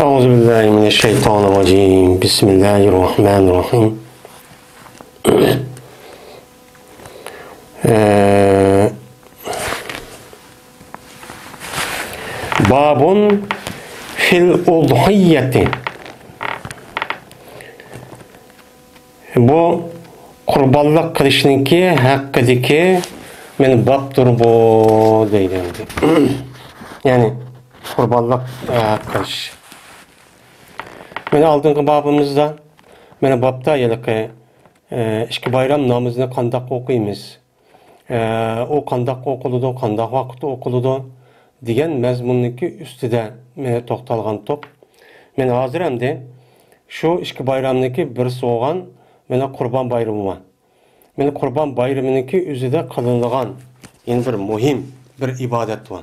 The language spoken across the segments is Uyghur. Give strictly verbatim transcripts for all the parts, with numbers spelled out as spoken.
أعوذ بالله من الشيطان الرجيم. بسم الله الرحمن الرحيم. ئە، باب في الأضحية. بۇ قۇربانلىق قىلىشنىڭكى ھەققىدىكى مانا بابتۇر بۇ دەيدۇ ئەمدى. يەنى قۇربانلىق، ئە، قىلىش. مانا ئالدىنقى بابىمىزدا، مانا بابتا ھېلىقى، ئە، ئىككى بايرام نامىزىنى قانداق ئوقۇيمىز؟ ئە، ئۇ قانداق ئوقۇلىدۇ، قانداق ۋاقىتتا ئوقۇلىدۇ دېگەن مەزمۇننىڭكى ئۈستىدە مانا توختالغانتۇق. مانا ھازىر ئەمدى شۇ ئىككى بايرامنىڭكى بىرسى بولغان مانا قۇربان بايرىمى بار. مانا قۇربان بايرىمىنىڭكى ئۆزىدە قىلىنىدىغان يەنە بىر مۇھىم بىر ئىبادەت بار.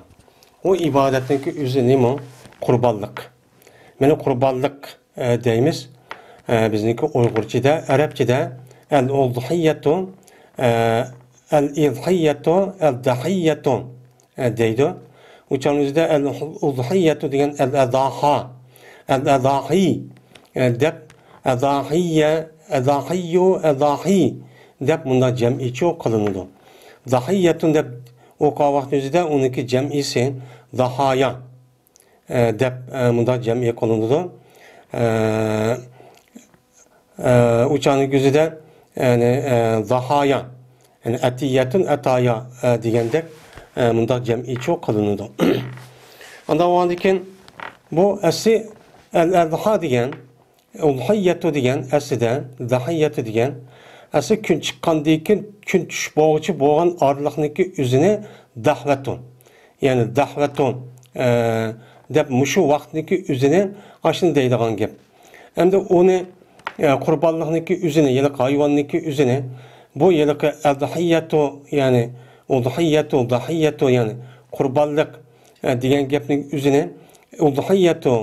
ئۇ ئىبادەتنىڭكى ئۆزى نېمە؟ قۇربانلىق. مانا قۇربانلىق، ئە، دەيمىز. ئە، بىزنىڭكى ئۇيغۇرچىدا، ئەرەبچىدە ئەل ئۇزھىيەتۇ، ئە، ئەل ئىزھىيەتۇ، ئەل دەھىيەتۇ، ئە، دەيدۇ. ئۇ چاغنىڭ ئۆزىدە ئەل ئۇزھىيەتۇ دېگەن ئەل ئەزاھا، ئەل ئەزاھىي، ئە، دەپ، ئەزاھىيە، ئەزاھىيۇ، ئەزاھىي دەپ مۇنداق جەمئىيچۇ قىلىنىدۇ. داھىيەتۇن دەپ ئوقۇغان ۋاقتىنىڭ ئۆزىدە ئۇنىڭكى جەمئىيسى داھايا، ئە، دەپ، ئە، مۇنداق جەمئىي قىلىنىدۇ. ئە، ئە، ئۇ چاغنىڭ ئۆزىدە، يەنى، ئە، زاھايا، يەنى ئەتىيەتۇن ئەتايا، ئە، دېگەندەك، ئە، مۇنداق جەمئىيچۇ قىلىنىدۇ. ئاندىن بولغاندىن كېيىن بۇ ئەسلى ئەل ئەزھا دېگەن، ئۇلھىيەتۇ دېگەن ئەسلىدە، زاھىيەتۇ دېگەن ئەسلى كۈن چىققاندىن كېيىن كۈن چۈشۈپ بولغۇچە بولغان ئارىلىقنىڭكى ئۆزىنى دەھۋەتۇ، يەنى دەھۋەتۇ، ئە، دەپ مۇشۇ ۋاقىتنىڭكى ئۆزىنى ئاشۇنى دەيدىغان گەپ. ئەمدى ئۇنى، ئە، قۇربانلىقنىڭكى ئۆزىنى، ھېلىقى ھايۋاننىڭكى ئۆزىنى، بۇ ھېلىقى ئەزھىيەتۇ، يەنى ئۇزھىيەتۇ، داھىيەتۇ، يەنى قۇربانلىق، ئە، دېگەن گەپنىڭ ئۆزىنى ئۇزھىيەتۇ،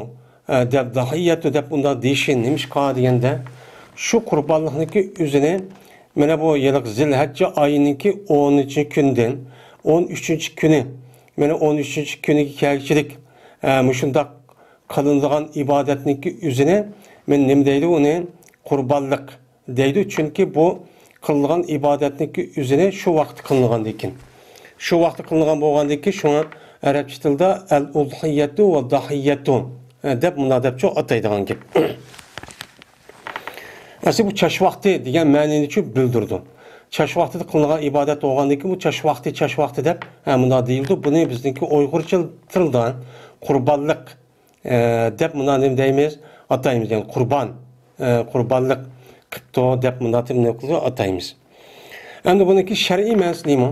ئە، دەپ، داھىيەتۇ دەپ ئۇنداق دېيىشى نېمىشقا دېگەندە، شۇ قۇربانلىقنىڭكى ئۆزىنى مانا بۇ ھېلىقى زىلھەججە ئايىنىڭكى ئونىنچى كۈندىن ئون ئۈچىنچى كۈنى، مانا ئون ئۈچىنچى كۈنىگە كەلگۈچىلىك، ئە، مۇشۇنداق قىلىنىدىغان ئىبادەتنىڭكى ئۆزىنى مانا نېمە دەيدۇ ئۇنى؟ قۇربانلىق دەيدۇ. چۈنكى بۇ قىلىنغان ئىبادەتنىڭكى ئۆزىنى شۇ ۋاقىتتا قىلىنغاندىكىن. شۇ ۋاقىتتا قىلىنغان بولغاندىكىن شۇڭا ئەرەبچە تىلدا ئەل ئۇزھىيەتۇ ۋە داھىيەتۇ، ئە، دەپ مۇنداق دەپچۇ ئاتايدىغان گەپ. ئەسلى بۇ چاش ۋاقتى دېگەن مەنىنىچۇ بىلدۈرىدۇ. چاش ۋاقتىدا قىلىنغان ئىبادەت بولغاندىكىن بۇ چاش ۋاقتى، چاش ۋاقتى دەپ، ئە، مۇنداق دېيىلىدۇ. بۇنى بىزنىڭكى ئۇيغۇرچە تىلدا قۇربانلىق، ئە، دەپ مۇنداق نېمە دەيمىز؟ ئاتايمىز. يەنى قۇربان، ئە، قۇربانلىق قىپتۇ دەپ مۇنداق نېمە قىلىدۇ؟ ئاتايمىز. ئەمدى بۇنىڭكى شەرئىي مەنىسى نېمە؟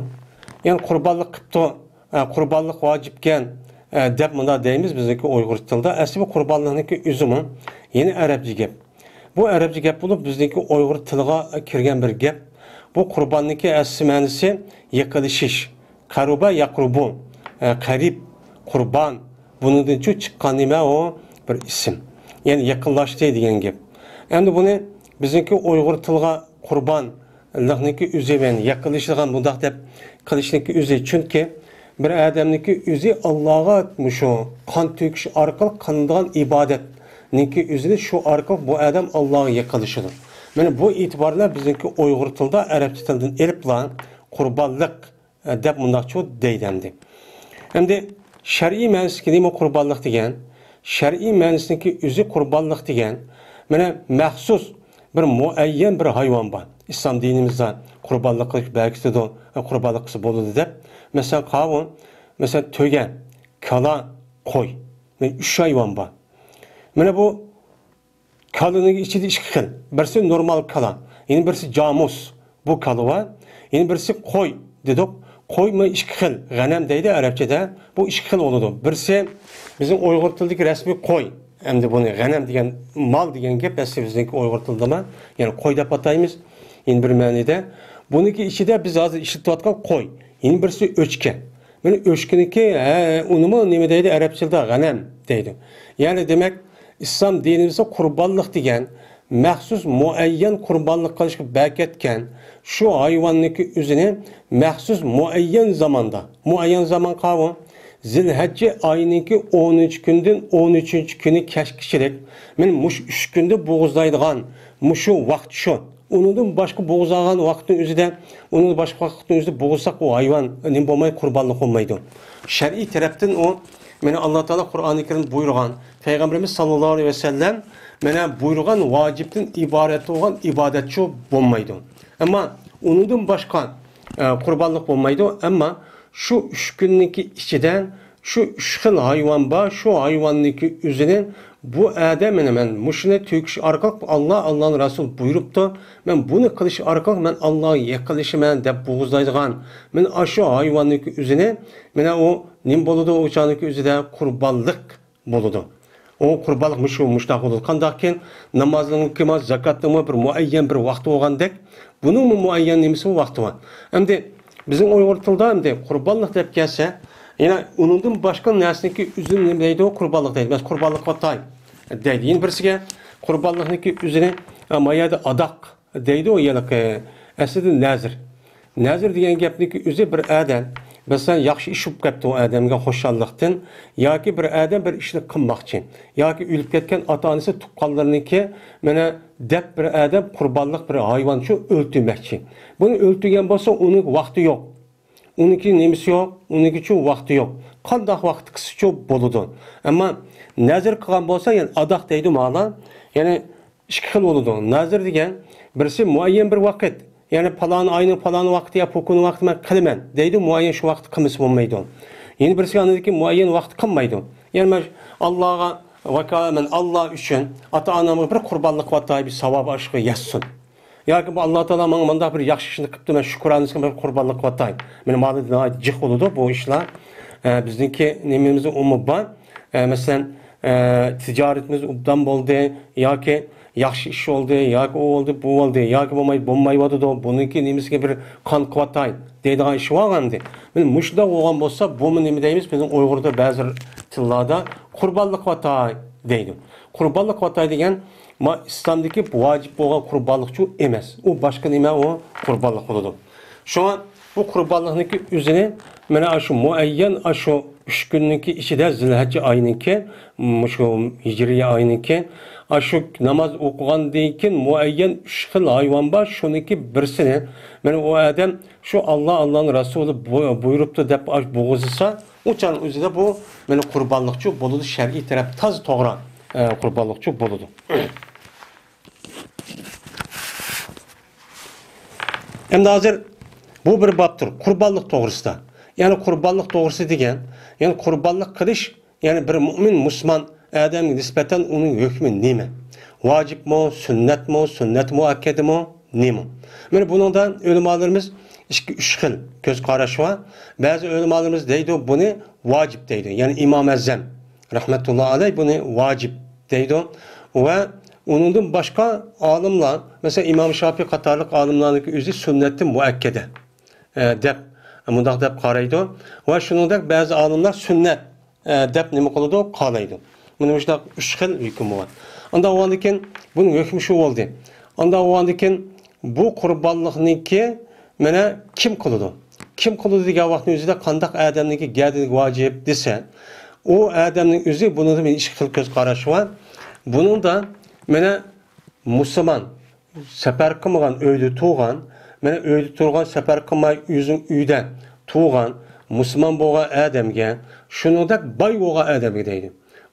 يەنى قۇربانلىق قىپتۇ، ئە، قۇربانلىق ۋاجىپكەن، ئە، دەپ مۇنداق دەيمىز بىزنىڭكى ئۇيغۇر تىلىدا. ئەسلى بۇ قۇربانلىقنىڭكى ئۆزىمۇ يەنە ئەرەبچە گەپ. بۇ ئەرەبچە گەپ بولۇپ، بىزنىڭكى ئۇيغۇر تىلىغا كىرگەن بىر گەپ. بۇ قۇرباننىڭكى ئەسلى مەنىسى يېقىنلىشىش. قەرۇبە يەقرۇبۇ، ئە، قەرىب، قۇربان، بۇنىڭدىنچۇ چىققان نېمە ئۇ؟ بىر ئىسىم. يەنى يېقىنلاشتى دېگەن گەپ. ئەمدى بۇنى بىزنىڭكى ئۇيغۇر تىلىغا قۇربانلىقنىڭكى ئۆزى، يەنى يېقىنلىشىدىغان بۇنداق دەپ قىلىشنىڭكى ئۆزى. چۈنكى بىر ئادەمنىڭكى ئۆزى ئاللاغا مۇشۇ قان تۆكۈش ئارقىلىق قىلىنىدىغان ئىبادەتنىڭكى ئۆزىنى شۇ ئارقىلىق بۇ ئادەم ئاللاغا يېقىنلىشىدۇ. مانا بۇ ئېتىبار بىلەن بىزنىڭكى ئۇيغۇر تىلىدا ئەرەبچە تىلدىن ئېلىپلا قۇربانلىق، ئە، دەپ مۇنداقچۇ دەيدۇ ئەمدى. ئەمدى شەرئىي مەنىسىدىكى نېمە قۇربانلىق دېگەن؟ شەرئىي مەنىسىدىكى ئۆزى قۇربانلىق دېگەن، مانا مەخسۇس بىر مۇئەييەن بىر ھايۋان بار. ئىسلام دىنىمىزدا قۇربانلىق قىلىش بەركىتىدۇ، قۇربانلىق قىلسا بولىدۇ دەپ. مەسىلەن، قاۋۇ، مەسىلەن، تۆگە، كالا، قوي. مانا ئۈچ ھايۋان بار. مانا بۇ كالىنىڭ ئىچىدە ئىككى خىل. بىرسى نورمال كالا، يەنە بىرسى جامۇس. بۇ كالا بار. يەنە بىرسى قوي دېدۇق. قويمۇ ئىككى خىل. غەنەم دەيدۇ ئەرەبچىدە. بۇ ئىككى خىل بولىدۇ. بىرسى بىزنىڭ ئۇيغۇر تىلىدىكى رەسمىي قوي. ئەمدى بۇنى غەنەم دېگەن، مال دېگەن گەپ ئەسلى بىزنىڭكى ئۇيغۇر تىلىدىمۇ، يەنى قوي دەپ ئاتايمىز. يەنە بىر مەنىدە. بۇنىڭكى ئىچىدە بىز ھازىر ئىشلىتىۋاتقان قوي. يەنە بىرسى ئۆچكە. مانا ئۆچكىنىڭكى، ھە، ئۇنىمۇ نېمە دەيدۇ؟ ئەرەبچىلىدا غەنەم دەيدۇ. يەنى دېمەك، ئىسلام دىنىمىزدا قۇربانلىق دېگەن مەخسۇس مۇئەييەن قۇربانلىق قىلىشقا بەركەتكەن شۇ ھايۋاننىڭكى ئۆزىنى مەخسۇس مۇئەييەن زاماندا، مۇئەييەن زامان قاۋۇ، زىلھەججە ئايىنىڭكى ئونىنچى كۈندىن ئون ئۈچىنچى كۈنى كەچكىچىلىك، مەن مۇشۇ ئۈچ كۈندە بوغۇزلايدىغان مۇشۇ ۋاقىت شۇ. ئۇنىڭدىن باشقا بوغۇزلانغان ۋاقىتنىڭ ئۆزىدە، ئۇنىڭدىن باشقا ۋاقىتنىڭ ئۆزىدە بوغۇزساق، ئۇ ھايۋان نېمە بولمايدۇ، قۇربانلىق بولمايدۇ. شەرئىي تەرەپتىن ئۇ، مانا، ئاللا تائالا قۇرئانى كەرىمدە بۇيرۇغان، پەيغەمبىرىمىز ساللاللاھۇ ئەلەيھى ۋەسەللەم، مانا، بۇيرۇغان ۋاجىپتىن ئىبارەت بولغان ئىبادەتچۇ بولمايدۇ. ئەمما ئۇنىڭدىن باشقا، ئە، قۇربانلىق بولمايدۇ. ئەمما شۇ ئۈچ كۈننىڭكى ئىچىدە شۇ ئۈچ خىل ھايۋان بار، شۇ ھايۋاننىڭكى ئۆزىنى بۇ ئادەم، مانا، مەن مۇشۇنى تۆكۈش ئارقىلىق، ئاللا، ئاللانىڭ رەسۇلى بۇيرۇپتۇ، مەن بۇنى قىلىش ئارقىلىق مەن ئاللاغا يېقىنلىشىمەن دەپ بوغۇزلايدىغان، مانا ئاشۇ ھايۋاننىڭكى ئۆزىنى، مانا ئۇ نېمە بولىدۇ، ئۇ چاغنىڭكى ئۆزىدە قۇربانلىق بولىدۇ. ئۇ قۇربانلىق مۇشۇ، مۇشۇنداق بولىدۇ. قانداقكىن نامازنىڭمۇ، زاكاتنىڭمۇ بىر مۇئەييەن بىر ۋاقتى بولغاندەك، بۇنىڭمۇ مۇئەييەن نېمىسى، ۋاقتى بار. ئەمدى بىزنىڭ ئۇيغۇر تىلىدا ئەمدى قۇربانلىق دەپ كەلسە، يەنە ئۇنىڭدىن باشقا نەرسىنىڭكى ئۆزىنى نېمە دەيدۇ؟ قۇربانلىق دەيدۇ. مەسىلەن، قۇربانلىققا ئاتاي دەيدۇ. يەنە بىرسىگە قۇربانلىقنىڭكى ئۆزىنى، ئە، ما يەردە ئاداق دەيدۇ، ھېلىقى ئەسلىدە نەزىر. نەزىر دېگەن گەپنىڭكى ئۆزى بىر ئادەم، مەسىلەن، ياخشى ئىش بولۇپ كەپتۇ ئۇ ئادەمگە خۇشاللىقتىن، ياكى بىر ئادەم بىر ئىشنى قىلماقچى، ياكى ئۆلۈپ كەتكەن ئاتا-ئانىسى، تۇغقانلىرىنىڭكى، مانا، دەپ بىر ئادەم قۇربانلىق بىر ھايۋانچۇ ئۆلتۈرمەكچى. بۇنى ئۆلتۈرگەن بولسا، ئۇنىڭ ۋاقتى يوق. ئۇنىڭكى نېمىسى يوق؟ ئۇنىڭكىچۇ ۋاقتى يوق. قانداق ۋاقىت قىلسىچۇ بولىدۇ. ئەمما نەزىر قىلغان بولسا، يەنى ئاداق دەيدۇ مانا. يەنى ئىككى خىل بولىدۇ. نەزىر دېگەن بىرسى مۇئەييەن بىر ۋاقىت، يەنى پالان ئاينىڭ پالان ۋاقتى يا پۇ كۈنى ۋاقتى مەن قىلىمەن دەيدۇ، مۇئەييەن شۇ ۋاقىتتا قىلمىسا بولمايدۇ. يەنە بىرسى ئاندىن كېيىن مۇئەييەن ۋاقىت قىلمايدۇ. يەنى مەن ئاللاغا ۋاكالەتمەن، ئاللا ئۈچۈن، ئاتا-ئانامغا بىر قۇربانلىق قىلىۋاتاي، بىر ساۋابى ئاشۇغا يەتسۇن. ياكى بۇ ئاللا تائالا ماڭا مۇنداق بىر ياخشى ئىشنى قىپتۇ، مەن شۈكرانىسىغا بىر قۇربانلىق قىلىۋاتاي. مانا مانا ناھايىتى جىق بولىدۇ بۇ ئىشلار. ئە، بىزنىڭكى نېمىمىزدە ئۇمۇ بار. ئە، مەسىلەن، ئە، تىجارىتىمىز ئوبدان بولدى، ياكى ياخشى ئىش بولدى، ياكى ئۇ بولدى، بۇ بولدى، ياكى بولماي، بولمايۋاتىدۇ، بۇنىڭكى نېمىسىگە بىر قان قىلىۋاتاي دەيدىغان ئىش بولغانىدى. مانا مۇشۇنداق بولغان بولسا، بۇمۇ نېمە دەيمىز؟ بىزنىڭ ئۇيغۇردا بەزى تىللاردا قۇربانلىق قىلىۋاتاي دەيدۇ. قۇربانلىق قىلىۋاتاي دېگەن ما ئىسلامدىكى ۋاجىپ بولغان قۇربانلىقچۇ ئەمەس. ئۇ باشقا نېمە، ئۇ قۇربانلىق بولىدۇ. شۇڭا بۇ قۇربانلىقنىڭكى ئۆزىنى مانا ئاشۇ مۇئەييەن، ئاشۇ ئۈچ كۈننىڭكى ئىچىدە، زىلھەججە ئايىنىڭكى، مۇشۇ ھىجرىي ئاينىڭكى، ئاشۇ ناماز ئوقۇغاندىن كېيىن مۇئەييەن ئۈچ خىل ھايۋان بار، شۇنىڭكى بىرسىنى مانا ئۇ ئادەم شۇ ئاللا، ئاللانىڭ رەسۇلى بۇ-، بۇيرۇپتۇ دەپ ئاش-، بوغۇزلىسا، ئۇ چاغنىڭ ئۆزىدە بۇ مانا قۇربانلىقچۇ بولىدۇ، شەرئىي تەرەپ تازا توغرا، ئە، قۇربانلىقچۇ بولىدۇ. ئەمدى ھازىر بۇ بىر بابتۇر، قۇربانلىق توغرىسىدا. يەنى قۇربانلىق توغرىسى دېگەن، يەنى قۇربانلىق قىلىش، يەنى بىر مۇئمىن مۇسۇلمان ئادەمگە نىسبەتەن ئۇنىڭ ھۆكمى نېمە؟ ۋاجىپمۇ، سۈننەتمۇ، سۈننەت مۇئەككەدىمۇ، نېمە؟ مانا بۇنىڭدا ئۆلىمالىرىمىز ئىككى، ئۈچ خىل كۆز قاراش بار. بەزى ئۆلىمالىرىمىز دەيدۇ، بۇنى ۋاجىپ دەيدۇ. يەنى ئىمام ئەزەم رەھمەتۇللا ئەلەي بۇنى ۋاجىپ دەيدۇ. ۋە ئۇنىڭدىن باشقا ئالىملار، مەسىلەن، ئىمام شاپىي قاتارلىق ئالىملارنىڭكى ئۆزى سۈننەتتىن مۇئەككەدە، ئە، دەپ، مۇنداق دەپ قارايدۇ. ۋە شۇنىڭدەك بەزى ئالىملار سۈننەت، ئە، دەپ نېمە قىلىدۇ؟ قارايدۇ. مانا مۇشۇنداق ئۈچ خىل ھۆكۈم بار. ئانداق بولغاندىن كېيىن بۇنىڭ ھۆكمى شۇ بولدى. ئانداق بولغاندىن كېيىن بۇ قۇربانلىقنىڭكى مانا كىم قىلىدۇ؟ كىم قىلىدۇ دېگەن ۋاقىتنىڭ ئۆزىدە قانداق ئادەمنىڭكى گەدىنىگە ۋاجىپ دېسە، ئۇ ئادەمنىڭ ئۆزى، بۇنىڭدا مېنىڭ ئىككى خىل كۆز قاراش بار. بۇنىڭدا مانا مۇسۇلمان، سەپەر قىلمىغان، ئۆيدە تۇرغان، مانا ئۆيدە تۇرغان، سەپەر قىلماي ئۆزىنىڭ ئۆيىدە تۇرغان مۇسۇلمان بولغان ئادەمگە، شۇنىڭدەك باي بولغان ئادەمگە دەيدۇ.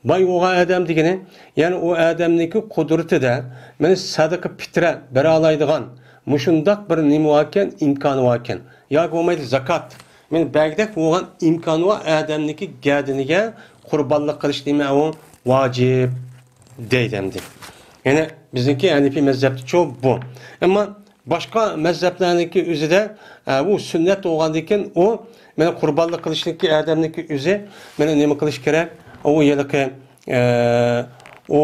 باي بولغان ئادەم دېگىنى، يەنى ئۇ ئادەمنىڭكى قۇدرىتىدە مانا سەدىقە پىترە بېرەلەيدىغان مۇشۇنداق بىر نېمە باركەن، ئىمكانى باركەن. ياكى بولمايدۇ زاكات. مانا بەگدەك بولغان ئىمكانى بار ئادەمنىڭكى گەدىنىگە قۇربانلىق قىلىش نېمە ئۇ؟ ۋاجىپ دەيدۇ ئەمدى. يەنى بىزنىڭكى ھەنىفىي مەزھەپتىچۇ بۇ. ئەمما باشقا مەزھەپلەرنىڭكى ئۆزىدە، ئە، ئۇ سۈننەت بولغاندىن كېيىن ئۇ، مانا قۇربانلىق قىلىشنىڭكى ئادەمنىڭكى ئۆزى، مانا نېمە قىلىش كېرەك؟ ئۇ ھېلىقى، ئە، ئۇ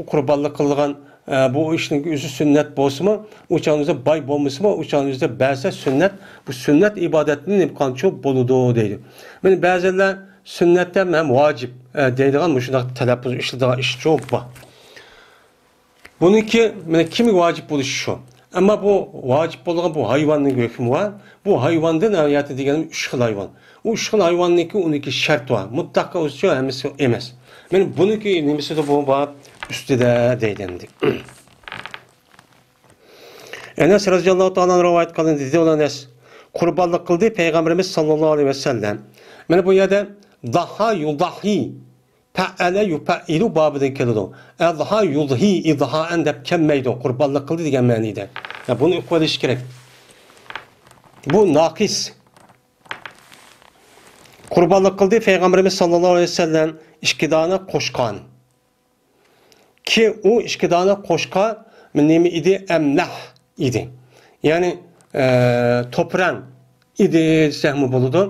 قۇربانلىق قىلىدىغان، ئە، بۇ ئىشنىڭ ئۆزى سۈننەت بولسىمۇ، ئۇ چاغنىڭ ئۆزىدە باي بولمىسىمۇ، ئۇ چاغنىڭ ئۆزىدە بەرسە سۈننەت، بۇ سۈننەت ئىبادەتنى نېمە قىلغانچۇ بولىدۇ دەيدۇ. مانا بەزىلەر سۈننەت ھەم، ھەم ۋاجىپ، ئە، دەيدىغان مۇشۇنداق تەلەپپۇز ئىشلىتىدىغان ئىشچۇ بار. بۇنىڭكى، مانا، كىمگە ۋاجىپ بولۇشى شۇ؟ ئەمما بۇ ۋاجىپ بولغان بۇ ھايۋاننىڭ ھۆكمى بار. بۇ ھايۋاندىن ھاياتى دېگەنىمىز ئۈچ خىل ھايۋان. ئۇ ئۈچ خىل ھايۋاننىڭكى ئۇنىڭكى شەرتى بار. مۇتلەق ئۆزىچە ھەممىسى ئەمەس. مانا بۇنىڭكى نېمىسىدە بۇ بار؟ ئۈستىدە دەيدۇ ئەمدى. ئەنەس رەزىياللاھۇ تائالا ئەنھۇ رىۋايەت قىلىندى، دېدى ئۇ ئەنەس، قۇربانلىق قىلدى پەيغەمبىرىمىز ساللاللاھۇ ئەلەيھى ۋەسەللەم. مانا بۇ يەردە داھا يۇداھى، پەئەلە يۇپەئىلۇ بابىدىن كېلىدۇ. ئەزھا يۇزھى ئىزھائەن دەپ كەلمەيدۇ، قۇربانلىق قىلدى دېگەن مەنىدە. يا، بۇنى ئۇقۇۋېلىش كېرەك. بۇ ناقىس. قۇربانلىق قىلدى پەيغەمبىرىمىز ساللاللاھۇ ئەلەيھى ۋەسەللەم ئىككى دانە قوچقان. كى ئۇ ئىككى دانە قوچقا نېمە ئىدى؟ ئەملەھ ئىدى. يەنى، ئە، توپراڭ ئىدى دېسەكمۇ بولىدۇ.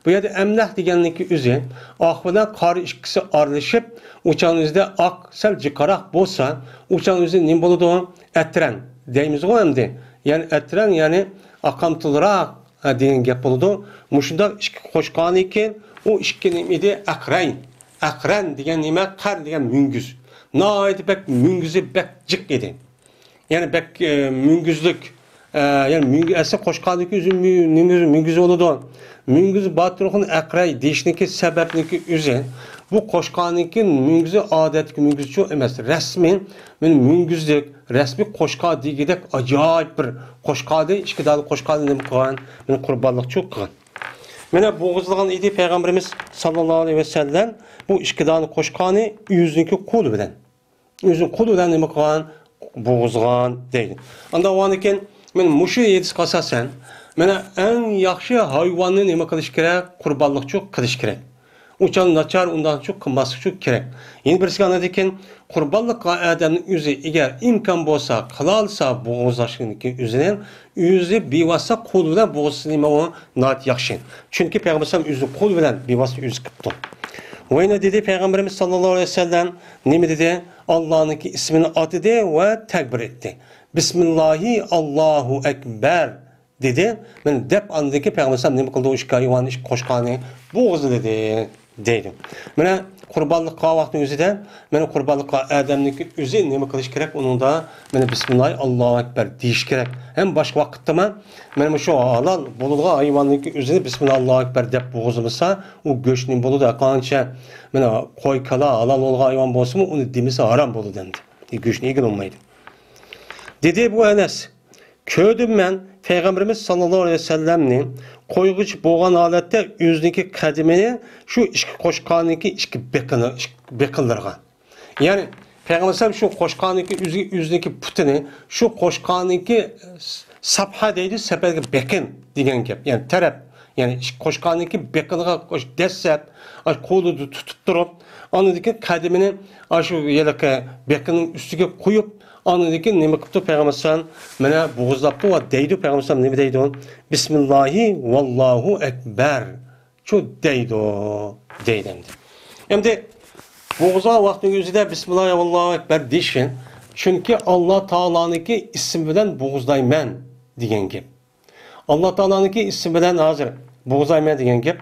بۇ يەردە ئەملەھ دېگەننىڭكى ئۆزى ئاق بىلەن قارا ئىككىسى ئارىلىشىپ، ئۇ چاغنىڭ ئۆزىدە ئاق سەل جىقراق بولسا، ئۇ چاغنىڭ ئۆزى نېمە بولىدۇ؟ ئەترەن دەيمىزغۇ ئەمدى. يەنى ئەترەن، يەنى ئاقامتىلراق، ھە، دېگەن گەپ بولىدۇ. مۇشۇنداق ئىككى قوچقانىكەن، ئۇ ئىككى نېمە ئىدى؟ ئەقرەي. ئەقرەن دېگەن نېمە؟ قەر دېگەن مۈڭگۈز. ناھايىتى بەك مۈڭگۈزى بەك جىق ئىدى. يەنى بەك، ئە، مۈڭگۈزلۈك. ئە، يەنى مۈڭگۈ-، ئەسلى قوچقانىكى ئۆزى مۈ-، نېمە ئۆزى مۈڭگۈز بولىدۇ. مۈڭگۈز باتۇرخۇن ئەقرەي دېيىشنىكى سەۋەبنىكى ئۆزى. بۇ قوچقانىكى مۈڭگۈزى ئادەتتىكى مۈڭگۈزچۇ ئەمەس. رەسمىي، مانا مۈڭگۈزلۈك، رەسمىي قوچقا دېگۈدەك ئاجايىپ بىر قوچقادى، ئىككى دانە قوچقانى نېمە قىلغان؟ مانا قۇربانلىقچۇ قىلغان. مانا بوغۇزلىغان ئىدى پەيغەمبىرىمىز ساللاللاھۇ ئەلەيھى ۋەسەللەم بۇ ئىككى دانە قوچقانى ئۆزىنىڭكى قولى بىلەن. ئۆزىنىڭ قولى بىلەن نېمە قىلغان؟ بوغۇزغان دەيدۇ. ئاندىن ئۇنىڭدىن كېيىن مانا مۇشۇ ھەدىسكە ئاساسەن، مانا ئەڭ ياخشى ھايۋاننى نېمە قىلىش كېرەك؟ قۇربانلىقچۇ قىلىش كېرەك. ئۇ چاغ ناچار، ئۇنداقچۇ قىلماسلىقچۇ كېرەك. يەنە بىرسىگە ئاندىن كېيىن قۇربانلىققا ئادەمنىڭ ئۆزى ئەگەر ئىمكان بولسا، قىلالىسا بوغۇزلاشنىڭكى ئۆزىنى، ئۆزى بىۋاسىتە قول بىلەن بوغۇزلىسا نېمە ئۇ ناھايىتى ياخشى. چۈنكى پەيغەمبەر ئەلەيھىسسالام ئۆزى قول بىلەن بىۋاسىتە ئۆزى قىپتۇ. ۋە يەنە دېدى پەيغەمبىرىمىز ساللاللاھۇ ئەلەيھى ۋەسەللەم نېمە دېدى؟ ئاللانىڭكى ئىسمىنى ئاتىدى ۋە تەكبىر ئېيتتى. بىسمىللاھى ئاللاھۇ ئەكبەر دېدى. مانا دەپ ئاندىن كېيىن پەيغەمبەر ئەلەيھىسسالام نېمە قىلدى؟ ئۇ ئىككى ھايۋان، ئىككى قوچقاننى بوغۇزلىدى دەيدۇ. مانا قۇربانلىق قىلغان ۋاقىتنىڭ ئۆزىدە، مانا قۇربانلىق قىلغان ئادەمنىڭكى ئۆزى نېمە قىلىش كېرەك؟ ئۇنىڭدا مانا بىسمىللاھى ئاللاھۇ ئەكبەر دېيىش كېرەك. ھەم باشقا ۋاقىتتىمۇ مانا مۇشۇ ھالال بولىدىغان ھايۋاننىڭكى ئۆزىنى بىسمىللاھى ئاللاھۇ ئەكبەر دەپ بوغۇزلىمىسا، ئۇ گۆش نېمە بولىدۇ؟ ھەرقانچە مانا قوي، كالا ھالال بولغان ھايۋان بولسىمۇ، ئۇنى دېمىسە ھارام بولىدۇ ئەمدى. گۆشنى يېگىلى بولمايدۇ. دېدى بۇ ئەنەس، كۆردۈم مەن پەيغەمبىرىمىز ساللاللاھۇ ئەلەيھى ۋەسەللەمنى قويغۇچ بولغان ھالەتتە ئۆزىنىڭكى قەدىمىنى شۇ ئىككى قوچقاننىڭكى ئىككى بېقىنى، بېقىنلىرىغا. يەنى پەيغەمبەر ئەلەيھىسسالام شۇ قوچقاننىڭكى ئۆزى، ئۆزىنىڭكى پۇتىنى شۇ قوچقاننىڭكى ساپھا دەيدۇ، سەپەرگە بېقىن دېگەن گەپ. يەنى تەرەپ. يەنى ئىككى قوچقاننىڭكى بېقىنىغا دەسسەپ، ئاش قولىدا تۇتۇپ تۇرۇپ، ئاندىن كېيىن قەدىمىنى ئاشۇ ھېلىقى بېقىنىڭ ئۈستىگە قويۇپ، ئاندىن كېيىن نېمە قىپتۇ پەيغەمبەر ئەلەيھىسسالام؟ مانا بوغۇزلاپتۇ ۋە دەيدۇ، پەيغەمبەر ئەلەيھىسسالام نېمە دەيدۇ؟ بىسمىللاھى ۋاللاھۇ ئەكبەر. چۇ دەيدۇ، دەيدۇ ئەمدى. ئەمدى بوغۇزلىغان ۋاقتىنىڭ ئۆزىدە بىسمىللاھى ۋاللاھۇ ئەكبەر دېيىشى، چۈنكى ئاللا تائالانىڭكى ئىسمى بىلەن بوغۇزلايمەن دېگەن گەپ. ئاللا تائالانىڭكى ئىسمى بىلەن ھازىر بوغۇزلايمەن دېگەن گەپ.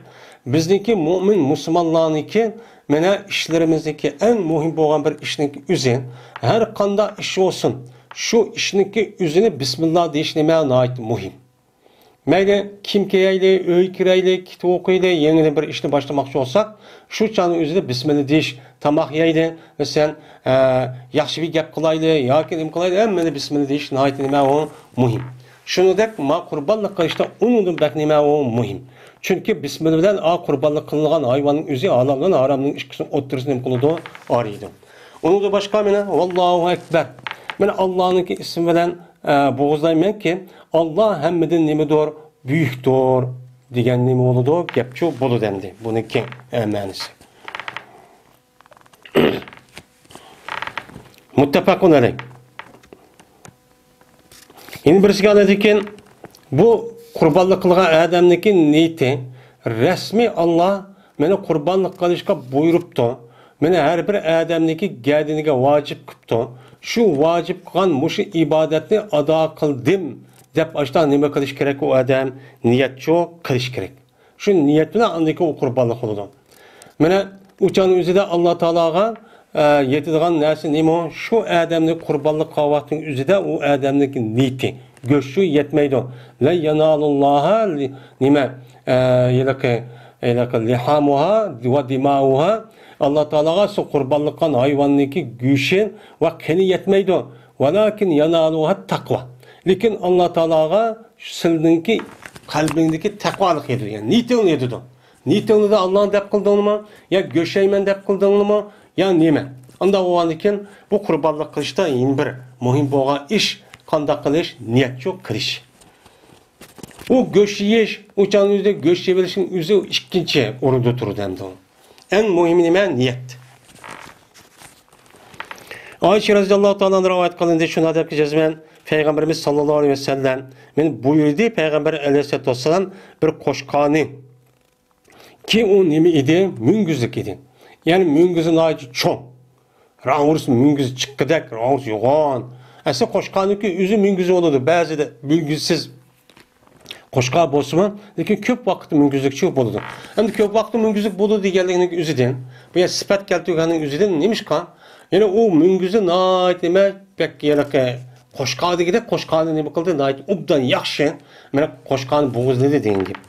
بىزنىڭكى مۆمىن مۇسۇلمانلارنىڭكى مانا ئىشلىرىمىزدىكى ئەڭ مۇھىم بولغان بىر ئىشنىڭكى ئۆزى، ھەر قانداق ئىش بولسۇن، شۇ ئىشنىڭكى ئۆزىنى بىسمىللا دېيىش نېمە ناھايىتى مۇھىم. مەيلى كىيىم كىيەيلى، ئۆي كىرەيلى، كىتاب ئوقۇيلى، يېڭىدىن بىر ئىشنى باشلىماقچى بولساق، شۇ چاغنىڭ ئۆزىدە بىسمىللا دېيىش، تاماق يەيلى، مەسىلەن، ئە، ياخشى بىر گەپ قىلايلى ياكى نېمە قىلايلى، ھەممىنى بىسمىللا دېيىش ناھايىتى نېمە ئۇ مۇھىم. شۇنىڭدەك ما قۇربانلىق قىلىشتا ئۇنىڭدىن بەك نېمە ئۇ مۇھىم. چۈنكى بىسمىللا بىلەن ئا قۇربانلىق قىلىنغان ھايۋاننىڭ ئۆزى ھالال بىلەن ھارامنىڭ ئىككىسىنىڭ ئوتتۇرىسىنى نېمە قىلىدۇ؟ ئارىيدۇ. ئۇنىڭدىن باشقا مانا ۋاللاھۇ ئەكبەر. مانا ئاللانىڭكى ئىسمى بىلەن، ئە، بوغۇزلايمەنكى، ئاللا ھەممىدىن نېمىدۇر؟ بۈيۈكتۇر دېگەن نېمە بولىدۇ؟ گەپچۇ بولىدۇ ئەمدى. بۇنىڭكى، ئە، مەنىسى. مۇتتەپەقۇن ئەلەيھ. يەنە بىرسىگە ئاندىن كېيىن بۇ قۇربانلىق قىلغان ئادەمنىڭكى نىيىتى رەسمىي، ئاللا مېنى قۇربانلىق قىلىشقا بۇيرۇپتۇ، مېنى ھەر بىر ئادەمنىڭكى گەدىنىگە ۋاجىپ قىپتۇ، شۇ ۋاجىپ قىلغان مۇشۇ ئىبادەتنى ئادا قىلدىم دەپ ئاشتا نېمە قىلىش كېرەك؟ ئۇ ئادەم نىيەتچۇ قىلىش كېرەك. شۇ نىيەت بىلەن ئاندىن كېيىن ئۇ قۇربانلىق قىلىدۇ. مانا ئۇ چاغنىڭ ئۆزىدە ئاللا تائالاغا، ئە، يېتىدىغان نەرسە نېمە؟ شۇ ئادەمنى قۇربانلىق قىلغان ۋاقىتنىڭ ئۆزىدە ئۇ ئادەمنىڭكى نىيىتى. گۆشى يەتمەيدۇ. لەن يانالاللاھا لى-، نېمە، ئە، ھېلىقى، ھېلىقى لىھامۇھا ۋە دىمائۇھا، ئاللا تائالاغا شۇ قۇربانلىق قىلغان ھايۋاننىڭكى گۆشى ۋە قېنى يەتمەيدۇ. ۋەلاكىن يانالۇھا تەقۋا. لېكىن ئاللا تائالاغا سىلىنىڭكى قەلبىڭدىكى تەقۋالىق يېتىدۇ. يەنى نىيىتىڭنى يېتىدۇ. نىيىتىڭدە ئاللانى دەپ قىلدىڭمۇ؟ يا گۆشەيمەن دەپ قىلدىڭمۇ؟ يا نېمە؟ ئانداق بولغاندىكىن بۇ قۇربانلىق قىلىشتا يەنە بىر مۇھىم بولغان ئىش، قانداق قىلىش؟ نىيەتچۇ قىلىش. ئۇ گۆش يېيىش، ئۇ چاغنىڭ ئۆزىدە گۆش يەۋېلىشنىڭ ئۆزى ئىككىنچى ئورۇندا تۇرىدۇ ئەمدى ئۇ. ئەڭ مۇھىمى نېمە؟ نىيەت. ئائىشە رەزىياللاھۇ تائالا ئەنھا رىۋايەت قىلىندى، شۇنداق دەپكى جەزمەن پەيغەمبىرىمىز ساللاللاھۇ ئەلەيھى ۋەسەللەم مېنى بۇيرۇدى، پەيغەمبەر ئەلەيھىسسالاتۇ ۋەسسالام بىر قوچقارنى كى ئۇ نېمە ئىدى؟ مۈڭگۈزلۈك ئىدى. يەنى مۈڭگۈزى ناھايىتى چوڭ. راڭغۇرۇس مۈڭگۈزى چىققىدەك، راڭغۇرۇس يوغان. ئەسلى قوچقارنىڭكى ئۆزى مۈڭگۈزى بولىدۇ. بەزىدە مۈڭگۈزسىز قوچقار بولسىمۇ، لېكىن كۆپ ۋاقىتتا مۈڭگۈزلۈكچۇ بولىدۇ. ئەمدى كۆپ ۋاقىتتا مۈڭگۈزلۈك بولىدۇ دېگەنلىكنىڭ ئۆزىدىن، بۇ يەر سۈپەت كەلتۈرگەننىڭ ئۆزىدىن نېمىشقا؟ يەنى ئۇ مۈڭگۈزى ناھايىتى نېمە، بەك ھېلىقى قوچقار دېگۈدەك قوچقارنى نېمە قىلدى؟ ناھايىتى ئوبدان ياخشى. مانا قوچقارنى بوغۇزلىدى دېگەن گەپ.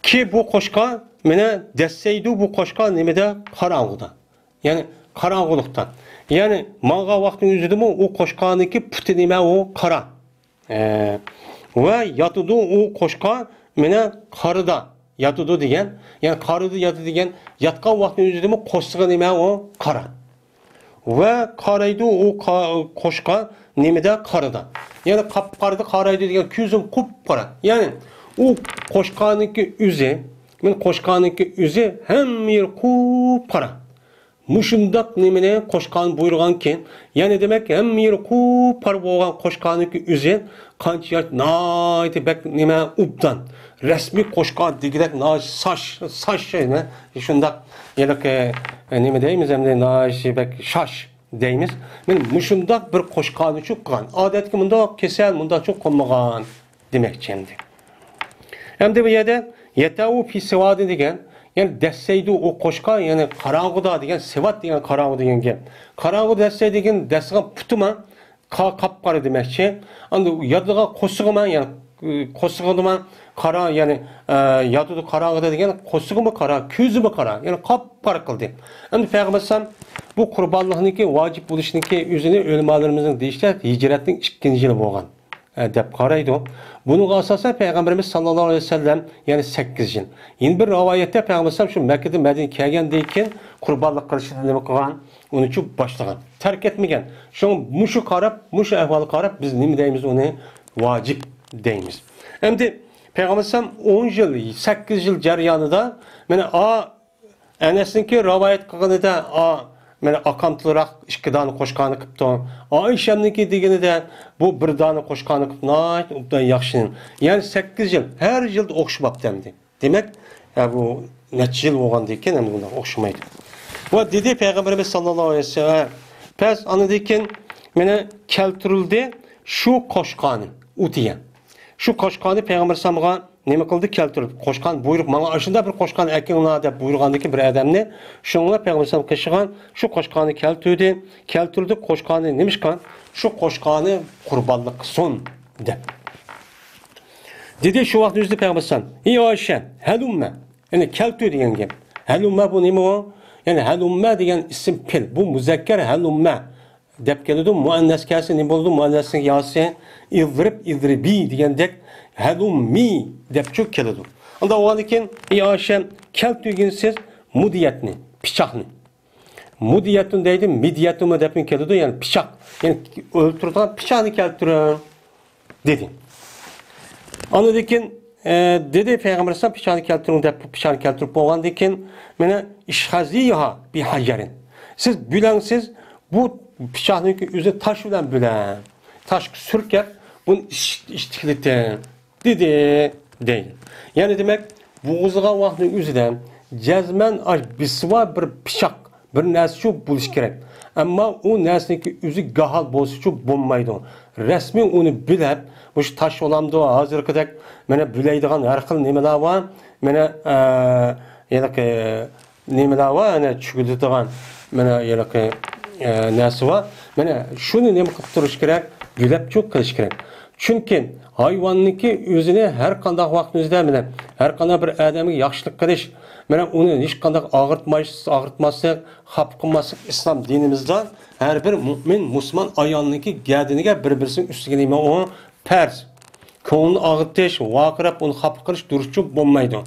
كى بۇ قوچقار، مانا دەسسەيدۇ بۇ قوچقار نېمىدە؟ قاراڭغۇدا. يەنى قاراڭغۇلۇقتا. يەنى ماڭغان ۋاقىتنىڭ ئۆزىدىمۇ ئۇ قوچقارنىڭكى پۇتى نېمە ئۇ؟ قارا. ئە، ۋە ياتىدۇ ئۇ قوچقار مانا قارىدا ياتىدۇ دېگەن. يەنى قارىدا ياتىدۇ دېگەن، ياتقان ۋاقىتنىڭ ئۆزىدىمۇ قورسىقى نېمە ئۇ؟ قارا. ۋە قارايدۇ ئۇ قا-، قوچقار نېمىدە؟ قارىدا. يەنى قاپقارىدا قارايدۇ دېگەن، كۆزۈم قۇپقارا. يەنى ئۇ قوچقارنىڭكى ئۆزى، مانا قوچقارنىڭكى ئۆزى ھەممە يېرى قۇپقارا. مۇشۇنداق نېمىنى قوچقارنى بۇيرۇغانكى، يەنى دېمەك، ھەممە يېرى قۇپقارا بولغان قوچقارنىڭكى ئۆزى قانچە ياش، ناھايىتى بەك نېمە، ئوبدان. رەسمىي قوچقار دېگۈدەك ناھايىتى ساش، ساش، شۇنداق ھېلىقى، نېمە دەيمىز ئەمدى، ناھايىتى بەك شاش دەيمىز. مانا مۇشۇنداق بىر قوچقارنى چۇققان. ئادەتتىكى مۇنداق كېسەل، مۇنداق چۇققانمىغان دېمەكچى ئەمدى. ئەمدى بۇ يەردە يەتەۋۇ پى سىۋادى دېگەن، يەنى دەسسەيدۇ ئۇ قوچقار، يەنى قاراڭغۇدا دېگەن، سىۋات دېگەن قاراڭغۇ دېگەن گەپ. قاراڭغۇ دەسسەي دېگەن دەسسىگەن پۇتىما قا-، قاپقارا دېمەكچى. ئەمدى ياتىدىغان قورسىقىما، يەنى، ئى، قورسىقىدىما قارا، يەنى، ئە، ياتىدۇ قاراڭغۇدا دېگەن قورسىقىمۇ قارا، كۆزىمۇ قارا، يەنى قاپقارا قىلدى. ئەمدى پەيغەمبەر ئەلەيھىسسالام بۇ قۇربانلىقنىڭكى ۋاجىپ بولۇشنىڭكى ئۆزىنى ئۆلىمالىرىمىزنىڭ دېيىشىچە ھىجرەتنىڭ ئىككىنچى يىلى بولغان. ئە، دەپ قارايدۇ. بۇنىڭغا ئاساسەن پەيغەمبىرىمىز ساللاللاھۇ ئەلەيھى ۋەسەللەم، يەنى سەككىز يىل. يەنە بىر رىۋايەتتە پەيغەمبىر ئەلەيھىسسالام شۇ مەككىدىن مەدىنىگە كەلگەندىن كېيىن قۇربانلىق قىلىشنى نېمە قىلغان؟ ئۇنىچۇ باشلىغان. تەرك ئەتمىگەن. شۇڭا مۇشۇ قاراپ، مۇشۇ ئەھۋالغا قاراپ بىز نېمە دەيمىز؟ ئۇنى ۋاجىپ دەيمىز. ئەمدى پەيغەمبەر ئەلەيھىسسالام ئون يىل، سەككىز يىل جەريانىدا، مانا، ئا، ئەنەسنىڭكى رىۋايەت قىلغىنىدە، ئا، مانا ئاكام تۇراق ئىككى دانە قوچقارنى قىپتۇ. ئائىشەمنىڭكى دېگىنىدە بۇ بىر دانە قوچقارنى قىپتۇ. ناھايىتى ئوبدان ياخشى. يەنى سەككىز يىل، ھەر يىلدا ئوخشىماپتۇ ئەمدى. دېمەك، ھە، بۇ نەچچە يىل بولغاندىن كېيىن ئەمدى بۇنداق ئوخشىمايدۇ. ۋە دېدى پەيغەمبىرىمىز ساللاللاھۇ ئەلەيھى ۋەسەللەم، پەس ئاندىن كېيىن مانا كەلتۈرۈلدى شۇ قوچقارنى ئۇ دېگەن. شۇ قوچقارنى پەيغەمبەر ئەلەيھىسسالامغا نېمە قىلدى؟ كەلتۈرۈپ، قوچقار بۇيرۇق، ماڭا ئاشۇنداق بىر قوچقارنى ئەكىلىڭلار دەپ بۇيرۇغاندىكىن بىر ئادەمنى، شۇنىڭ بىلەن پەيغەمبەر ئەلەيھىسسالام قېشىغا شۇ قوچقارنى كەلتۈردى. كەلتۈردى قوچقارنى، نېمىشقا؟ شۇ قوچقارنى قۇربانلىق قىلسۇن دەپ. دېدى شۇ ۋاقىت ئۆزىدە پەيغەمبەر ئەلەيھىسسالام، ئى ئائىشە، ھەلۇممە، يەنى كەلتۈر دېگەن گەپ. ھەلۇممە بۇ نېمە ئۇ؟ يەنى ھەلۇممە دېگەن ئىسىم پېئىل. بۇ مۇزەككەر ھەلۇممە دەپ كېلىدۇ. مۇئەننەس كەلسە نېمە بولىدۇ؟ مۇئەننەسنىڭ ياسى ئىزرىب، ئىزرىبى دېگەندەك ھەلۇممى دەپچۇ كېلىدۇ. ئۇنداق بولغاندىن كېيىن، ئى ئائىشە، كەلتۈرگىن سىز مۇدىيەتنى، پىچاقنى. مۇدىيەتۇن دەيدۇ، مىدىيەتۇنمۇ دەپمۇ كېلىدۇ، يەنى پىچاق. يەنى ئۆلتۈرىدىغان پىچاقنى كەلتۈرۈڭ. دېدى. ئاندىن كېيىن، ئە، دېدى پەيغەمبەر ئەلەيھىسسالام، پىچاقنى كەلتۈرۈڭ دەپ، پىچاقنى كەلتۈرۈپ بولغاندىن كېيىن، مانا، ئىشخەزىيھا بىھەجەرىن. سىز بۆلەڭ، سىز بۇ پىچاقنىڭكى ئۆزىنى تاش بىلەن بۆلەڭ. تاشقا سۈركەپ، بۇنى ئىش-، ئىشتىكلىتىڭ، دېدى، دەيدۇ. يەنى دېمەك، بوغۇزلىغان ۋاقتىنىڭ ئۆزىدە جەزمەن ئاش بىسىۋا بىر پىچاق، بىر نەرسىچۇ بولۇشى كېرەك. ئەمما ئۇ نەرسىنىڭكى ئۆزى گاھال بولسىچۇ بولمايدۇ. رەسمىي ئۇنى بۆلەپ، مۇشۇ تاش بولامدۇ، ھازىرقىدەك مانا بۆلەيدىغان ھەر خىل نېمىلەر بار. مانا، ئە، ھېلىقى نېمىلەر بار، ئەنە چۈگۈلىدىغان، مانا ھېلىقى، ئە، نەرسە بار. مانا شۇنى نېمە قىلىپ تۇرۇش كېرەك؟ يۆلەپچۇ قىلىش كېرەك. چۈنكى ھايۋاننىڭكى ئۆزىنى ھەر قانداق ۋاقىتنىڭ ئۆزىدە، مانا، ھەر قانداق بىر ئادەمگە ياخشىلىق قىلىش، مانا، ئۇنى ھېچقانداق ئاغرىتماي، ئاغرىتماسلىق، خاپا قىلماسلىق ئىسلام دىنىمىزدا ھەر بىر مۆمىن، مۇسۇلمان ئايالنىڭكى گەدىنىگە، بىر-بىرسىنىڭ ئۈستىگە نېمە ئۇ پەرز. كۆڭلىنى ئاغرىتىش، ۋارقىراپ ئۇنى خاپا قىلىش دۇرۇسچۇ بولمايدۇ.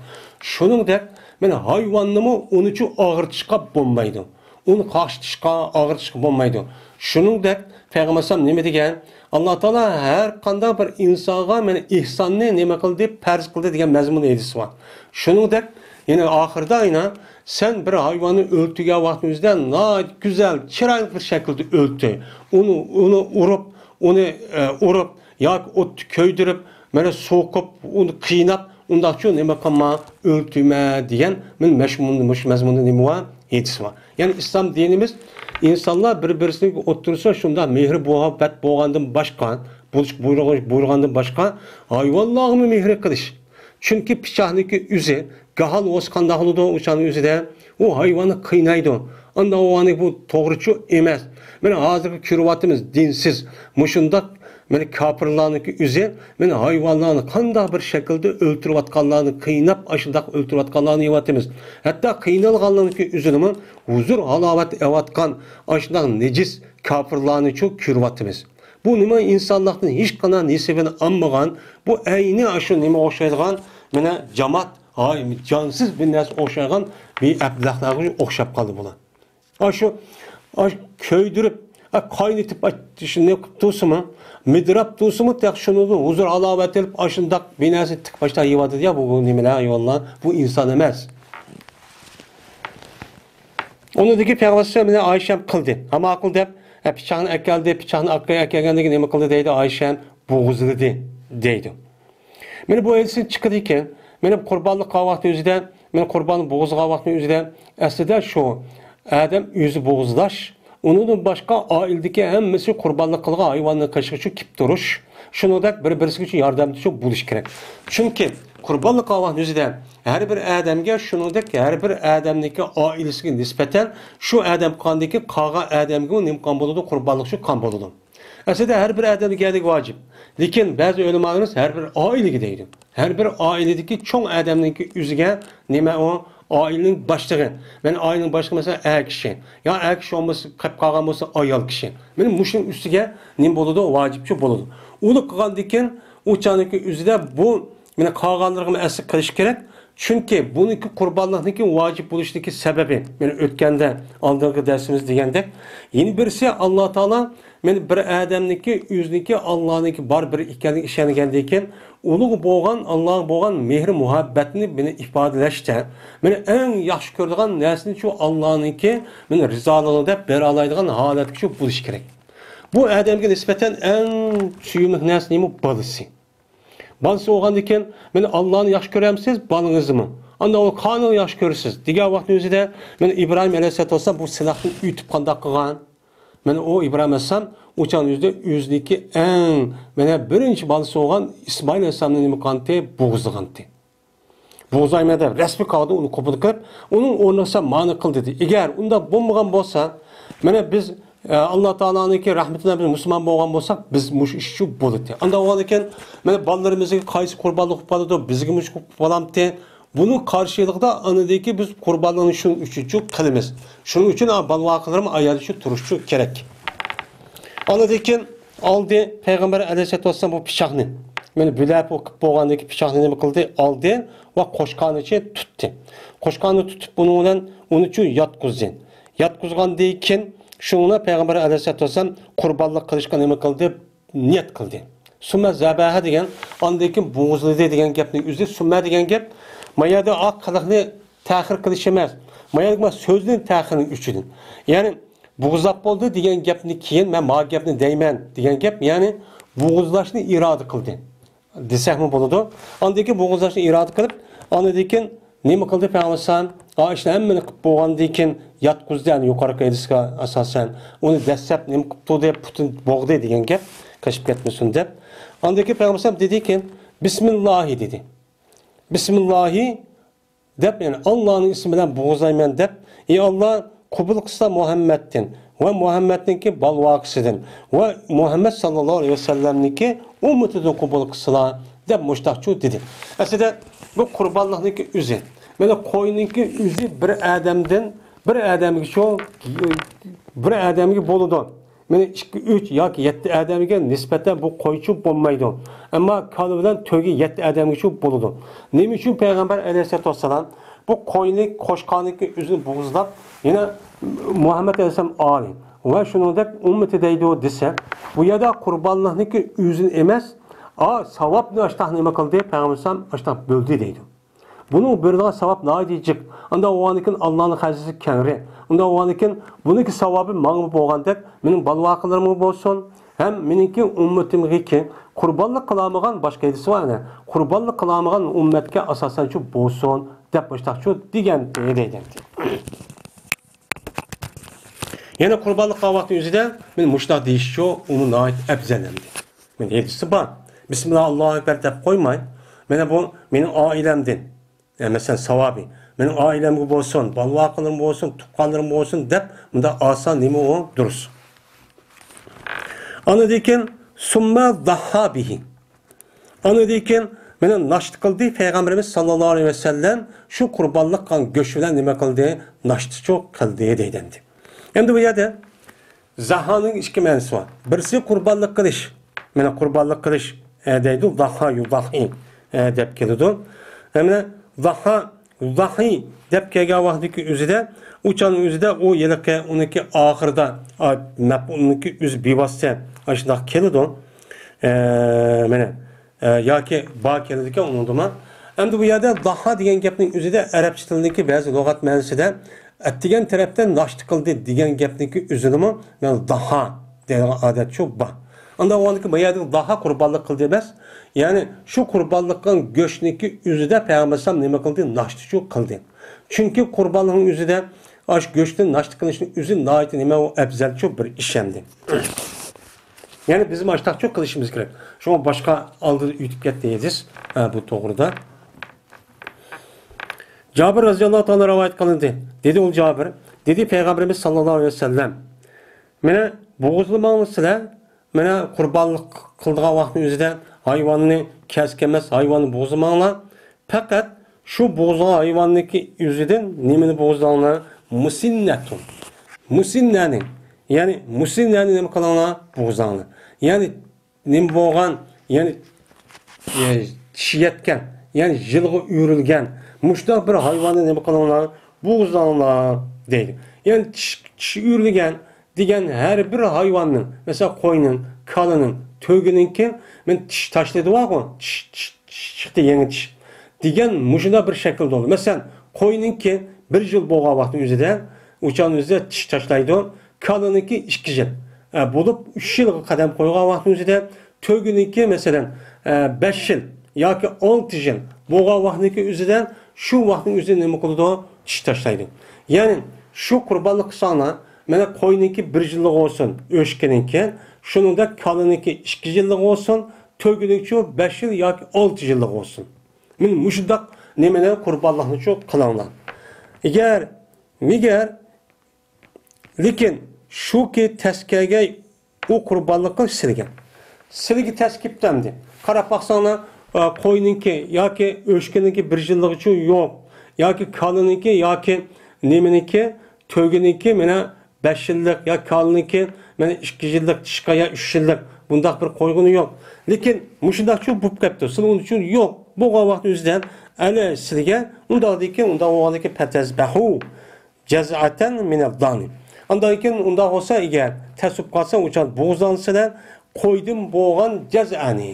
شۇنىڭدەك، مانا، ھايۋاننىمۇ ئۇنىچۇ ئاغرىتىشقا بولمايدۇ. ئۇنى قاقشىتىشقا، ئاغرىتىشقا بولمايدۇ. شۇنىڭدەك پەيغەمبەر ئەلەيھىسسالام نېمە دېگەن؟ ئاللا تائالا ھەر قانداق بىر ئىنسانغا مانا ئېھساننى نېمە قىلدى؟ پەرز قىلدى دېگەن مەزمۇن ھەدىسى بار. شۇنىڭدەك يەنە ئاخىرىدا يەنە سەن بىر ھايۋاننى ئۆلتۈرگەن ۋاقتىڭىزدا ناھايىتى گۈزەل، چىرايلىق بىر شەكىلدە ئۆلتۈر. ئۇنى، ئۇنى ئۇرۇپ، ئۇنى، ئە، ئۇرۇپ ياكى ئوتتا كۆيدۈرۈپ، مانا سوقۇپ، ئۇنى قىيناپ، ئۇنداقچۇ نېمە قىلما، ئۆلتۈرمە دېگەن مانا مەشمۇن-، مۇشۇ مەزمۇندا نېمە بار؟ ھەدىس بار. يەنى ئىسلام دىنىمىز ئىنسانلار بىر-بىرسىنىڭ ئوتتۇرىسىدا شۇنداق مېھرى مۇھەببەت بولغاندىن باشقا، بولۇش بۇيرۇغ-، بۇيرۇغاندىن باشقا ھايۋانلارغىمۇ مېھرى قىلىش. چۈنكى پىچاقنىڭكى ئۆزى گاھال بولسا قانداق بولىدۇ؟ ئۇ چاغنىڭ ئۆزىدە ئۇ ھايۋاننى قىينايدۇ. ئانداق بولغاندىكىن بۇ توغرىچۇ ئەمەس. مانا ھازىرقى كۆرۈۋاتىمىز دىنسىز، مۇشۇنداق مانا كاپىرلارنىڭكى ئۆزى، مانا ھايۋانلارنى قانداق بىر شەكىلدە ئۆلتۈرۈۋاتقانلارنى، قىيناپ ئاشۇنداق ئۆلتۈرۈۋاتقانلارنى كۆرۈۋاتىمىز. ھەتتا قىينالغانلارنىڭكى ئۆزىنىمۇ ھۇزۇر ھالاۋەت ئېلىۋاتقان ئاشۇنداق نىجىس كاپىرلارنىچۇ كۆرۈۋاتىمىز. بۇ نېمە ئىنسانلىقتىن ھېچقانداق نېسىۋىنى ئالمىغان، بۇ ئەينى ئاشۇ نېمە ئوخشايدىغان، مانا جامات، ھاي، جانسىز بىر نەرسە ئوخشايدىغان بىر ئەبلەخلەرگە ئوخشاپ قالدى بۇلار. ئاشۇ، ئاشۇ كۆيدۈرۈپ، ئا، قاينىتىپ، ئا، شۇنى قىلىپ تۇرسىمۇ، مىدىراپ تۇرسىمۇ، تېخى شۇنىڭدىن ھۇزۇر ھالاۋەت ئېلىپ، ئاشۇنداق بىر نەرسە تىك باشتا يەۋاتىدۇ يا، بۇ، بۇ نېمىلەر، ھايۋانلار، بۇ ئىنسان ئەمەس. ئۇنىڭدىن كېيىن پەيغەمبەر ئەلەيھىسسالام ئايشەم قىلدى. ھە، ماقۇل دەپ، ھە، پىچاقنى ئەكەلدى، پىچاقنى ئەكە-، ئەكەلگەندىن كېيىن نېمە قىلدى دەيدۇ، ئايشەم بوغۇزلىدى دەيدۇ. مانا بۇ ھەدىستىن چىقىدىكەن، مانا قۇربانلىق قىلغان ۋاقتى ئۆزىدە، مانا قۇرباننى بوغۇزلىغان ۋاقتى ئۆزىدە، ئەسلىدە شۇ ئادەم ئۆزى بوغۇزلاش، ئۇنىڭدىن باشقا ئائىلىدىكى ھەممىسى قۇربانلىق قىلغان ھايۋاننى قېشىغىچۇ كېلىپ تۇرۇش، شۇنىڭدەك بىر-بىرسىگىچۇ ياردەمدىچۇ بولۇش كېرەك. چۈنكى قۇربانلىق قىلغان ۋاقتى ئۆزىدە ھەر بىر ئادەمگە، شۇنىڭدەك ھەر بىر ئادەمنىڭكى ئائىلىسىگە نىسبەتەن شۇ ئادەم قىلغاندىكىن قالغان ئادەمگىمۇ نېمە قىلغان بولىدۇ؟ قۇربانلىقچۇ قىلغان بولىدۇ. ئەسلىدە ھەر بىر ئادەمگە دېگەن ۋاجىپ. لېكىن بەزى ئۆلىمالىرىمىز ھەر بىر ئائىلىگە دەيدۇ. ھەر بىر ئائىلىدىكى چوڭ ئادەمنىڭكى ئۆزىگە نېمە ئۇ؟ ئائىلىنىڭ باشلىقى. مەن ئائىلىنىڭ باشلىقى مەسىلەن ئەر كىشى. يا ئەر كىشى بولمىسا، قېلىپ قالغان بولسا ئايال كىشى. مانا مۇشۇنىڭ ئۈستىگە نېمە بولىدۇ؟ ۋاجىپچۇ بولىدۇ. ئۇنى قىلغاندىكىن ئۇ چاغنىڭكى ئۆزىدە بۇ، مانا قالغانلىرىغا ئەسلى قىلىش كېرەك. چۈنكى بۇنىڭكى قۇربانلىقنىڭكى ۋاجىپ بولۇشىدىكى سەۋەبى، مانا ئۆتكەندە ئالدىنقى دەرسىمىز دېگەندەك، يەنە بىرسى ئاللا تائالا مانا بىر ئادەمنىڭكى ئۆزىنىڭكى ئاللانىڭكى بار بىر ئىكەنلىكىگە ئىشەنگەندىن كېيىن، ئۇنىڭغا بولغان، ئاللاغا بولغان مېھرى مۇھەببەتنى مانا ئىپادىلەشتە، مانا ئەڭ ياخشى كۆرىدىغان نەرسىنى شۇ ئاللانىڭكى مانا رىزالىقى دەپ بېرەلايدىغان ھالەتكە شۇ بولۇش كېرەك. بۇ ئادەمگە نىسبەتەن ئەڭ سۆيۈملۈك نەرسە نېمە؟ بالىسى. بالىسى بولغاندىكىن، مانا ئاللانى ياخشى كۆرەمسىز، بالىڭىزنىمۇ؟ ئاندىن ئۇ قانۇن ياخشى كۆرىسىز دېگەن ۋاقىتنىڭ ئۆزىدە، مانا ئىبراھىم ئەلەيھىسسالاتۇ ۋەسسالام بۇ سىناقتىن ئۆتۈپ قانداق قىلغان؟ مانا ئۇ ئىبراھىم ئەلەيھىسسالام ئۇ چاغنىڭ ئۆزىدە ئۆزىنىڭكى ئەڭ، مانا بىرىنچى بالىسى بولغان ئىسمائىل ئەلەيھىسسالامنى نېمە قىلغانتى؟ بوغۇزلىغانتى. بوغۇزلايمەن دەپ رەسمىي كاغىزدا ئۇنى قوبۇل قىلىپ، ئۇنىڭ ئورنىغا سەن مانى قىل دېدى. ئەگەر ئۇنداق بولمىغان بولسا، مانا بىز، ئە، ئاللا تائالانىڭكى رەھمىتى بىلەن بىز مۇسۇلمان بولغان بولساق، بىز مۇشۇ ئىشچۇ بولاتتى. ئانداق بولغاندىكىن، مانا بالىلىرىمىزغا قايسى قۇربانلىق قىلىپ بولىدۇ، بىزگە مۇشۇ قىلىپ بولامتى؟ بۇنىڭ قارشىلىقىدا ئاندىكى بىز قۇربانلىقنى شۇنىڭ ئۈچۈنچۇ قىلىمىز. شۇنىڭ ئۈچۈن بالا-ۋاقىلىرىمۇ ئايالى شۇ تۇرۇشچۇ كېرەك. ئاندىن كېيىن ئالدى پەيغەمبەر ئەلەيھىسسالاتۇ ۋەسسالام بۇ پىچاقنى. مانا بۆلەپ قىلىپ بولغاندىن كېيىن پىچاقنى نېمە قىلدى؟ ئالدى ۋە قوچقارنىچە تۇتتى. قوچقارنى تۇتۇپ بۇنىڭ بىلەن ئۇنىچۇ ياتقۇزدى. ياتقۇزغاندىن كېيىن شۇنىڭ بىلەن پەيغەمبەر ئەلەيھىسسالاتۇ ۋەسسالام قۇربانلىق قىلىشقا نېمە قىلدى؟ نىيەت قىلدى. سۈممە زەبەھە دېگەن، ئاندىن كېيىن بوغۇزلىدى دېگەن گەپنىڭ ئۆزى سۈممە دېگەن گەپ. ما يەردە ئاق قىلىقنى تەخىر قىلىش ئەمەس. ما يەردە سۆزنى تەخىرنىڭ ئۈچىدىن. يەنى بوغۇزلاپ بولدى دېگەن گەپنى كېيىن مەن ما گەپنى دەيمەن دېگەن گەپ، يەنى بوغۇزلاشنى ئىرادە قىلدى دېسەكمۇ بولىدۇ. ئاندىن كېيىن بوغۇزلاشنى ئىرادە قىلىپ، ئاندىن كېيىن نېمە قىلدى پەيغەمبەر ئەلەيھىسسالام؟ ئا، ئىشنى ھەممىنى قىلىپ بولغاندىن كېيىن ياتقۇزدى، يەنى يۇقىرىقى ھەدىسكە ئاساسەن. ئۇنى دەسسەپ نېمە قىپتۇ دەپ، پۇتىنى بوغدى دېگەن گەپ، قېچىپ كەتمىسۇن دەپ. ئاندىن كېيىن پەيغەمبەر ئەلەيھىسسالام دېدىكى، بىسمىللاھى دېدى. بىسمىللاھى دەپ، يەنى ئاللانىڭ ئىسمى بىلەن بوغۇزلايمەن دەپ، ئى ئاللا، قوبۇل قىلسا مۇھەممەدتىن، ۋە مۇھەممەدنىڭكى بالۋاقىسىدىن ۋە مۇھەممەد ساللاللاھۇ ئەلەيھى ۋەسەللەمنىڭكى ئۈممىتىدىن قوبۇل قىلسىلا، دەپ مۇشتاقچۇ دېدى. ئەسلىدە بۇ قۇربانلىقنىڭكى ئۆزى، مانا قوينىڭكى ئۆزى بىر ئادەمدىن، بىر ئادەمگىچۇ، بىر ئادەمگە بولىدۇ. مانا ئىككى، ئۈچ ياكى يەتتە ئادەمگە نىسبەتەن بۇ قويچۇ بولمايدۇ. ئەمما كالا بىلەن تۆگە يەتتە ئادەمگىچۇ بولىدۇ. نېمە ئۈچۈن پەيغەمبەر ئەلەيھىسسالاتۇ ۋەسسالام بۇ قوينى قوشقاندىن كېيىن ئۆزىنى بوغۇزلاپ، يەنە مۇھەممەد ئەلەيھىسسالام ئالى ۋە شۇنىڭدەك ئۈممىتى دەيدۇ دېسە، بۇ يەردە قۇربانلىقنىڭكى ئۆزىنى ئەمەس، ئا، ساۋابنى ئاشتاق نېمە قىلدى؟ پەيغەمبەر ئەلەيھىسسالام ئاشتاق بۆلدى دەيدۇ. بۇنىڭ بېرىدىغان ساۋاب ناھايىتى جىق. ئۇنداق بولغاندىكىن ئاللانىڭ خەزىنىسى كەڭرى. ئۇنداق بولغاندىكىن بۇنىڭكى ساۋابى ماڭىمۇ بولغاندەك، مېنىڭ بالىۋاقىلىرىمغا بولسۇن، ھەم مېنىڭكى ئۈممىتىمگىكى قۇربانلىق قىلالمىغان باشقا ھەدىسى بار ئەنە. قۇربانلىق قىلالمىغان ئۈممەتكە ئاساسەنچۇ بولسۇن، دەپ مۇشتاقچۇ دېگەن دەيدۇ. يەنە قۇربانلىق قىلغان ۋاقتى ئۆزىدە مەن مۇشۇنداق دېيىشچۇ، ئۇمۇ ناھايىتى ئەپزەل ئەمدى. مەن ھەدىسى بار. بىسمىللا، ئاللاھۇ ئەكبەر دەپ قويماي، مانا بۇ مېنىڭ ئائىلەمدىن، ئە، مەسىلەن، ساۋابى، مېنىڭ ئائىلەمگە بولسۇن، بالىۋاقىلىرىم بولسۇن، تۇغقانلىرىم بولسۇن دەپ مۇنداق ئالسا نېمە ئۇ دۇرۇس. ئاندىن كېيىن، سۇممە زاھھا بىھى. ئاندىن كېيىن مانا ناشتا قىلدى پەيغەمبىرىمىز ساللاللاھۇ ئەلەيھى ۋەسەللەم، شۇ قۇربانلىق قىلغان گۆش بىلەن نېمە قىلدى؟ ناشتىچۇ قىلدى دەيدۇ ئەمدى. ئەمدى بۇ يەردە زاھانىڭ ئىككى مەنىسى بار. بىرسى قۇربانلىق قىلىش. مانا قۇربانلىق قىلىش، ئە، دەيدۇ. زاھا يۇزاھى، ئە، دەپ كېلىدۇ. ئە، مانا زاھا، زاھى دەپ كەلگەن ۋاقتىدىكى ئۆزىدە، ئۇ چاغنىڭ ئۆزىدە ئۇ ھېلىقى ئۇنىڭكى ئاخىرىدا، ئا، مەپئۇلنىڭكى ئۆزى بىۋاسىتە ئاشۇنداق كېلىدۇ. ئە، مانا، ئە، ياكى با كېلىدىكەن ئۇنىڭدىمۇ. ئەمدى بۇ يەردە زاھا دېگەن گەپنىڭ ئۆزىدە ئەرەبچە تىلدىكى بەزى لۇغەت مەنىسىدە ئەتىگەن تەرەپتە ناشتا قىلدى دېگەن گەپنىڭكى ئۆزىدىمۇ، مانا، زاھا دەيدىغان ئادەتچۇ بار. ئانداق بولغاندىكىن بۇ يەردىكى زاھا قۇربانلىق قىلدى ئەمەس، يەنى شۇ قۇربانلىق قىلغان گۆشنىڭكى ئۆزىدە پەيغەمبەر ئەلەيھىسسالام نېمە قىلدى؟ ناشتىچۇ قىلدى. چۈنكى قۇربانلىقنىڭ ئۆزىدە ئاشۇ گۆشتىن ناشتا قىلىشنىڭ ئۆزى ناھايىتى نېمە، ئۇ ئەپزەلچۇ بىر ئىش ئەمدى. يەنى بىزمۇ ئاشتاقچۇ قىلىشىمىز كېرەك. شۇڭا باشقا ئالدىدا ئۆتۈپ كەتتى ھەدىس، ھە، بۇ توغرىدا. جابىر رەزىياللاھۇ تائالا رىۋايەت قىلىندى. دېدى ئۇ جابىر، دېدى پەيغەمبىرىمىز ساللاللاھۇ ئەلەيھى ۋەسەللەم، مانا بوغۇزلىماڭلار سىلەر، مانا قۇربانلىق قىلىدىغان ۋاقىتنىڭ ئۆزىدە ھايۋاننى كەسكەن ئەمەس، ھايۋاننى بوغۇزلىماڭلار. پەقەت شۇ بوغۇزلىغان ھايۋاننىڭكى ئۆزىدىن نېمىنى بوغۇزلاڭلار؟ مۇسىننەتۇن. مۇسىننەنى، يەنى مۇسىننەنى نېمە قىلىڭلار؟ بوغۇزلاڭلار. يەنى نېمە بولغان، يەنى، ئە، چىشى يەتكەن، يەنى يىلغا ئۆرۈلگەن مۇشۇنداق بىر ھايۋاننى نېمە قىلىڭلار؟ بوغۇزلاڭلار دەيدۇ. يەنى چىش، چىشى ئۆرۈلگەن دېگەن ھەر بىر ھايۋاننىڭ، مەسىلەن، قوينىڭ، كالىنىڭ، تۆگىنىڭكى، مەن چىش تاشلىدى بارغۇ، چىش، چىش، چىش چىقتى، يېڭى چىش دېگەن مۇشۇنداق بىر شەكىلدە بولىدۇ. مەسىلەن، قوينىڭكى بىر يىل بولغان ۋاقىتنىڭ ئۆزىدە، ئۇ چاغنىڭ ئۆزىدە چىش تاشلايدۇ. كالىنىڭكى ئىككى يىل، ئە، بولۇپ، ئۈچ يىلغا قەدەم قويغان ۋاقىتنىڭ ئۆزىدە، تۆگىنىڭكى، مەسىلەن، ئە، بەش يىل ياكى ئالتە يىل بولغان ۋاقىتنىڭكى ئۆزىدە، شۇ ۋاقىتنىڭ ئۆزىدە نېمە قىلىدۇ؟ چىش تاشلايدۇ. يەنى شۇ قۇربانلىق قىلساڭلار، مانا قوينىڭكى بىر يىللىق بولسۇن، ئۆچكىنىڭكى، شۇنىڭدەك كالىنىڭكى ئىككى يىللىق بولسۇن، تۆگىنىڭكىچۇ بەش يىل ياكى ئالتە يىللىق بولسۇن. مانا مۇشۇنداق نېمىنى، قۇربانلىقنىچۇ قىلىڭلار. ئەگەر، ئەگەر لېكىن شۇكى تەس كەلگەي ئۇ قۇربانلىق قىلىش سىلىگە. سىلىگە تەس كېپتۇ ئەمدى. قاراپ باقساڭلار، ئا، قوينىڭكى ياكى ئۆچكىنىڭكى بىر يىللىقىچۇ يوق. ياكى كالىنىڭكى ياكى نېمىنىڭكى، تۆگىنىڭكى مانا بەش يىللىق يا كالىنىڭكى مانا ئىككى يىللىق چىشقا يا ئۈچ يىللىق بۇنداق بىر قويغىنى يوق. لېكىن مۇشۇنداقچۇ بوپ كەپتۇ. سىلى ئۇنىڭ ئۈچۈن يوق. بولغان ۋاقىت ئۆزىدە ئەلە سىلىگە ئۇنداق دېگەن، ئۇنداق بولغاندىكىن پەتەزبەھۇ. جەزئەتەن مىنەز زانى. ئاندىن كېيىن ئۇنداق بولسا، ئەگەر تەس بولۇپ قالسا، ئۇ چاغ بوغۇزلانسىلەر، قويدىن بولغان جەزئەنى.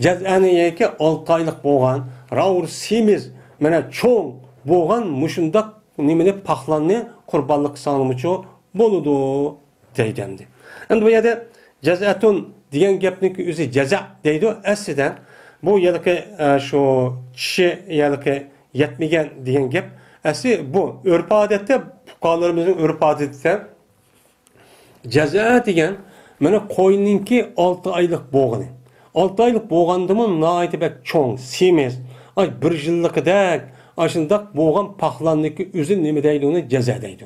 جەزئەنى يەنىكى ئالتە ئايلىق بولغان، راۋۇر سېمىز، مانا چوڭ بولغان مۇشۇنداق نېمىنى، پاخلاننى قۇربانلىق قىلساڭلارمۇچۇ بولىدۇ. دەيدۇ ئەمدى. ئەمدى بۇ يەردە جەزئەتۇن دېگەن گەپنىڭكى ئۆزى جەزە دەيدۇ. ئەسلىدە بۇ ھېلىقى، ئە، شۇ چىشى ھېلىقى يەتمىگەن دېگەن گەپ. ئەسلى بۇ ئۆرپ-ئادەتتە، پۇقرالىرىمىزنىڭ ئۆرپ-ئادىتىدە جەزە دېگەن مانا قوينىڭكى ئالتە ئايلىق بولغىنى. ئالتە ئايلىق بولغاندىمۇ ناھايىتى بەك چوڭ، سېمىز، ئاي، بىر يىللىقىدەك ئاشۇنداق بولغان پاخلاننىڭكى ئۆزى نېمە دەيدۇ؟ ئۇنى جەزە دەيدۇ.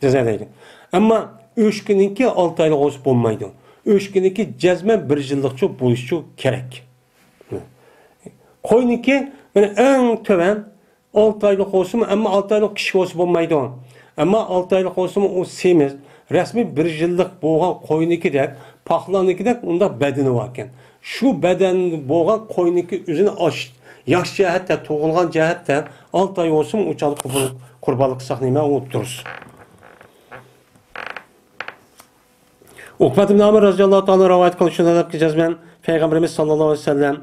جەزا دەيدۇ. ئەمما ئۆچكىنىڭكى ئالتە ئايلىق بولسا بولمايدۇ. ئۆچكىنىڭكى جەزمەن بىر يىللىقچۇ بولۇشچۇ كېرەك. قوينىڭكى مانا ئەڭ تۆۋەن ئالتە ئايلىق بولسىمۇ، ئەمما ئالتە ئايلىق كىچىك بولسا بولمايدۇ. ئەمما ئالتە ئايلىق بولسىمۇ ئۇ سېمىز، رەسمىي بىر يىللىق بولغان قوينىڭكىدەك، پاقلاننىڭكىدەك ئۇنداق بەدىنى باركەن. شۇ بەدەن بولغان قوينىڭكى ئۆزىنى ئاش-، ياش جەھەتتە، تۇغۇلغان جەھەتتە ئالتە ئاي بولسىمۇ ئۇ چاغدا قۇربان-، قۇربانلىق قىلساق نېمە ئۇ دۇرۇس. ئۇقبەت ئىبن ئامىر رەزىياللاھۇ تائالا رىۋايەت قىلىش شۇنداق جەزمەن پەيغەمبىرىمىز ساللاللاھۇ ئەلەيھى ۋەسەللەم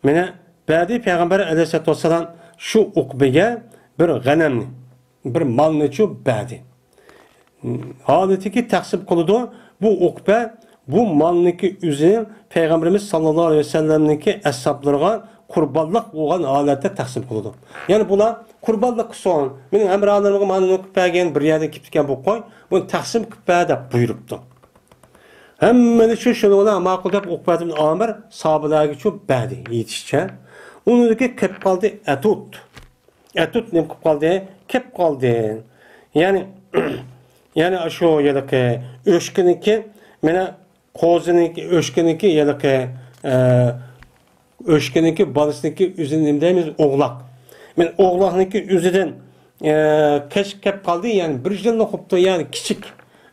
مېنى بەدى پەيغەمبەر ئەلەيھىسسالاتۇ ۋەسسالام شۇ ئۇقبىگە بىر غەنەمنى، بىر مالنىچۇ بەدى. ھالىتىكى تەقسىم قىلىدۇ. بۇ ئۇقبە بۇ مالنىكى ئۆزىنى پەيغەمبىرىمىز ساللاللاھۇ ئەلەيھى ۋەسەللەمنىڭكى ئەسھابلىرىغا قۇربانلىق بولغان ھالەتتە تەقسىم قىلىدۇ. يەنى بۇلار قۇربانلىق قىلسۇن، مېنىڭ ھەمراھلىرىمغا مانا نېمە قىلىپ بەرگىن، بىر يەردىن كېلىپ كەتكەن بۇ قوي، بۇنى تەقسىم قىلىپ بەر دەپ بۇيرۇپتۇ. ھەممىنى شۇ شۇنىڭ بىلەن ماقۇل دەپ ئۇقبەت ئىبن ئامىر ساھابىلەرگىچۇ بەردى، يېتىشىچە. ئۇنىڭدىكى كەپ قالدى ئەتۇت. ئەتۇت نېمە قىلىپ قالدى؟ كەپ قالدى. يەنى، يەنى شۇ ھېلىقى ئۆچكىنىڭكى، مانا قوزىنىڭكى، ئۆچكىنىڭكى ھېلىقى، ئە، ئۆچكىنىڭكى بالىسىنىڭكى ئۆزىنى نېمە دەيمىز؟ ئوغلاق. مانا ئوغلاقنىڭكى ئۆزىدىن، ئە، كەچ كەپ قالدى، يەنى بىر يىللىق بوپتۇ، يەنى كىچىك.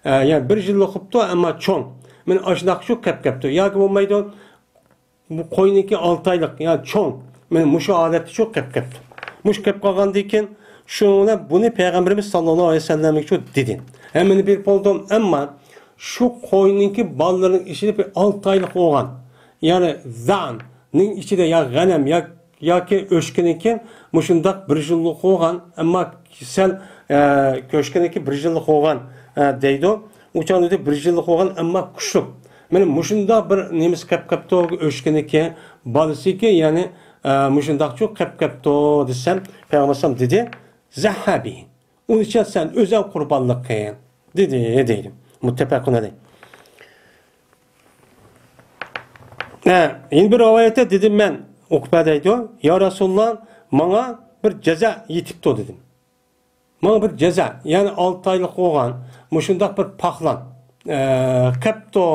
ئە، يەنى بىر يىللىق بوپتۇ، ئەمما چوڭ. مانا ئاشۇنداق شۇ كەپ كەپتۇ. ياكى بولمايدۇ، بۇ قوينىڭكى ئالتە ئايلىق، يا چوڭ. مانا مۇشۇ ھالەتتە شۇ كەپ كەپتۇ. مۇشۇ كەپ قالغاندىن كېيىن، شۇنىڭ بىلەن بۇنى پەيغەمبىرىمىز ساللاللاھۇ ئەلەيھى ۋەسەللەمگە شۇ دېدى. ھەممىنى بېرىپ بولدۇم، ئەمما شۇ قوينىڭكى بالىلىرىنىڭ ئىچىدە بىر ئالتە ئايلىق بولغان، يەنى زاننىڭ ئىچىدە يا غەنەم، يا ياكى ئۆچكىنىڭكى مۇشۇنداق بىر يىللىق بولغان، ئەمما سەل، ئە، ئۆچكىنىڭكى بىر يىللىق بولغان، ئە، دەيدۇ. ئۇ چاغدا بىر يىللىق بولغان، ئەمما كۈچلۈك. مانا مۇشۇنداق بىر نېمىسى قېپ قېپتۇ، ئۆچكىنىڭكى بالىسىكى، يەنى، ئە، مۇشۇنداقچۇ قېپ قېپتۇ دېسەم، پەيغەمبەر ئەلەيھىسسالام دېدى، زەھھابى. ئۇنىڭ ئۈچۈن سەن ئۆزۈڭ قۇربانلىق قىل، دېدى، دەيدۇ. مۇتتەپەقۇن ئەلەيھ. ھە، يەنە بىر رىۋايەتتە دېدىم مەن، ئۇقبە دەيدۇ، يا رەسۇلاللا، ماڭا بىر جازا يېتىپتۇ، دېدىم. ماڭا بىر جازا، يەنى ئالتە ئايلىق بولغان مۇشۇنداق بىر پاقلان، ئە، قېپتۇ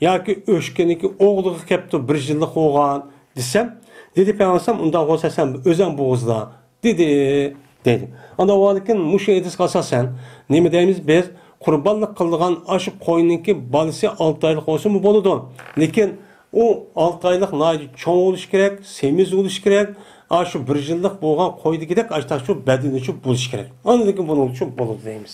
ياكى ئۆچكىنىڭكى ئوغلىغا قېپتۇ، بىر يىللىق بولغان دېسەم، دېدى پەيغەمبەر ئەلەيھىسسالام، ئۇنداق بولسا سەن ئۆزۈڭ بوغۇزلا، دېدى، دەيدۇ. ئانداق بولغاندىكىن مۇشۇ ھەدىسكە ئاساسەن نېمە دەيمىز بىز؟ قۇربانلىق قىلىدىغان ئاشۇ قوينىڭكى بالىسى ئالتە ئايلىق بولسىمۇ بولىدۇ. لېكىن ئۇ ئالتە ئايلىق ناھايىتى چوڭ بولۇشى كېرەك، سېمىز بولۇشى كېرەك. ئاشۇ بىر يىللىق بولغان قويدىكىدەك ئاشتاقچۇ بەدىنىچۇ بولۇشى كېرەك. ئاندىن كېيىن بۇنىڭچۇ بولىدۇ دەيمىز.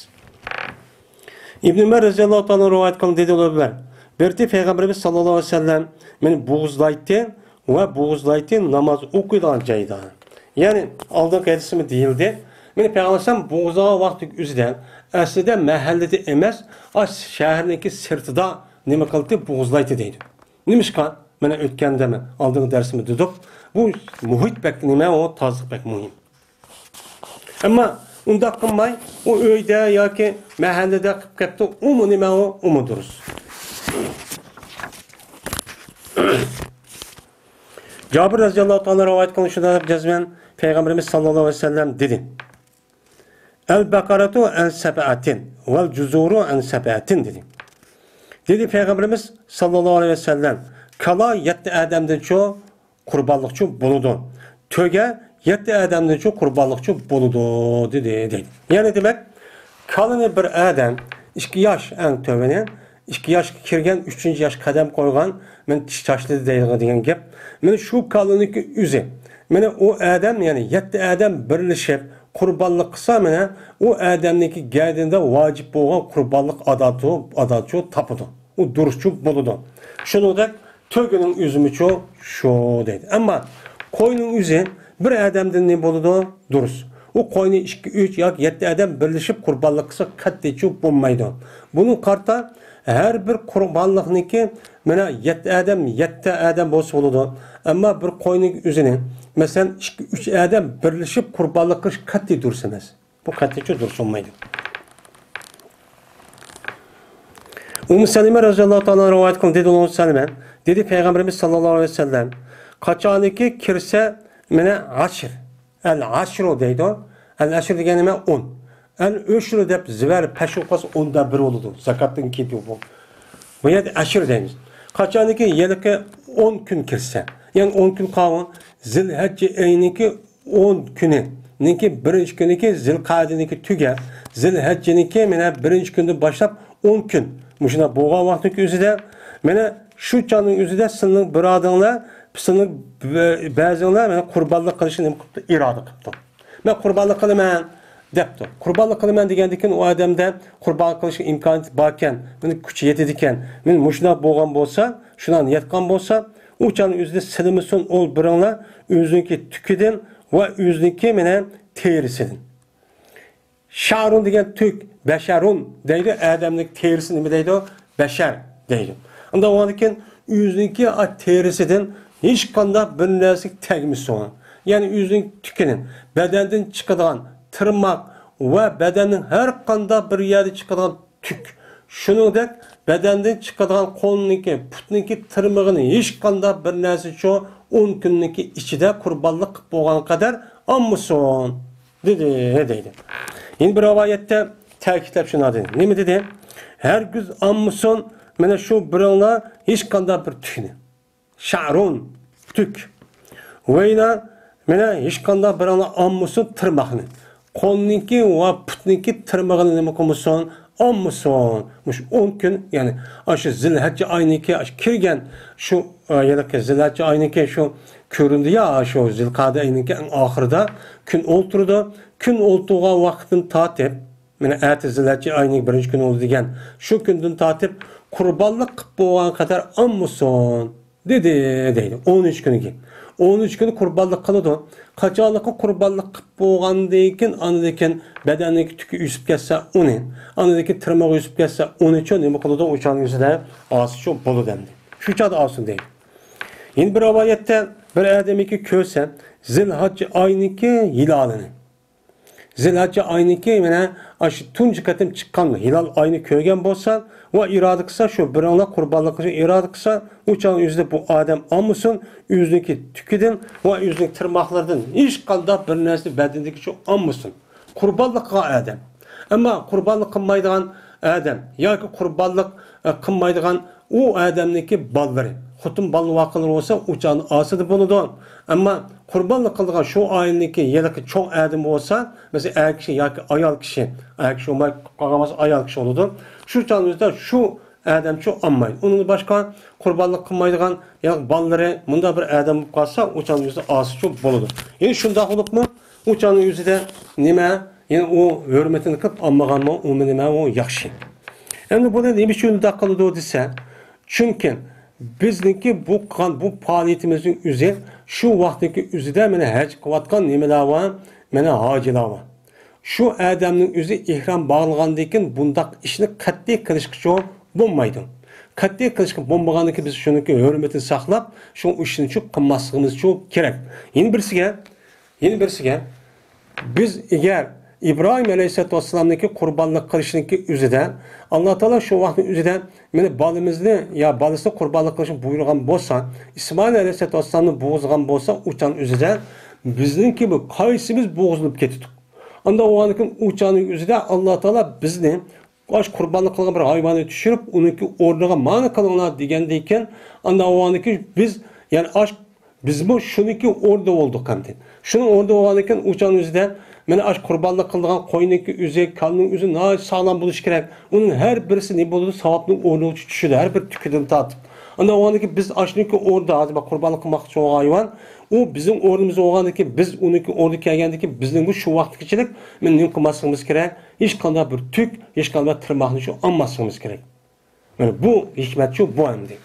ئىبن ئۆمەر رەزىياللاھۇ تائالا رىۋايەت قىلغان دېدى ئۇلار بىلەن. بىر پەيغەمبىرىمىز ساللاللاھۇ ئەلەيھى ۋەسەللەم مېنى بوغۇزلايتتى ۋە بوغۇزلايتتى ناماز ئوقۇيدىغان جايدا. يەنى ئالدىنقى ھەدىسىمۇ دېيىلدى. مېنى پەيغەمبەر ئەلەيھىسسالام بوغۇزلىغان ۋاقىتنىڭ ئۆزىدە ئەسلىدە مەھەللىدە ئەمەس، ئاش شەھەرنىڭكى سىرتىدا نېمە قىلدى؟ بوغۇزلايتتى دەيدۇ. نېمىشقا؟ مانا ئۆتكەندە مەن ئالدىنقى دەرسىمدە دېدۇق. بۇ مۇھىت بەك نېمە، ئۇ تازىلىق بەك مۇھىم. ئەمما ئۇنداق قىلماي، ئۇ ئۆيدە ياكى مەھەللىدە قىلىپ كەپتۇ، ئۇمۇ نېمە ئۇ، ئۇمۇ دۇرۇس. جابىر رەزىياللاھۇ تائالا رىۋايەت قىلىنىشىدا جەزمەن پەيغەمبىرىمىز ساللاللاھۇ ئەلەيھى ۋەسەللەم دېدى. ئەل بەقەرەتۇ ئەن سەبئەتىن ۋەل جۇزۇرۇ ئەن سەبئەتىن دېدى. دېدى پەيغەمبىرىمىز ساللاللاھۇ ئەلەيھى ۋەسەللەم، كالا يەتتە ئادەمدىنچۇ قۇربانلىقچۇ بولىدۇ. تۆگە يەتتە ئادەمدىنچۇ قۇربانلىقچۇ بولىدۇ، دېدى، دەيدۇ. يەنى دېمەك، كالىنى بىر ئادەم، ئىككى ياش ئەڭ تۆۋىنى، ئىككى ياشقا كىرگەن، ئۈچىنچى ياشقا قەدەم قويغان، مېنى چاچلىدى دەيدىغان دېگەن گەپ. مېنى شۇ كالىنىڭكى ئۆزى، مېنى ئۇ ئادەم، يەنى يەتتە ئادەم بىرلىشىپ قۇربانلىق قىلسا، مېنى ئۇ ئادەمنىڭكى گەدىنىدە ۋاجىپ بولغان قۇربانلىق ئاداتى، ئاداتچۇ تاپىدۇ. ئۇ دۇرۇسچۇ بولىدۇ. شۇنىڭدەك تۆگىنىڭ ئۆزىمۇچۇ شۇ دەيدۇ. ئەمما قوينىڭ ئۆزى بىر ئادەمدىن نېمە بولىدۇ؟ دۇرۇس. ئۇ قوينى ئىككى، ئۈچ ياكى يەتتە ئادەم بىرلىشىپ قۇربانلىق قىلسا قەتئىيچۇ بولمايدۇ. بۇنىڭغا قارىتا ھەر بىر قۇربانلىقنىڭكى مانا يەتتە ئادەم، يەتتە ئادەم بولسا بولىدۇ. ئەمما بىر قوينىڭ ئۆزىنى، مەسىلەن، ئىككى، ئۈچ ئادەم بىرلىشىپ قۇربانلىق قىلىش قەتئىي دۇرۇس ئەمەس. بۇ قەتئىيچۇ دۇرۇس بولمايدۇ. ئۇممۇ سەلىمە رەزىياللاھۇ تائالا رىۋايەت قىلدى، دېدى ئۇممۇ سەلىمە. دېدى پەيغەمبىرىمىز ساللاللاھۇ ئەلەيھى ۋەسەللەم، قاچانكى كىرسە مانا ئەشر، ئەل ئەشرۇ دەيدۇ. ئەل ئەشر دېگەن نېمە؟ ئون. ئەل ئۆشرى دەپ زىۋەر پەش بولۇپ قالسا، ئوندا بىر بولىدۇ. زاكاتتىن كېيىن بۇ. بۇ يەردە ئەشر دەيمىز. قاچانكى ھېلىقى ئون كۈن كىرسە، يەنى ئون كۈن قالغان زىلھەججە ئېيىنىڭكى ئون كۈنىنىڭكى بىرىنچى كۈنىكى زىلقەدىنىڭكى تۈگە، زىلھەججىنىڭكى مانا بىرىنچى كۈندىن باشلاپ ئون كۈن. مۇشۇنداق بولغان ۋاقىتنىڭ ئۆزىدە، مانا شۇ چاغنىڭ ئۆزىدە سىلىنىڭ بىرادىڭلار، سىلىنىڭ بە-، بەزىڭلار مانا قۇربانلىق قىلىشنى نېمە قىپتۇ؟ ئىرادە قىپتۇ. مەن قۇربانلىق قىلىمەن دەپتۇ. قۇربانلىق قىلىمەن دېگەندىكىن ئۇ ئادەمدە قۇربان قىلىشقا ئىمكانىيىتى باركەن، مېنىڭ كۈچى يېتىدىكەن، مېنى مۇشۇنداق بولغان بولسا، شۇنداق نىيەت قىلغان بولسا، ئۇ چاغنىڭ ئۆزىدە سېلىنمىسۇن ئول بىرىڭلار ئۆزىنىڭكى تۈكىدىن ۋە ئۆزىنىڭكى مانا تېرىسىدىن. شەرۇن دېگەن تۈك، بەشەرۇن دەيدۇ، ئادەمنىڭ تېرىسى نېمە دەيدۇ؟ بەشەر دەيدۇ. ئۇنداق بولغاندىكىن ئۆزىنىڭكى تېرىسىدىن ھېچقانداق بىر نەرسىگە تەگمىسۇن. يەنى ئۆزىنىڭ تۈكىدىن، بەدەندىن چىقىدىغان تىرماق ۋە بەدەننىڭ ھەر قانداق بىر يەردە چىقىدىغان تۈك. شۇنىڭدەك بەدەندىن چىقىدىغان قولنىڭكى، پۇتنىڭكى تىرمىقىنى ھېچقانداق بىر نەرسىچۇ ئون كۈننىڭكى ئىچىدە قۇربانلىق قىلىپ بولغان قەدەر ئالمىسۇن، دېدى، دەيدۇ. يەنە بىر رىۋايەتتە تەكىتلەپ شۇنداق دېدى. نېمە دېدى؟ ھەرگىز ئالمىسۇن، مانا شۇ بىرىڭلار ھېچقانداق بىر تۈكنى. شەرۇن، تۈك. ۋەيلا، مانا ھېچقانداق بىرىڭلار ئالمىسۇن تىرماقنى. قولنىڭكى ۋە پۇتنىڭكى تىرمىقىنى نېمە قىلمىسۇن؟ ئالمىسۇن. مۇشۇ ئون كۈن، يەنى ئاشۇ زىلھەججە ئاينىڭكى، ئاشۇ كىرگەن شۇ، ئە، ھېلىقى زىلھەججە ئاينىڭكى شۇ كۆرۈندى يا، شۇ زىلقەدە ئاينىڭكى ئەڭ ئاخىرىدا كۈن ئولتۇرىدۇ. كۈن ئولتۇرغان ۋاقىتتىن تارتىپ، مانا ئەتە زىلھەججە ئاينىڭ بىرىنچى كۈنى بولىدۇ دېگەن. شۇ كۈندىن تارتىپ قۇربانلىق قىلىپ بولغان قەدەر ئالمىسۇن، دېدى، دەيدۇ. ئون ئۈچ كۈنىگە. ئون ئۈچ كۈنى قۇربانلىق قىلىدۇ. قاچانلىقى قۇربانلىق قىلىپ بولغاندىن كېيىن، ئاندىن كېيىن بەدەننىڭكى تۈكى ئۆسۈپ كەتسە ئۇنى، ئاندىن كېيىن تىرمىقى ئۆسۈپ كەتسە ئۇنىچۇ نېمە قىلىدۇ؟ ئۇ چاغنىڭ ئۆزىدە ئالسىچۇ بولىدۇ ئەمدى. شۇ چاغدا ئالسۇن دەيدۇ. يەنە بىر رىۋايەتتە بىر ئادەمنىڭكى كۆرسە زىلھەججە ئاينىڭكى ھىلالىنى، زىلھەججە ئاينىڭكى مانا ئاشۇ تۇنجى قېتىم چىققان ھىلال ئاينى كۆرگەن بولسا ۋە ئىرادە قىلسا، شۇ بىرىڭلار قۇربانلىق قىلىشنى ئىرادە قىلسا، ئۇ چاغنىڭ ئۆزىدە بۇ ئادەم ئالمىسۇن، ئۆزىنىڭكى تۈكىدىن ۋە ئۆزىنىڭكى تىرماقلىرىدىن ھېچقانداق بىر نەرسىنى بەدىنىدىكى شۇ ئالمىسۇن. قۇربانلىق قىلغان ئادەم. ئەمما قۇربانلىق قىلمايدىغان ئادەم ياكى قۇربانلىق، ئە، قىلمايدىغان ئۇ ئادەمنىڭكى بالىلىرى، خوتۇن بالا ۋاقىلىرى بولسا، ئۇ چاغدا ئاسىدە بولىدۇ. ئەمما قۇربانلىق قىلىدىغان شۇ ئائىلىنىڭكى ھېلىقى چوڭ ئادىمى بولسا، مەسىلەن، ئەر كىشى ياكى ئايال كىشى، ئەر كىشى بولماي قالغان بولسا، ئايال كىشى بولىدۇ. شۇ چاغدا شۇ ئادەمچۇ ئالمايدۇ. ئۇنىڭدىن باشقا قۇربانلىق قىلمايدىغان ياكى بالىلىرى مۇنداق بىر ئادەم بولۇپ قالسا، ئۇ چاغدا ئاسىچۇ بولىدۇ. يەنى شۇنداق بولۇپمۇ، ئۇ چاغنىڭ ئۆزىدە نېمە؟ يەنى ئۇ ھۆرمىتىنى قىلىپ ئالمىغانمۇ، ئۇمۇ نېمە، ئۇ ياخشى. ئەمدى بۇنى نېمە ئۈچۈن ئۇنداق قىلىدۇ دېسە، چۈنكى بىزنىڭكى بۇ قىلغان بۇ پائالىيىتىمىزنىڭ ئۆزى شۇ ۋاقىتنىڭكى ئۆزىدە مانا ھەج قىلىۋاتقان نېمىلەر بار، مانا ھاجىلار بار. شۇ ئادەمنىڭ ئۆزى ئېھرام باغلىغاندىن كېيىن بۇنداق ئىشنى قەتئىي قىلىشقىچۇ بولمايدۇ. قەتئىي قىلىشقا بولمىغاندىن كېيىن بىز شۇنىڭكى ھۆرمىتىنى ساقلاپ، شۇ ئىشنىچۇ قىلماسلىقىمىزچۇ كېرەك. يەنە بىرسىگە، يەنە بىرسىگە، بىز ئەگەر ئىبراھىم ئەلەيھىسسالاتۇ ۋەسسالامنىڭكى قۇربانلىق قىلىشىنىڭكى ئۆزىدە، ئاللا تائالا شۇ ۋاقىتنىڭ ئۆزىدە مېنى بالىمىزنى يا بالىسىنى قۇربانلىق قىلىشنى بۇيرۇغان بولسا، ئىسمائىل ئەلەيھىسسالاتۇ ۋەسسالامنى بوغۇزلىغان بولسا، ئۇ چاغنىڭ ئۆزىدە بىزنىڭكى بۇ قايسىمىز بوغۇزلىنىپ كېتىدۇق. ئانداق بولغاندىن كېيىن ئۇ چاغنىڭ ئۆزىدە ئاللا تائالا بىزنى ئاش قۇربانلىق قىلغان بىر ھايۋاننى چۈشۈرۈپ، ئۇنىڭكى ئورنىغا مانا قىلىڭلار دېگەندىن كېيىن، ئانداق بولغاندىن كېيىن بىز، يەنى ئاش، بىزمۇ شۇنىڭكى ئورنىدا بولدۇق ئەمدى. شۇنىڭ ئورنىدا بولغاندىن كېيىن ئۇ چاغنىڭ ئۆزىدە مانا ئاش قۇربانلىق قىلىدىغان قوينىڭكى ئۆزى، كالىنىڭ ئۆزى ناھايىتى ساغلام بولۇشى كېرەك. ئۇنىڭ ھەر بىرسى نېمە بولىدۇ؟ ساۋابنىڭ ئورنىغا چۈشىدۇ، ھەر بىر تۈكىدىن تارتىپ. ئانداق بولغاندىن كېيىن بىز ئاشنىڭكى ئورنىدا، ھازىر قۇربانلىق قىلماقچى بولغان ھايۋان، ئۇ بىزنىڭ ئورنىمىزدا بولغاندىن كېيىن، بىز ئۇنىڭكى ئورنىغا كەلگەندىن كېيىن بىزنىڭمۇ شۇ ۋاقىتقىچىلىك مانا نېمە قىلماسلىقىمىز كېرەك؟ ھېچقانداق بىر تۈك، ھېچقانداق بىر تىرماقنى شۇ ئالماسلىقىمىز كېرەك. مانا بۇ ھېكمەتچۇ بۇ ئەمدى.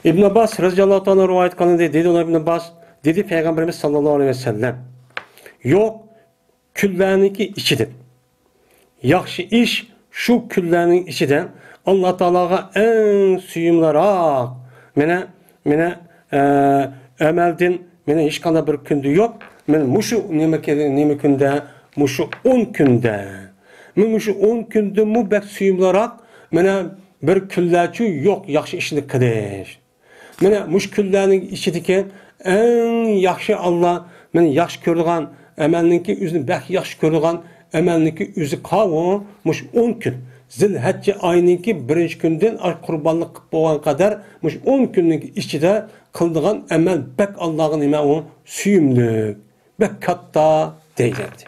ئىبن ئابباس رەزىياللاھۇ تائالا رىۋايەت قىلىندى، دېدى ئۇلار ئىبن ئابباس، دېدى پەيغەمبىرىمىز ساللاللاھۇ ئەلەيھى ۋەسەللەم، يوق، كۈنلەرنىڭكى ئىچىدە ياخشى ئىش شۇ كۈنلەرنىڭ ئىچىدە ئاللا تائالاغا ئەڭ سۆيۈملىراق، مانا، مانا، ئە، ئەمەلدىن مانا ھېچقانداق بىر كۈندە يوق. مانا مۇشۇ نېمە، نېمە كۈندە؟ مۇشۇ ئون كۈندە. مانا مۇشۇ ئون كۈندىنمۇ بەك سۆيۈملىراق مانا بىر كۈنلەرچۇ يوق ياخشى ئىشنى قىلىش. مانا مۇشۇ كۈنلەرنىڭ ئىچىدىكى ئەڭ ياخشى، ئاللا مانا ياخشى كۆرىدىغان، ئەمەلنىڭكى ئۆزىنى بەك ياخشى كۆرىدىغان ئەمەلنىڭكى ئۆزى قاۋۇ، مۇشۇ ئون كۈن، زىلھەججە ئاينىڭكى بىرىنچى كۈندىن قۇربانلىق قىلىپ بولغان قەدەر مۇشۇ ئون كۈننىڭ ئىچىدە قىلىدىغان ئەمەل بەك ئاللاغا نېمە ئۇ سۆيۈملۈك، بەك كاتتا دەيدۇ.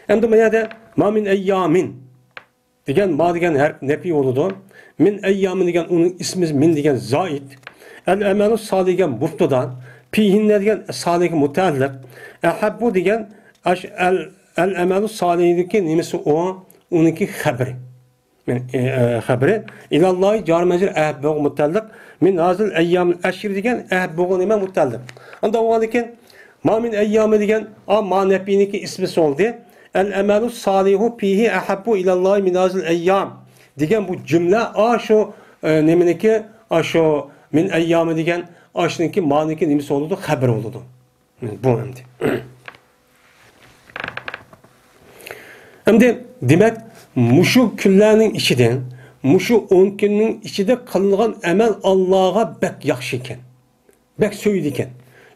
ئەمدى ما يەردە ما مىن ئەييامىن دېگەن ما دېگەن ھەرپ نەپى بولىدۇ. مىن ئەييامى دېگەن ئۇنىڭ ئىسمى مىن دېگەن زائىد. ئەل ئەمەلۇ سالىھ دېگەن مۇبتىدا. پىھىننە دېگەن سالىھقا مۇتەئەللىق. ئەھەببۇ دېگەن ئەش-، ئەل، ئەل ئەمەلۇ سالىھنىڭكى نېمىسى ئۇ؟ ئۇنىڭكى خەبىرى. مىن، ئى، ئى، خەبىرى. ئىلاللاھى جار مەجرۇر ئەھەببۇغا مۇتەئەللىق. مىن ھازىل ئەييامىل ئەشر دېگەن ئەھەببۇغا نېمە مۇتەئەللىق. ئاندا بولغاندىكىن ما مىن ئەييامى دېگەن، ئا، ما نەپىنىڭكى ئىسمى بولدى. ئەل ئەمەلۇ سالىھۇ پىھى ئەھەببۇ ئىلاللاھى مىن ھازىل ئەييام دېگەن بۇ جۈملە، ئا، شۇ، ئە، نېمىنىڭكى، ئا، شۇ مىن ئەييامى دېگەن ئاشنىڭكى مانىكى نېمىسى بولىدۇ؟ خەبىرى بولىدۇ. بۇ ئەمدى. ئەمدى، دېمەك، مۇشۇ كۈنلەرنىڭ ئىچىدە، مۇشۇ ئون كۈننىڭ ئىچىدە قىلىنغان ئەمەل ئاللاغا بەك ياخشى ئىكەن. بەك سۆيىدىكەن.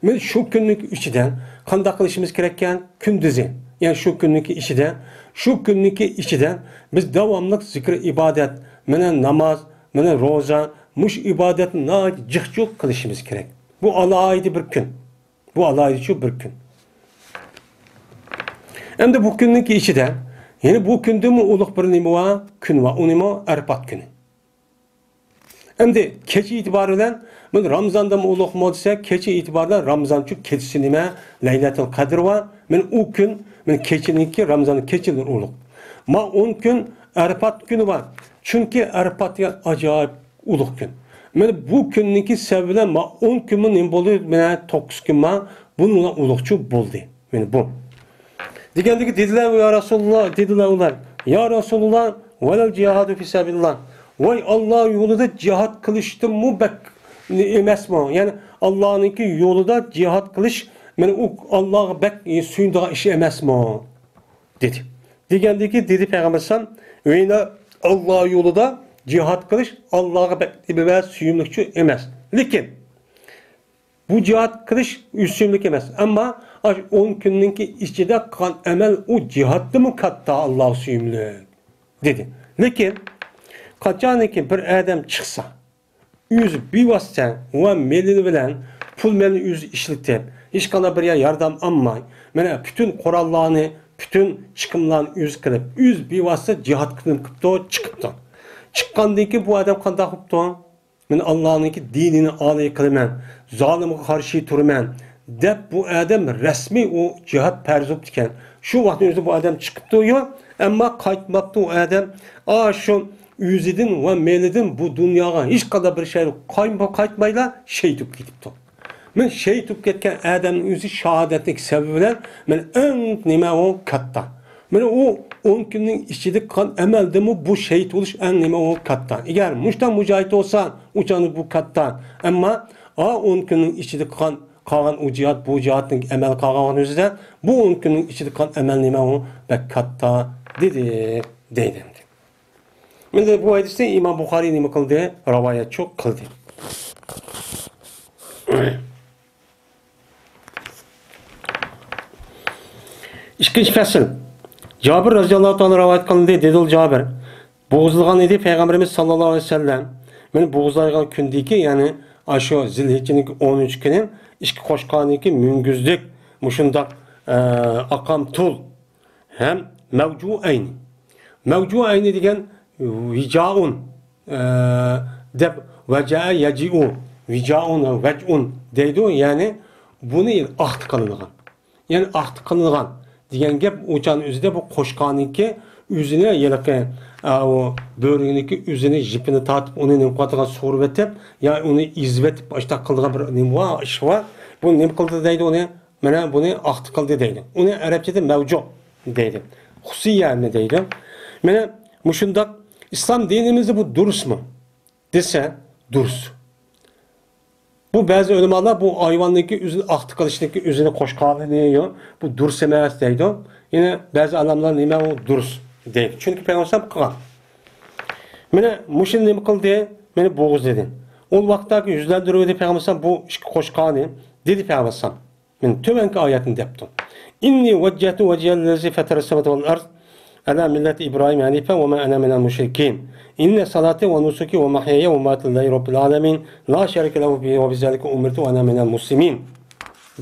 مانا شۇ كۈننىڭ ئىچىدە قانداق قىلىشىمىز كېرەككەن؟ كۈندۈزى، يەنى شۇ كۈننىڭ ئىچىدە، شۇ كۈننىڭ ئىچىدە بىز داۋاملىق زىكىر ئىبادەت، مانا ناماز، مانا روزا، مۇشۇ ئىبادەتنى ناھايىتى جىق جۇق قىلىشىمىز كېرەك. بۇ ئالاھىدە بىر كۈن. بۇ ئالاھىدە شۇ بىر كۈن. ئەمدى بۇ كۈننىڭ ئىچىدە، يەنە بۇ كۈندىنمۇ ئۇلۇغ بىر نېمە بار؟ كۈن بار. ئۇ نېمە؟ ئەرپات كۈنى. ئەمدى كېچە ئېتىبارى بىلەن، مانا رامزاندىنمۇ ئۇلۇغمۇ دېسە، كېچە ئېتىبارى بىلەن رامزان، چۈنكى كېچىسى نېمە؟ لەيلەتۇل قەدىر بار. مانا ئۇ كۈن، مانا كېچىنىڭكى، رامزاننىڭ كېچىلىرى ئۇلۇغ. ما ئون كۈن ئەرپات كۈنى بار. چۈنكى ئەرپات دېگەن ئاجايىپ ئۇلۇغ كۈن. مانا بۇ كۈننىڭكى سەۋەبى بىلەن ما ئون كۈنمۇ نېمە بولدى؟ مانا توققۇز كۈن بار. بۇنىڭ بىلەن ئۇلۇغچۇ بولدى. مانا بۇ. دېگەندىكى دېدىلەر، يا رەسۇلۇللا، دېدىلەر ئۇلار، يا رەسۇلۇللا، ۋەلەل جىھادۇ فى سەبىلىللا. ۋاي، ئاللا يولىدا جىھاد قىلىشتىنمۇ بەك ئەمەسمۇ؟ يەنى ئاللانىڭكى يولىدا جىھاد قىلىش، مانا ئۇ ئاللاغا بەك سۆيۈنىدىغان ئىش ئەمەسمۇ؟ دېدى. دېگەندىكى دېدى پەيغەمبەر ئەلەيھىسسالام، ۋەينە ئاللا يولىدا جىھاد قىلىش ئاللاغا بەك ئەمەس، سۆيۈملۈكچۇ ئەمەس. لېكىن بۇ جىھاد قىلىش ئۈچ سۆيۈملۈك ئەمەس. ئەمما ئاشۇ ئون كۈننىڭكى ئىچىدە قىلغان ئەمەل ئۇ جىھادتىنمۇ كاتتا ئاللاغا سۆيۈملۈك، دېدى. لېكىن قاچانكى بىر ئادەم چىقسا، ئۆزى بىۋاسىتە ۋە مېلى بىلەن، پۇل مېلىنى ئۆزى ئىشلىتىپ، ھېچقانداق بىر يەر ياردەم ئالماي، مانا پۈتۈن قوراللارنى، پۈتۈن چىقىملارنى ئۆزى قىلىپ، ئۆزى بىۋاسىتە جىھاد قىلىپ كېتىپتۇ، چىقىپتۇ. چىققاندىن كېيىن بۇ ئادەم قانداق بوپتۇ؟ مەن ئاللانىڭكى دىنىنى ئالىي قىلىمەن، زالىمغا قارشى تۇرىمەن، دەپ بۇ ئادەم رەسمىي ئۇ جىھاد پەرز بوپتىكەن. شۇ ۋاقىتنىڭ ئۆزىدە بۇ ئادەم چىقىپتۇ، يو، ئەمما قايتماپتۇ ئۇ ئادەم. ئاشۇ ئۆزىدىن ۋە مېلىدىن بۇ دۇنياغا ھېچقانداق بىر شەي قايمۇ-، قايتمايلا شېھىت بولۇپ كېتىپتۇ. مەن شېھىت بولۇپ كەتكەن ئادەمنىڭ ئۆزى شاھادەتلىك سەۋەبى بىلەن مەن ئەڭ نېمە ئۇ كاتتا. مانا ئۇ ئون كۈننىڭ ئىچىدە قىلغان ئەمەلدىنمۇ بۇ شېھىت بولۇش ئەڭ نېمە ئۇ كاتتا. ئەگەر مۇشتا مۇجاھىد بولسا، ئۇ چاغدا بۇ كاتتا. ئەمما ئا ئون كۈننىڭ ئىچىدە قىلغان، قالغان ئۇ جىھاد، بۇ جىھادنىڭ ئەمەل قالغان ئۆزىدە بۇ ئون كۈننىڭ ئىچىدە قىلغان ئەمەل نېمە ئۇ بەك كاتتا، دېدى، دەيدۇ ئەمدى. مەن بۇ ھەدىسنى ئىمام بۇخارىي نېمە قىلدى؟ راۋايەتچۇ قىلدى. ئىككىنچى پەسىل. جابىر رەزىياللاھۇ تائالا رىۋايەت قىلىندى، دېدى جابىر. بوغۇزلىغان ئىدى پەيغەمبىرىمىز ساللاللاھۇ ئەلەيھى ۋەسەللەم. مېنى بوغۇزلايدىغان كۈندىكى، يەنى ئاشۇ زىلھىججىنىڭ ئون ئۈچ كۈنى ئىككى قوچقارنىڭكى مۈڭگۈزدەك مۇشۇنداق، ئە، ئاقام تۇل ھەم مەۋجۇئەينى. مەۋجۇئەينى دېگەن ۋىجائۇن، ئە، دەپ ۋەجەئە يەجىئۇ، ۋىجائۇن ۋەجئۇن دەيدۇ، يەنى بۇنى ئاختى قىلىنغان. يەنى ئاختى قىلىنغان دېگەن گەپ ئۇ چاغنىڭ ئۆزىدە بۇ قوچقارنىڭكى ئۆزىنى ھېلىقى، ئە، ئۇ بۆرىنىڭكى ئۆزىنى يىپىنى تارتىپ، ئۇنى نېمە قىلىۋاتىدىغان، سورۇۋېتىپ، يا ئۇنى ئېزىۋېتىپ، ئاشۇنداق قىلىدىغان بىر نېمە بار، ئىش بار. بۇ نېمە قىلدى دەيدۇ ئۇنى؟ مانا بۇنى ئاختى قىلدى دەيدۇ. ئۇنى ئەرەبچىدە مەۋجۇ دەيدۇ. خۇسىيەنى دەيدۇ. مانا مۇشۇنداق ئىسلام دىنىمىزدە بۇ دۇرۇسمۇ دېسە، دۇرۇس. بۇ بەزى ئۆلىمالار بۇ ھايۋاننىڭكى ئۆزىنى ئاختى قىلىشنىڭكى ئۆزىنى قوچقارنى، يو، بۇ دۇرۇس ئەمەس دەيدۇ. يەنە بەزى ئالىملار نېمە ئۇ دۇرۇس دەيدۇ. چۈنكى پەيغەمبەر قىلغان. مانا مۇشۇنى نېمە قىلدى؟ مېنى بوغۇزلىدى. ئۇ ۋاقىتتاكى يۈزلەندۈرۈۋىدى پەيغەمبەر بۇ ئىككى قوچقارنى، دېدى پەيغەمبەر. مانا تۆۋەنكى ئايەتنى دەپتۇ. إني وجهت وجهي للذي فطر السماوات والأرض على ملة إبراهيم حنيفا وما أنا من المشركين. إن صلاتي ونسكي ومحياي ومماتي لله رب العالمين لا شريك له وبذلك أمرت وأنا من المسلمين.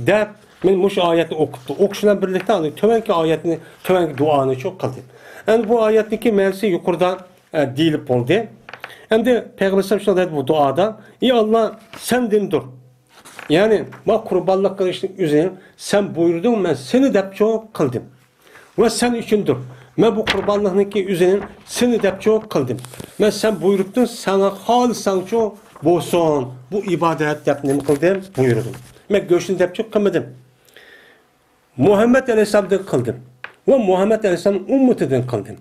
دەپ، مەن مۇشۇ ئايەتنى ئوقۇپتۇ. ئوقۇش بىلەن بىرلىكتە ئاندىن تۆۋەنكى ئايەتنى، تۆۋەنكى دۇئانى شۇ قىلدى. ئەمدى بۇ ئايەتنىڭكى مەنىسى يۇقىرىدا، ئە، دېيىلىپ بولدى. ئەمدى پەيغەمبەر ئەلەيھىسسالام شۇنداق دەيدۇ بۇ دۇئادا: ئى ئاللا، سەندىندۇر. يەنى، ما قۇربانلىق قىلىشنىڭ ئۆزىنى سەن بۇيرۇدۇڭ، مەن سېنى دەپچۇ قىلدىم. ۋە سەن ئۈچۈندۇر. مەن بۇ قۇربانلىقنىڭكى ئۆزىنى سېنى دەپچۇ قىلدىم. مەن سەن بۇيرۇپتۇ، ساڭا خالىساڭچۇ بولسۇن. بۇ ئىبادەت دەپ نېمە قىلدىم؟ بۇيرۇدۇم. مەن گۆشنى دەپچۇ قىلمىدىم. مۇھەممەد ئەلەيھىسسالامدىن قىلدىم. ۋە مۇھەممەد ئەلەيھىسسالامنىڭ ئۈممىتىدىن قىلدىم.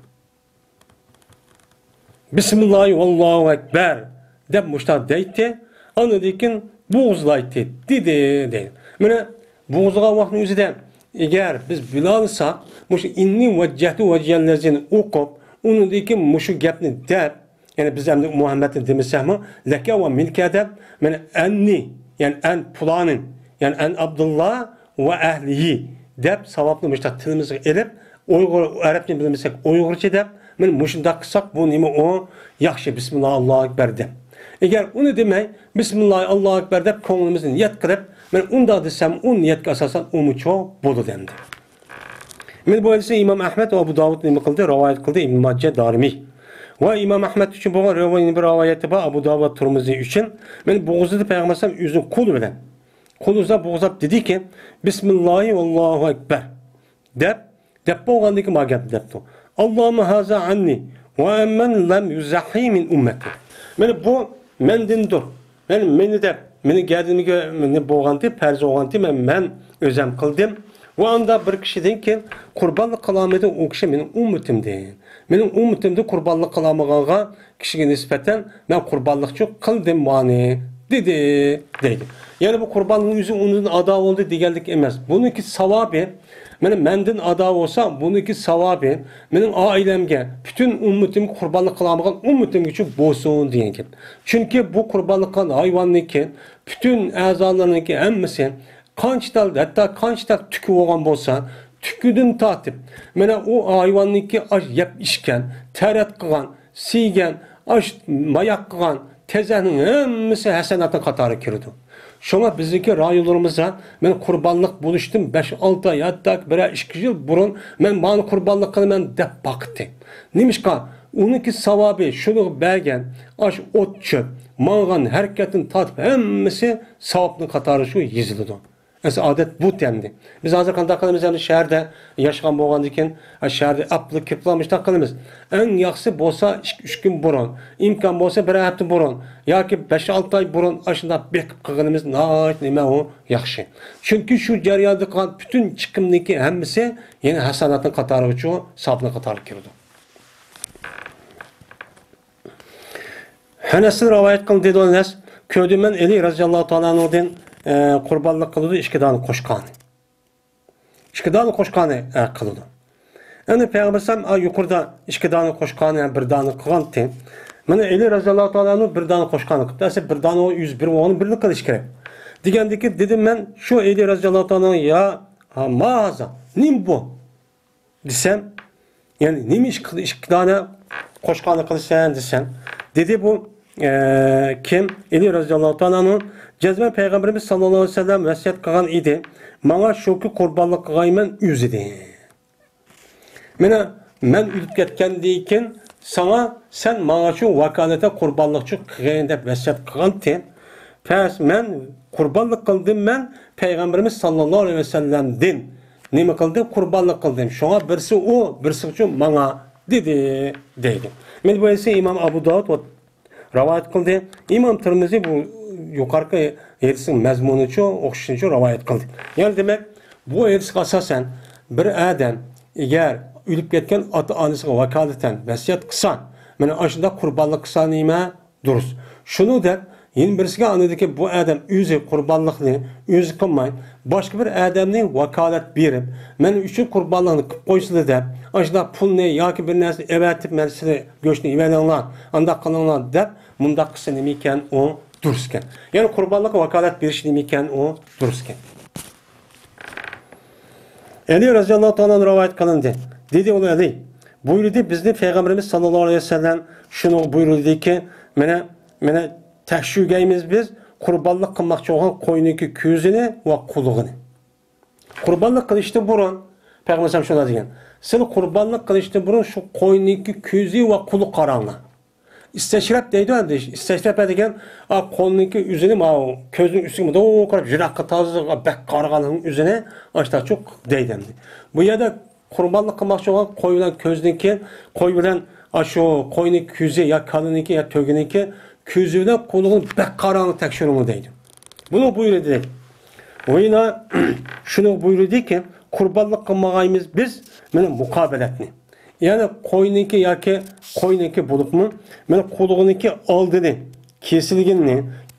بىسمىللاھى ۋاللاھۇ ئەكبەر دەپ مۇشۇنداق دەيتتى. ئاندىن كېيىن بوغۇزلايتتى، دېدى، دەيدۇ. مانا بوغۇزلىغان ۋاقىتنىڭ ئۆزىدە، ئەگەر بىز بىلالىساق، مۇشۇ ئىننى ۋەججەھتۇ ۋەجىھىيەللەزىنى ئوقۇپ، ئۇنىڭدىن كېيىن مۇشۇ گەپنى دەپ، يەنى بىز ئەمدى مۇھەممەدنى دېمىسەكمۇ، لەكە ۋە مىنكە دەپ، مانا ئەننى، يەنى ئەن پۇلانىن، يەنى ئەن ئابدۇللا ۋە ئەھلىھى دەپ ساۋابنى مۇشۇنداق تىلىمىزغا ئېلىپ، ئۇيغۇر، ئەرەبنى بىلمىسەك ئۇيغۇرچە دەپ، مانا مۇشۇنداق قىلساق، بۇ نېمە ئۇ؟ ياخشى، بىسمىللا، ئاللاھۇ ئەكبەر دەپ. ئەگەر ئۇنى دېمەي، بىسمىللا، ئاللاھۇ ئەكبەر دەپ كۆڭلىمىزنى نىيەت قىلىپ، مانا ئۇنداق دېسەم، ئۇ نىيەتكە ئاساسەن ئۇمۇ چوق بولىدۇ ئەمدى. مانا بۇ ھەدىسنى ئىمام ئەھمەد ۋە ئەبۇ داۋۇد نېمە قىلدى؟ رىۋايەت قىلدى، ئىبن ماجە، دارىمى. ۋە ئىمام ئەھمەد ئۈچۈن بولغان رىۋايەت، بىر رىۋايىتى بار، ئەبۇ داۋۇد ۋە تۇرمۇزى ئۈچۈن. مانا بوغۇزلىدى پەيغەمبەر ئەلەيھىسسالام ئۆزىنىڭ قولى بىلەن. قولى ئۇزاپ بوغۇزلاپ دېدىكى، بىسمىللاھى ۋاللاھۇ ئەكبەر دەپ، دەپ بولغاندىن كېيىن مانا گەپنى دەپتۇ. ئاللاھۇممە ھازا ئەننى ۋە ئەممەن لەم يۇزەھھى مىن ئۈممەتى. مانا بۇ مەندىندۇر. مانا مېنى دەپ، مېنى گەدىنىگە، مېنى بولغانتى، پەرز بولغانتى، مەن، مەن ئۆزەم قىلدىم. ۋە ئاندا بىر كىشىدىن كېيىن قۇربانلىق قىلالمىدى، ئۇ كىشى مېنىڭ ئۈممىتىمدىن. مېنىڭ ئۈممىتىمدە قۇربانلىق قىلالمىغانغا كىشىگە نىسبەتەن مەن قۇربانلىقچۇ قىلدىم مانى، دېدى، دەيدۇ. يەنى بۇ قۇرباننىڭ ئۆزى ئۇنىڭدىن ئادا بولدى دېگەنلىك ئەمەس. بۇنىڭكى ساۋابى، مانا مەندىن ئادا بولسا، بۇنىڭكى ساۋابى مېنىڭ ئائىلەمگە، پۈتۈن ئۈممىتىمگە، قۇربانلىق قىلالمىغان ئۈممىتىمگىچۇ بولسۇن دېگەن گەپ. چۈنكى بۇ قۇربانلىق قىلغان ھايۋاننىڭكى پۈتۈن ئەزالىرىنىڭكى ھەممىسى قانچە تال، ھەتتا قانچە تال تۈكى بولغان بولسا، تۈكىدىن تارتىپ، مانا ئۇ ھايۋاننىڭكى ئاش يەپ ئىچكەن، تەرەت قىلغان، سىيگەن، ئاش ماياق قىلغان تېزەكنىڭ ھەممىسى ھەسەناتنىڭ قاتارىغا كىرىدۇ. شۇڭا بىزنىڭكى رايونلىرىمىزدا مەن قۇربانلىق بولۇشتىن بەش-ئالتە ئاي، ھەتتا بىرەر ئىككى يىل بۇرۇن مەن مانى قۇربانلىق قىلىمەن دەپ باقتى. نېمىشقا؟ ئۇنىڭكى ساۋابى شۇنىڭغا بەرگەن ئاش، ئوت، چۆپ، ماڭغان ھەرىكەتتىن تارتىپ ھەممىسى ساۋابنىڭ قاتارىغا شۇ يېزىلىدۇ. ئەسلى ئادەت بۇ تەمدى. بىز ھازىر قانداق قىلىمىز؟ ئەمدى شەھەردە ياشىغان بولغاندىكىن، شەھەردە ئاپلا كىرىپلا مۇشۇنداق قىلىمىز. ئەڭ ياخشىسى بولسا ئىككى، ئۈچ كۈن بۇرۇن، ئىمكان بولسا بىر ھەپتە بۇرۇن ياكى بەش-ئالتە ئاي بۇرۇن ئاشۇنداق بېقىپ قىلغىنىمىز ناھايىتى نېمە ئۇ ياخشى. چۈنكى شۇ جەرياندا قىلغان پۈتۈن چىقىمنىڭكى ھەممىسى يەنە ھەسەناتنىڭ قاتارىغىچۇ، ساۋابنىڭ قاتارىغا كىرىدۇ. ئەنەستىن رىۋايەت قىلىندى، دېدى ئەنەس، كۆردۈم مەن ئەلى رەزىياللاھۇ تائالا ئەنھۇدىن، ئە، قۇربانلىق قىلىدۇ ئىككى دانە قوچقارنى. ئىككى دانە قوچقارنى، ئە، قىلىدۇ. ئەمدى پەيغەمبەر ئەلەيھىسسالام، ئا، يۇقىرىدا ئىككى دانە قوچقارنى، بىر دانە قىلغانتى. مانا ئەلى رەزىياللاھۇ تائالا ئەنھۇ بىر دانە قوچقارنى قىپتۇ. ئەسلى بىر دانە ئۇ يۈز بىر بولغاننى بىرنى قىلىش كېرەك. دېگەندىكىن دېدىم مەن شۇ ئەلى رەزىياللاھۇ تائالا ئەنھۇ، يا، ھا، ما ھازا، نېمە بۇ؟ دېسەم، يەنى نېمە ئىش قىلدى، ئىككى دانە قوچقارنى قىلىسەن دېسەم، دېدى بۇ، ئە، كىم؟ ئەلى رەزىياللاھۇ تائالا ئەنھۇ، جەزمەن پەيغەمبىرىمىز ساللاللاھۇ ئەلەيھى ۋەسەللەم ۋەسىيەت قىلغان ئىدى، ماڭا شۇكى قۇربانلىق قىلغايمەن ئۆزى دېدى. مانا مەن ئۆلۈپ كەتكەندىن كېيىن ساڭا، سەن ماڭا شۇ ۋاكالىتەن قۇربانلىقچۇ قىلغىن دەپ ۋەسىيەت قىلغانتى. پەس مەن قۇربانلىق قىلدىم، مەن پەيغەمبىرىمىز ساللاللاھۇ ئەلەيھى ۋەسەللەمدىن نېمە قىلدىم؟ قۇربانلىق قىلدىم. شۇڭا بىرسى ئۇ، بىرسىچۇ ماڭا دېدى، دەيدۇ. مانا بۇ ھەدىسنى ئىمام ئەبۇ داۋۇد رىۋايەت قىلدى. ئىمام تىرمىزى بۇ يۇقىرىقى ھەدىسنىڭ مەزمۇنىچۇ، ئوخشىشىچۇ رىۋايەت قىلدى. يەنى دېمەك، بۇ ھەدىسكە ئاساسەن بىر ئادەم ئەگەر ئۆلۈپ كەتكەن ئاتا-ئانىسىغا ۋاكالىتەن ۋەسىيەت قىلسا، مانا ئاشۇنداق قۇربانلىق قىلسا نېمە؟ دۇرۇس. شۇنىڭدەك يەنە بىرسىگە ئاندىكى بۇ ئادەم ئۆزى قۇربانلىقنى ئۆزى قىلماي، باشقا بىر ئادەمنى ۋاكالەت بېرىپ، مەن ئۈچۈن قۇربانلىقنى قىلىپ قويسىلە دەپ، ئاشۇنداق پۇلنى ياكى بىر نەرسىنى ئەۋەتىپ، مەن سىلى گۆشنى ئېۋەلىڭلار، ئانداق قىلىڭلار دەپ، مۇنداق قىلسا نېمىكەن ئۇ دۇرۇسكەن. يەنى قۇربانلىققا ۋاكالەت بېرىش نېمىكەن ئۇ دۇرۇسكەن. ئەلى رەزىياللاھۇ تائالا ئەنھۇ رىۋايەت قىلىندى. دېدى ئۇ ئەلى، بۇيرۇدى، بىزنى پەيغەمبىرىمىز ساللاللاھۇ ئەلەيھى ۋەسەللەم شۇنىڭغا بۇيرۇلدىكى، مانا، مانا، تەكشۈرگەيمىز بىز قۇربانلىق قىلماقچى بولغان قوينىڭكى كۆزىنى ۋە قۇلىقىنى. قۇربانلىق قىلىشتىن بۇرۇن، پەيغەمبەر شۇنداق دېگەن، سىلەر قۇربانلىق قىلىشتىن بۇرۇن شۇ قوينىڭكى كۆزى ۋە قۇلىقى قاراڭلار. ئىستەشرەپ دەيدۇ ئەمدى. ئىستەشرەپ دېگەن، ئا، قولنىڭكى ئۆزىنى، ماۋۇ كۆزنىڭ ئۈستىگە مۇنداق قاراپ، يىراققا تازا بەك قارىغاننىڭ ئۆزىنى ئاشتاچۇق دەيدۇ ئەمدى. بۇ يەردە قۇربانلىق قىلماقچى بولغان قوي بىلەن كۆزنىڭكى، قوي بىلەن، ئا، شۇ قوينىڭ كۆزى يا كالىنىڭكى يا تۆگىنىڭكى كۆزى بىلەن قۇلىقىنى بەك قاراڭ تەكشۈرۈڭ دەيدۇ. بۇنى بۇيرۇدى. ۋىنا شۇنى بۇيرۇدىكى، قۇربانلىق قىلمىغايمىز بىز، مانا، مۇقابىلەتنى. يەنى قوينىڭكى ياكى قوينىڭكى بولۇپمۇ، مانا، قۇلىقىنىڭكى ئالدىنى كېسىلگىنىنى،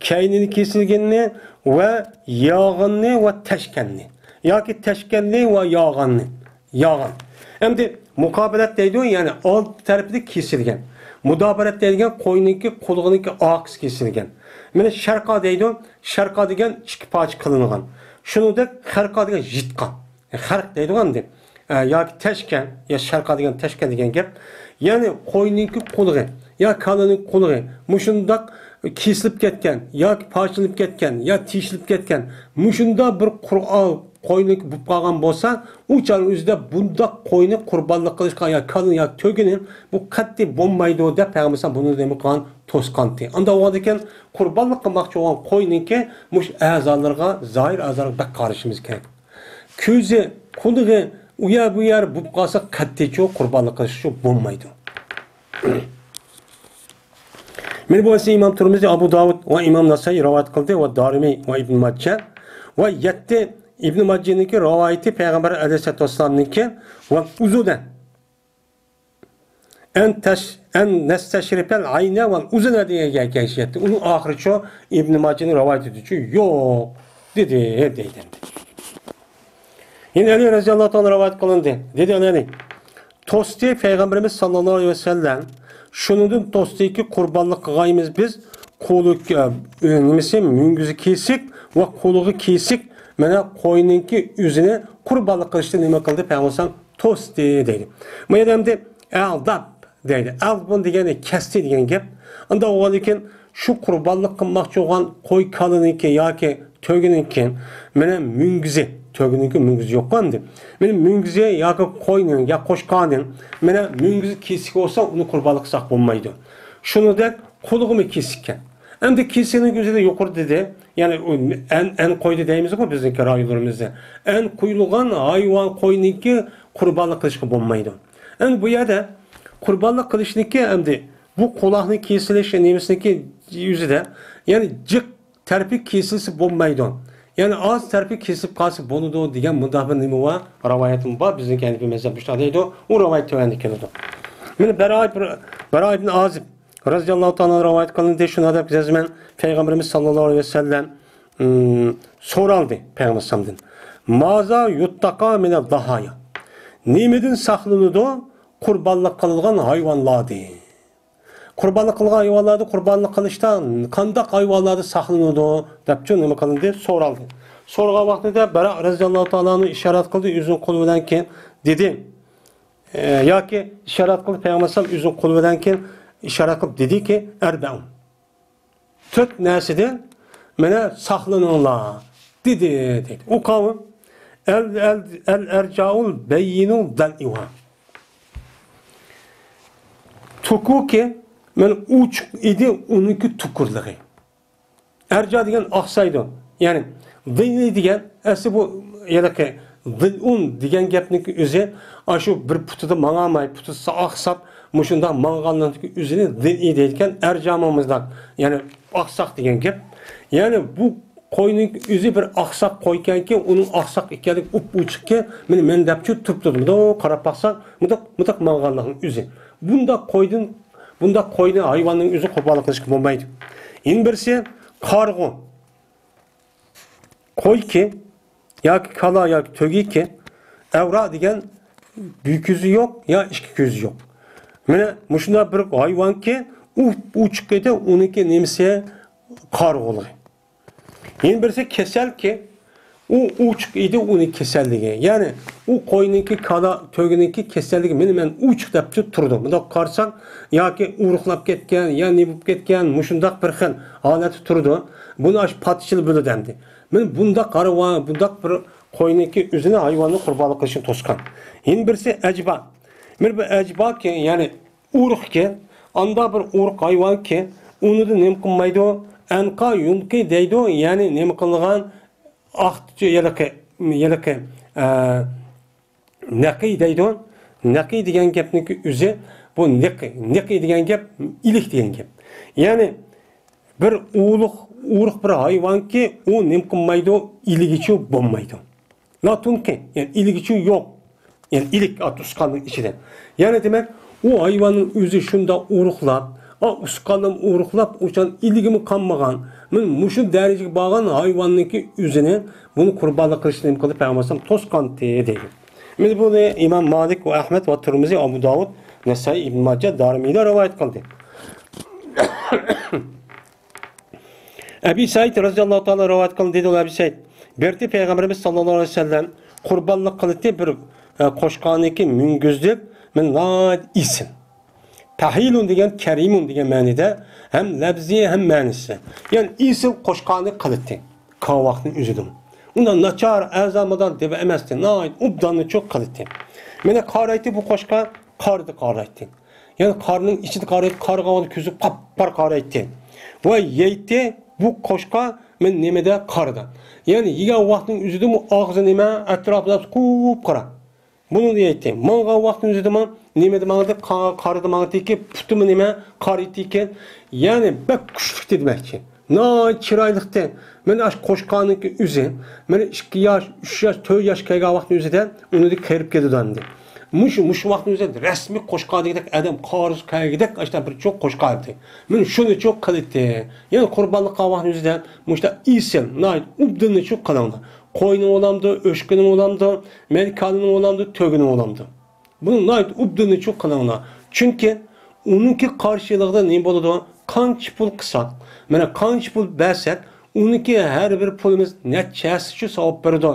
كەينىنى كېسىلگىنىنى ۋە ياغىنىنى ۋە تەشكەننى. ياكى تەشكەننى ۋە ياغاننى. ياغان. ئەمدى مۇقابىلەت دەيدۇ، يەنى ئالدى تەرىپىدە كېسىلگەن. مۇدابىرەت دەيدىغان قوينىڭكى قۇلىقىنىڭكى ئارقىسى كېسىلگەن. مانا شەرقا دەيدۇ، شەرقا دېگەن ئىككى پارچە قىلىنغان. شۇنىڭدەك خەرقا دېگەن يىتقان. خەرق دەيدىغۇ ئەمدى. ئە، ياكى تەشكەن، يا شەرقا دېگەن تەشكەن دېگەن گەپ. يەنى قوينىڭكى قۇلىقى، يا كالىنىڭ قۇلىقى مۇشۇنداق كېسىلىپ كەتكەن، ياكى پارچىلىنىپ كەتكەن، يا تېشىلىپ كەتكەن، مۇشۇنداق بىر قۇرئان قوينىڭكى بولۇپ قالغان بولسا، ئۇ چاغنىڭ ئۆزىدە بۇنداق قوينى قۇربانلىق قىلىشقا يا كالىنى يا تۆگىنى بۇ قەتئىي بولمايدۇ دەپ پەيغەمبەر بۇنى نېمە قىلغان؟ توسقانتى. ئاندا بولغاندىكىن قۇربانلىق قىلماقچى بولغان قوينىڭكى مۇشۇ ئەزالىرىغا، زاھىر ئەزالىرىغا بەك قارىشىمىز كېرەك. كۆزى، قۇلىقى، ئۇ يەر بۇ يەر بولۇپ قالسا قەتئىيچۇ قۇربانلىق قىلىشچۇ بولمايدۇ. مانا بۇ ئەسلى ئىمام تۇرمۇزى، ئابۇ داۋۇد ۋە ئىمام ناسائىي رىۋايەت قىلدى ۋە دارىمى ۋە ئىبن ماججە ۋە يەتتە ئىبن ماججىنىڭكى رىۋايىتى پەيغەمبەر ئەلەيھىسسالاتۇ ۋەسسالامنىڭكى ۋە ئۇزۇنە. ئەن تەش-، ئەن نەستەشرىپەل ئەينە ۋەل ئۇزۇنە دېگەن گەپكە يەتتى. ئۇنىڭ ئاخىرىچۇ ئىبن ماجىنىڭ رىۋايىتىدىچۇ يوق دېدى، دەيدۇ. يەنە ئەلى رەزىياللاھۇ تائالا رىۋايەت قىلىندى. دېدى ئەلى، توستى پەيغەمبىرىمىز ساللاللاھۇ ئەلەيھى ۋەسەللەم، شۇنىڭدىن توستىكى قۇربانلىق قىلغايمىز بىز، قولى، ئە، نېمىسى، مۈڭگۈزى كېسىك ۋە قۇلىقى كېسىك، مانا قوينىڭكى ئۆزىنى قۇربانلىق قىلىشتا نېمە قىلدى پەيغەمبەر؟ توستى دەيدۇ. بۇ يەردە ئەمدى ئەغداب دەيدۇ. ئەغدابۇن دېگەنى كەستى دېگەن گەپ. ئاندا بولغاندىكىن شۇ قۇربانلىق قىلماقچى بولغان قوي كالىنىڭكى ياكى تۆگىنىڭكى، مانا مۈڭگۈزى، تۆگىنىڭكى مۈڭگۈزى يوققۇ ئەمدى. مانا مۈڭگۈزى ياكى قوينىڭ يا قوچقارنىڭ، مانا مۈڭگۈزى كېسىك بولسا ئۇنى قۇربانلىق قىلساق بولمايدۇ. شۇنىڭدەك قۇلىقىمۇ كېسىككەن. ئەمدى كېسىكنىڭ ئۆزىدە يۇقىرىدا دېدى، يەنى ئۇ ئەن، ئەن قويدى دەيمىزغۇ بىزنىڭكى رايونلىرىمىزدا. ئەن قويۇلغان ھايۋان قوينىڭكى قۇربانلىق قىلىشقا بولمايدۇ. ئەمدى بۇ يەردە قۇربانلىق قىلىشنىكى ئەمدى بۇ قۇلاقنى كېسىلىش نېمىسىنىڭكى يۈزىدە، يەنى جىق تەرىپى كېسىلسە بولمايدۇ. يەنى ئاز تەرىپى كېسىلىپ قالسا بولىدۇ دېگەن مۇنداق بىر نېمە بار، رىۋايەتمۇ بار. بىزنىڭكى ھەنىپىي مەزھەپ مۇشۇنداق دەيدۇ. ئۇ رىۋايەت تۆۋەندە كېلىدۇ. مانا بەرا، بەرا ئىبن ئازىب رەزىياللاھۇ تائالا رىۋايەت قىلىندى. شۇنداق دەپ يازىمەن، پەيغەمبىرىمىز ساللاللاھۇ ئەلەيھى ۋەسەللەم، ئىم، سورالدى پەيغەمبەر ئەلەيھىسسالامدىن. مازا يۇتتاقا مىنەل داھايا. نېمىدىن ساقلىنىدۇ قۇربانلىق قىلىدىغان ھايۋانلاردىن؟ قۇربانلىق قىلغان ھايۋانلاردا، قۇربانلىق قىلىشتا قانداق ھايۋانلاردا ساقلىنىدۇ دەپچۇ نېمە قىلىندى؟ سورالدى. سورىغان ۋاقتىدا بەرا رەزىياللاھۇ تائالا ئەنھۇ ئىشارەت قىلدى، ئۆزىنىڭ قولى بىلەن كېيىن دېدى. ئە، ياكى ئىشارەت قىلدى پەيغەمبەر ئەلەيھىسسالام ئۆزىنىڭ قولى بىلەن كېيىن ئىشارەت قىلىپ دېدىكى، ئەربەئۇن. تۆت نەرسىدىن مانا ساقلىنىڭلار دېدى، دەيدۇ. ئۇ قاۋۇم، ئەل، ئەل، ئەل ئەرجاۋۇل بەييىنۇ دەلئىۋا. توكۇكى، مانا ئوچۇق ئىدى ئۇنىڭكى توكۇرلۇقى. ئەرجا دېگەن ئاقسايدۇ. يەنى، دىلئى دېگەن، ئەسلى بۇ ھېلىقى دىلئۇن دېگەن گەپنىڭ ئۆزى، ئاشۇ بىر پۇتىدا ماڭالماي، پۇتىدا ئاقساپ، مۇشۇنداق ماڭغانلىقنىڭ ئۆزىنى دىلئى دەيدىكەن، ئەرجامۇ مۇنداق، يەنى ئاقساق دېگەن گەپ. يەنى بۇ قوينىڭ ئۆزى بىر ئاقساق قويكەنكى، ئۇنىڭ ئاقساق ئىكەنلىكى ئۇپئوچۇقكى، مانا مەن دەپچۇ تۇرۇپ تۇردۇم. مۇنداق قاراپ باقساق، مۇنداق، مۇنداق ماڭغانلىقنىڭ ئۆزى. بۇنداق قويدىن، بۇنداق قوينى، ھايۋاننىڭ ئۆزى قۇربانلىق قىلىشقا بولمايدۇ. يەنە بىرسى قارىغۇ. قويكى ياكى كالا ياكى تۆگىكى، ئەۋرا دېگەن بىر كۆزى يوق يا ئىككى كۆزى يوق. مانا مۇشۇنداق بىر ھايۋانكى، ئۇ، ئۇ چىقىدۇ، ئۇنىڭكى نېمىسى قارىغۇلۇقى. يەنە بىرسى كېسەلكى، ئۇ ئوچۇق ئىدى ئۇنىڭ كېسەللىكى. يەنى ئۇ قوينىڭكى، كالا تۆگىنىڭكى كېسەللىكى مېنى مەن ئوچۇق دەپ تۇرىدۇ. مۇنداق قارىساڭ، ياكى ئورۇقلاپ كەتكەن، يا نېمە بولۇپ كەتكەن، مۇشۇنداق بىر خىل ھالەتتە تۇرىدۇ. بۇنى ئاشۇ پاتىچىلار بىلىدۇ ئەمدى. مېنى بۇنداق ھارۋا-، بۇنداق بىر قوينىڭكى ئۆزىنى ھايۋاننى قۇربانلىق قىلىشنى توسقان. يەنە بىرسى ئەجبا. بىر، بىر ئەجباكى، يەنى ئورۇقكى، ئاندا بىر ئورۇق ھايۋانكى، ئۇنىدا نېمە قىلمايدۇ؟ ئەنقا يۇنقى دەيدۇ، يەنى نېمە قىلغان؟ ئاق، ھېلىقى، ھېلىقى، ئە، نەقىي دەيدۇ. نەقىي دېگەن گەپنىڭكى ئۆزى، بۇ نېقى، نېقىي دېگەن گەپ ئىلىك دېگەن گەپ. يەنى بىر ئۇلۇغ، ئورۇق بىر ھايۋانكى، ئۇ نېمە قىلمايدۇ؟ ئىلىگىچۇ بولمايدۇ. لا تۇنقى، يەنى ئىلىگىچۇ يوق. يەنى ئىلىك ئات ئۇسقاننىڭ ئىچىدە. يەنى دېمەك، ئۇ ھايۋاننىڭ ئۆزى شۇنداق ئورۇقلاپ، ئا، ئۇسقاننىمۇ ئورۇقلاپ، ئۇچان ئىلىگىمۇ قالمىغان. مەن مۇشۇ دەرىجىگە بارغان ھايۋاننىڭكى ئۆزىنى، بۇنى قۇربانلىق قىلىشنى نېمە قىلدى؟ پەيغەمبەر ئەلەيھىسسالام توسقانتى دەيدۇ. مانا بۇنى ئىمام مالىك ۋە ئەھمەد ۋە تۇرمۇزى، ئابۇ داۋۇد، نەسائىي، ئىبن ماجە، دارىمىلەر رىۋايەت قىلدى. ئەبى سەئىد رەزىياللاھۇ تائالا رىۋايەت قىلدى، دېدى ئۇ ئەبى سەئىد. بىرتى پەيغەمبىرىمىز ساللاللاھۇ ئەلەيھى ۋەسەللەم قۇربانلىق قىلىتتى بىر، ئە، قوچقارنىڭكى مۈڭگۈزلۈك، مەن ناھايىتى ئېسىل. پەھىلۇن دېگەن كەرىمۇن دېگەن مەنىدە ھەم لەپزى ھەم مەنىسى. يەنى ئېسىل قوچقارنى قىلىتتى. كاۋاقنىڭ ئۆزىدىمۇ. ئۇنداق ناچار، ئەرزان مادار دەپ ئەمەستى. ناھايىتى ئوبداننى چوق قىلىتتى. مانا قارايتتى بۇ قوچقار، قاردا قارايتتى. يەنى قارنىڭ ئىچىدە قارايتتى، قارغا كۆزى قاپقارا قارايتتى. ۋە يەيتتى بۇ قوچقار، مەن نېمىدە؟ قاردا. يەنى يېگەن ۋاقتىنىڭ ئۆزىدىمۇ ئاغزى نېمە؟ ئەتراپى قۇپقارا. بۇنى دەيتتى. ماڭغان ۋاقتىنىڭ ئۆزىدىمۇ نېمىدە ماڭدى؟ قا-، قاردا ماڭدىكى، پۇتىمۇ نېمە؟ قارىتىكەن. يەنى بەك كۈچلۈكتى دېمەكچى. ناھايىتى چىرايلىقتى. مانا ئاشۇ قوچقارنىڭكى ئۆزى، مانا ئىككى ياش، ئۈچ ياش، تۆت ياش كەلگەن ۋاقىتنىڭ ئۆزىدە ئۇنى قېرىپ كېتىدۇ ئەمدى. مۇشۇ، مۇشۇ ۋاقىتنىڭ ئۆزىدە رەسمىي قوچقار دېگۈدەك ئادەم قارىسى كەلگۈدەك ئاشۇنداق بىر چوڭ قوچقار ئىدى. مانا شۇنى چوق قىلىتتى. يەنى قۇربانلىق قىلغان ۋاقىتنىڭ ئۆزىدە مۇشۇنداق ئېسىل، ناھايىتى ئوبداننى چوق قىلىڭلار. قوينىڭ بولامدۇ، ئۆچكىنىڭ بولامدۇ، مەيلى كالىنىڭ بولامدۇ، تۆگىنىڭ بولامدۇ. بۇنىڭ ناھايىتى ئوبداننى چوق قىلىڭلار. چۈنكى ئۇنىڭكى قارشىلىقىدا نېمە بولىدۇ؟ قانچە پۇل قىلساق، مانا قانچە پۇل بەرسەك، ئۇنىڭكى ھەر بىر پۇلىمىز نەچچە ھەسسىچە ساۋاب بېرىدۇ.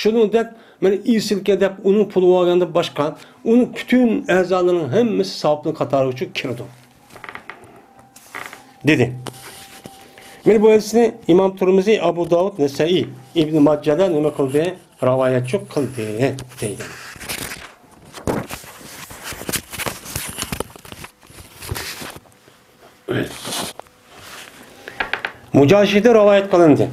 شۇنىڭدەك، مانا ئېسىلكەن دەپ ئۇنىڭ پۇلى بولغاندىن باشقا، ئۇنىڭ پۈتۈن ئەزالىرىنىڭ ھەممىسى ساۋابنىڭ قاتارىغا چۈ-، كىرىدۇ. دېدى. مانا بۇ ھەدىسنى ئىمام تۇرمۇزى، ئابۇ داۋۇد، نەسەئىي، ئىبن ماجەلەر نېمە قىلدى؟ رىۋايەتچۇ قىلدى، دەيدۇ. مۇجاشىدە رىۋايەت قىلىندى.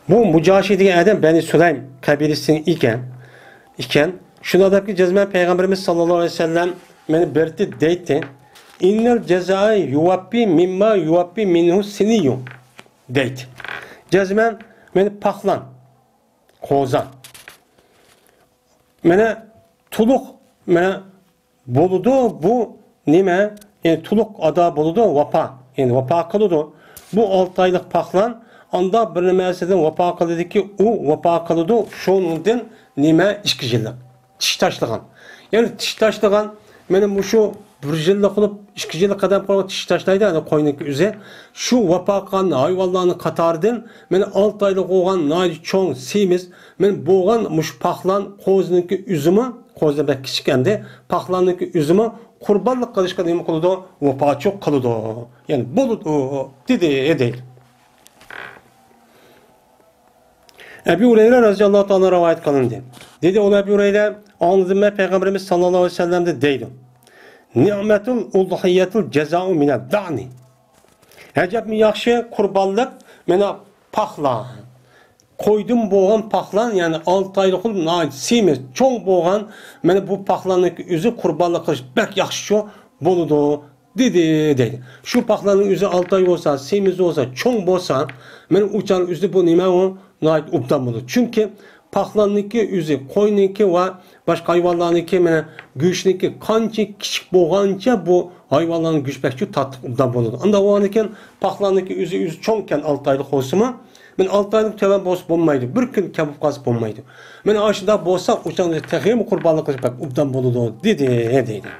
بۇ مۇجاشى دېگەن ئادەم بەنى سۇلەيم قەبىلىسىدىن ئىكەن، ئىكەن. شۇنىڭ دەپكى جەزمەن پەيغەمبىرىمىز ساللاللاھۇ ئەلەيھى ۋەسەللەم مانا بىرتى دەيتتى. ئىننەل جەزائە يۇۋەپپى مىمما يۇۋەپپى مىنھۇ سىنىيۇ دەيتتى. جەزمەن مانا پاخلان، قوزا. مانا تولۇق، مانا بولىدۇ بۇ نېمە؟ يەنى تولۇق ئادا بولىدۇ، ۋاپا. يەنى ۋاپا قىلىدۇ. بۇ ئالتە ئايلىق پاخلان ئاندا بىر نېمەسىدىن ۋاپا قىلىدۇكى، ئۇ ۋاپا قىلىدۇ. شۇنىڭدىن نېمە؟ ئىككى يىللىق. چىش تاشلىغان. يەنى چىش تاشلىغان، مانا مۇشۇ بىر يىللىق بولۇپ، ئىككى يىللىق قەدەم قويغان چىش تاشلايدۇ، يەنى قوينىڭكى ئۆزى. شۇ ۋاپا قىلغان ھايۋانلارنىڭ قاتارىدىن، مانا ئالتە ئايلىق بولغان ناھايىتى چوڭ سېمىز، مانا بولغان مۇشۇ پاخلان قوزىنىڭكى ئۆزىمۇ، قوزا بەك كىچىك ئەمدى، پاخلاننىڭكى ئۆزىمۇ قۇربانلىق قىلىشقا نېمە قىلىدۇ؟ ۋاپاچۇ قىلىدۇ. يەنى بولىدۇ، دېدى، دەيدۇ. ئەبۇ ھۇرەيرە رەزىياللاھۇ تائالا رىۋايەت قىلىندى. دېدى ئۇ ئەبۇ ھۇرەيرە، ئاڭلىدىم مەن پەيغەمبىرىمىز ساللاللاھۇ ئەلەيھى ۋەسەللەمدىن دەيدۇ. نىئمەتۇل ئۇضھىيەتۇل جەزائۇ مىنەد دەئنى. ئەجەبمۇ ياخشى قۇربانلىق، مانا پاخلان. قويدىن بولغان پاخلان، يەنى ئالتە ئايلىق بولۇپ، ناھايىتى سېمىز، چوڭ بولغان، مانا بۇ پاخلاننىڭ ئۆزى قۇربانلىق قىلىش بەك ياخشىچۇ بولىدۇ. دېدى، دەيدۇ. شۇ پاخلاننىڭ ئۆزى ئالتە ئاي بولسا، سېمىز بولسا، چوڭ بولسا، مانا ئۇ چاغنىڭ ئۆزىدە بۇ نېمە ئۇ؟ ناھايىتى ئوبدان بولىدۇ. چۈنكى پاخلاننىڭكى ئۆزى، قوينىڭكى ۋە باشقا ھايۋانلارنىڭكى، مانا گۆشنىڭكى قانچە كىچىك بولغانچە بۇ ھايۋانلارنىڭ گۆشى بەكچۇ تاتلىق ئوبدان بولىدۇ. ئانداق بولغاندىكىن پاخلاننىڭكى ئۆزى، ئۆزى چوڭكەن، ئالتە ئايلىق بولسىمۇ، مانا ئالتە ئايدىن تۆۋەن بولسا بولمايدۇ. بىر كۈن كەم بولۇپ قالسا بولمايدۇ. مانا ئاشۇنداق بولسا، ئۇ چاغدا تېخىمۇ قۇربانلىق قىلىش بەك ئوبدان بولىدۇ، دېدى، دەيدۇ.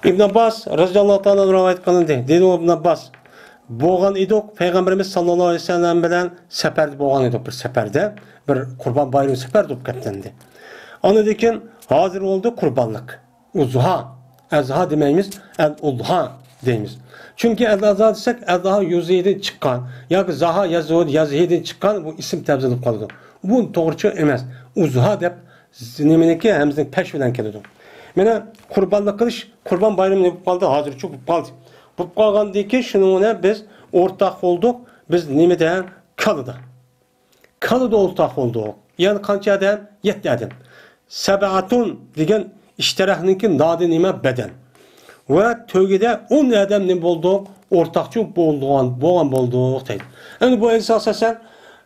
ئىبن ئابباس رەزىياللاھۇ تائالا رىۋايەت قىلىندى. دېدى ئۇ ئىبن ئابباس، بولغان ئىدۇق، پەيغەمبىرىمىز ساللاللاھۇ ئەلەيھى ۋەسەللەم بىلەن سەپەردە بولغان ئىدۇق، بىر سەپەردە، بىر قۇربان بايرىمى سەپەردە بولۇپ كەتكەنىدى. ئاندىن كېيىن ھازىر بولدى قۇربانلىق، ئۇزھا، ئەزھا دېمەيمىز، ئەل ئۇزھا دەيمىز. چۈنكى ئەل ئەزھا دېسەك، ئەزھا يۇزھىدىن چىققان ياكى زاھا يەزھۇ، يەزھىدىن چىققان، بۇ ئىسىم تەبدىل بولۇپ قالىدۇ. بۇ توغرىچۇ ئەمەس. ئۇزھا دەپ نېمىنىڭكى ھەمزىنىڭ پەش بىلەن كېلىدۇ. مانا قۇربانلىق قىلىش، قۇربان بايرىمى نېمە بولۇپ قالدى؟ ھازىرچۇ بولۇپ قالدى. بولۇپ قالغاندىن كېيىن شۇنىڭ بىلەن بىز ئورتاق بولدۇق. بىز نېمىدە؟ كالىدا. كالىدا ئورتاق بولدۇق. يەنى قانچە ئادەم؟ يەتتە ئادەم. سەبئەتۇن دېگەن ئىككى تەرەپنىڭكى نادى نېمە؟ بەدەن. ۋە تۆگىدە ئون ئادەم نېمە بولدۇق؟ ئورتاقچۇ بولغان، بولغان بولدۇق دەيدۇ. ئەمدى بۇ ھەدىسكە ئاساسەن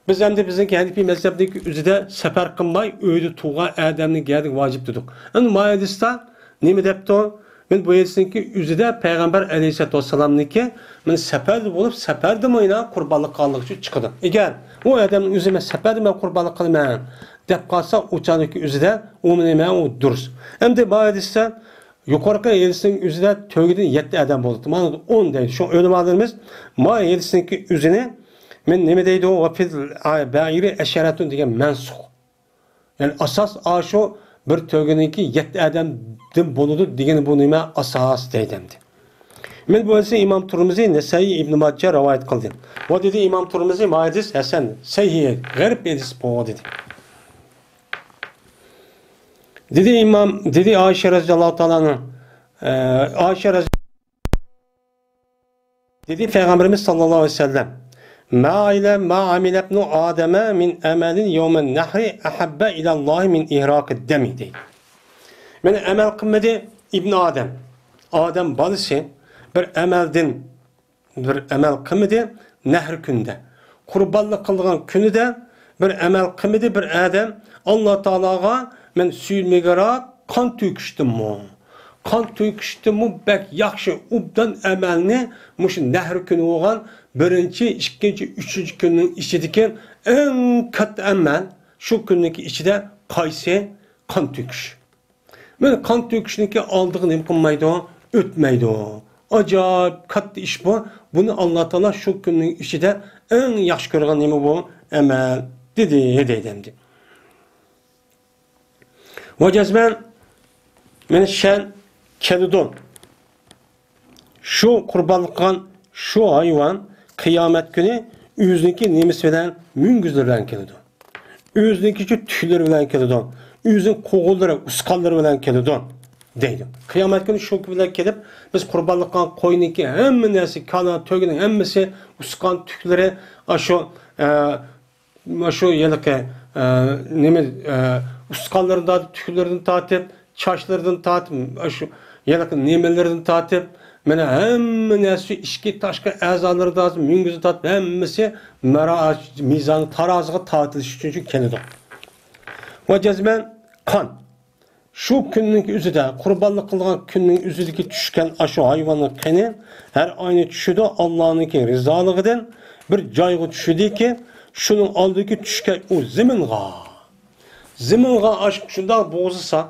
بىز ئەمدى بىزنىڭكى ھەنىپىي مەزھەپنىڭكى ئۆزىدە سەپەر قىلماي ئۆيدە تۇرغان ئادەمنىڭ گەدىگە ۋاجىپ دېدۇق. ئەمدى ما ھەدىستە نېمە دەپتۇ؟ مانا بۇ ھەدىسنىڭكى ئۆزىدە پەيغەمبەر ئەلەيھىسسالاتۇ ۋەسسالامنىڭكى مانا سەپەردە بولۇپ، سەپەردە مانا قۇربانلىق قىلغانلىقى ئۈچۈن چىقىدۇ. ئەگەر ئۇ ئادەم ئۆزى مەن سەپەردە مەن قۇربانلىق قىلىمەن دەپ قالسا، ئۇ چاغدىكى ئۆزىدە ئۇ نېمە، ئۇ دۇرۇس. ئەمدى ما ھەدىستە يۇقىرىقى ھەدىسنىڭ ئۆزىدە تۆگىدىن يەتتە ئادەم بولدى. مانا ئون دەيدۇ. شۇ ئۆلىمالىرىمىز ما ھەدىسنىڭكى ئۆزىنى مانا نېمە دەيدۇ؟ ۋە فىل بەئىرى ئەشەرەتۇن دېگەن مەنسۇخ. يەنى ئاساس ئاشۇ بىر تۆگىنىڭكى يەتتە ئادەمدىن بولىدۇ دېگىنى بۇ نېمە؟ ئاساس دەيدۇ ئەمدى. مانا بۇ ھەدىسنى ئىمام تۇرمۇزى، نەسەئىي، ئىبنى ماجە رىۋايەت قىلدى. ۋە دېدى ئىمام تۇرمۇزى، ما ھەدىس ھەسەن، سەھىھ، غەرىب ھەدىس بۇ دېدى. دېدى ئىمام، دېدى ئائىشە رەزىياللاھۇ تائالا ئەنھا، ئە، ئائىشە رەزى-، دېدى پەيغەمبىرىمىز ساللاللاھۇ ئەلەيھى ۋەسەللەم، ما ئىلە ما ئامىلە ئىبنۇ ئادەمە مىن ئەمەلىن يەۋمەن نەھرى ئەھەببە ئىلەللاھى مىن ئىھراقىد دەمى دەيدۇ. مانا ئەمەل قىلمىدى ئىبنى ئادەم، ئادەم بالىسى بىر ئەمەلدىن بىر ئەمەل قىلمىدى، نەھر كۈنىدە. قۇربانلىق قىلىدىغان كۈنىدە بىر ئەمەل قىلمىدى بىر ئادەم، ئاللا تائالاغا مەن سۆيۈلمىگۈراق قان تۆكۈشتىنمۇ. قان تۆكۈشتىنمۇ بەك ياخشى، ئوبدان ئەمەلنى مۇشۇ نەھر كۈنى بولغان بىرىنچى، ئىككىنچى، ئۈچىنچى كۈننىڭ ئىچىدىكى ئەڭ كاتتا ئەمەل، شۇ كۈننىڭكى ئىچىدە قايسى؟ قان تۆكۈش. مانا قان تۆكۈشنىڭكى ئالدىغا نېمە قىلمايدۇ؟ ئۆتمەيدۇ. ئاجايىپ كاتتا ئىش بۇ. بۇنى ئاللا تائالا شۇ كۈننىڭ ئىچىدە ئەڭ ياخشى كۆرىدىغان نېمە بۇ؟ ئەمەل، دېدى، دەيدۇ ئەمدى. ۋە جەزمەن، مانا شەن كېلىدۇ. شۇ قۇربانلىق قىلغان شۇ ھايۋان قىيامەت كۈنى ئۆزىنىڭكى نېمىسى بىلەن؟ مۈڭگۈزلىرى بىلەن كېلىدۇ. ئۆزىنىڭكى تۈكلىرى بىلەن كېلىدۇ. ئۆزىنىڭ قوغۇنلىرى، ئۇسقانلىرى بىلەن كېلىدۇ، دەيدۇ. قىيامەت كۈنى شۇ بىلەن كېلىپ، بىز قۇربانلىق قىلغان قوينىڭكى ھەممە نەرسە، كالا، تۆگىنىڭ ھەممىسى، ئۇسقان تۈكلىرى، ئاشۇ، ئە، مانا شۇ ھېلىقى، ئە، نېمە، ئە، ئۇسقانلىرىدىن تارتىپ، تۈكلىرىدىن تارتىپ، چاچلىرىدىن تارتىپ، شۇ ھېلىقى نېمىلىرىدىن تارتىپ، مانا ھەممە نەرسە، ئىچكى، تاشقى ئەزالىرىدىن تارتىپ، مۈڭگۈزىدىن تارتىپ، ھەممىسى مارا-، مىزان تارازىغا تارتىلىش ئۈچۈن كېلىدۇ. ۋە جەزمەن قان. شۇ كۈننىڭ ئۆزىدە، قۇربانلىق قىلغان كۈننىڭ ئۆزىدىكى چۈشكەن ئاشۇ ھايۋاننىڭ قېنى ھەر ئاينى چۈشىدۇ، ئاللانىڭكى رىزالىقىدىن بىر جايغا چۈشىدىكى، شۇنىڭ ئالدىدىكى چۈشكەن ئۇ زېمىنغا. زېمىنغا ئاشۇ شۇنداق بوغۇزلىسا،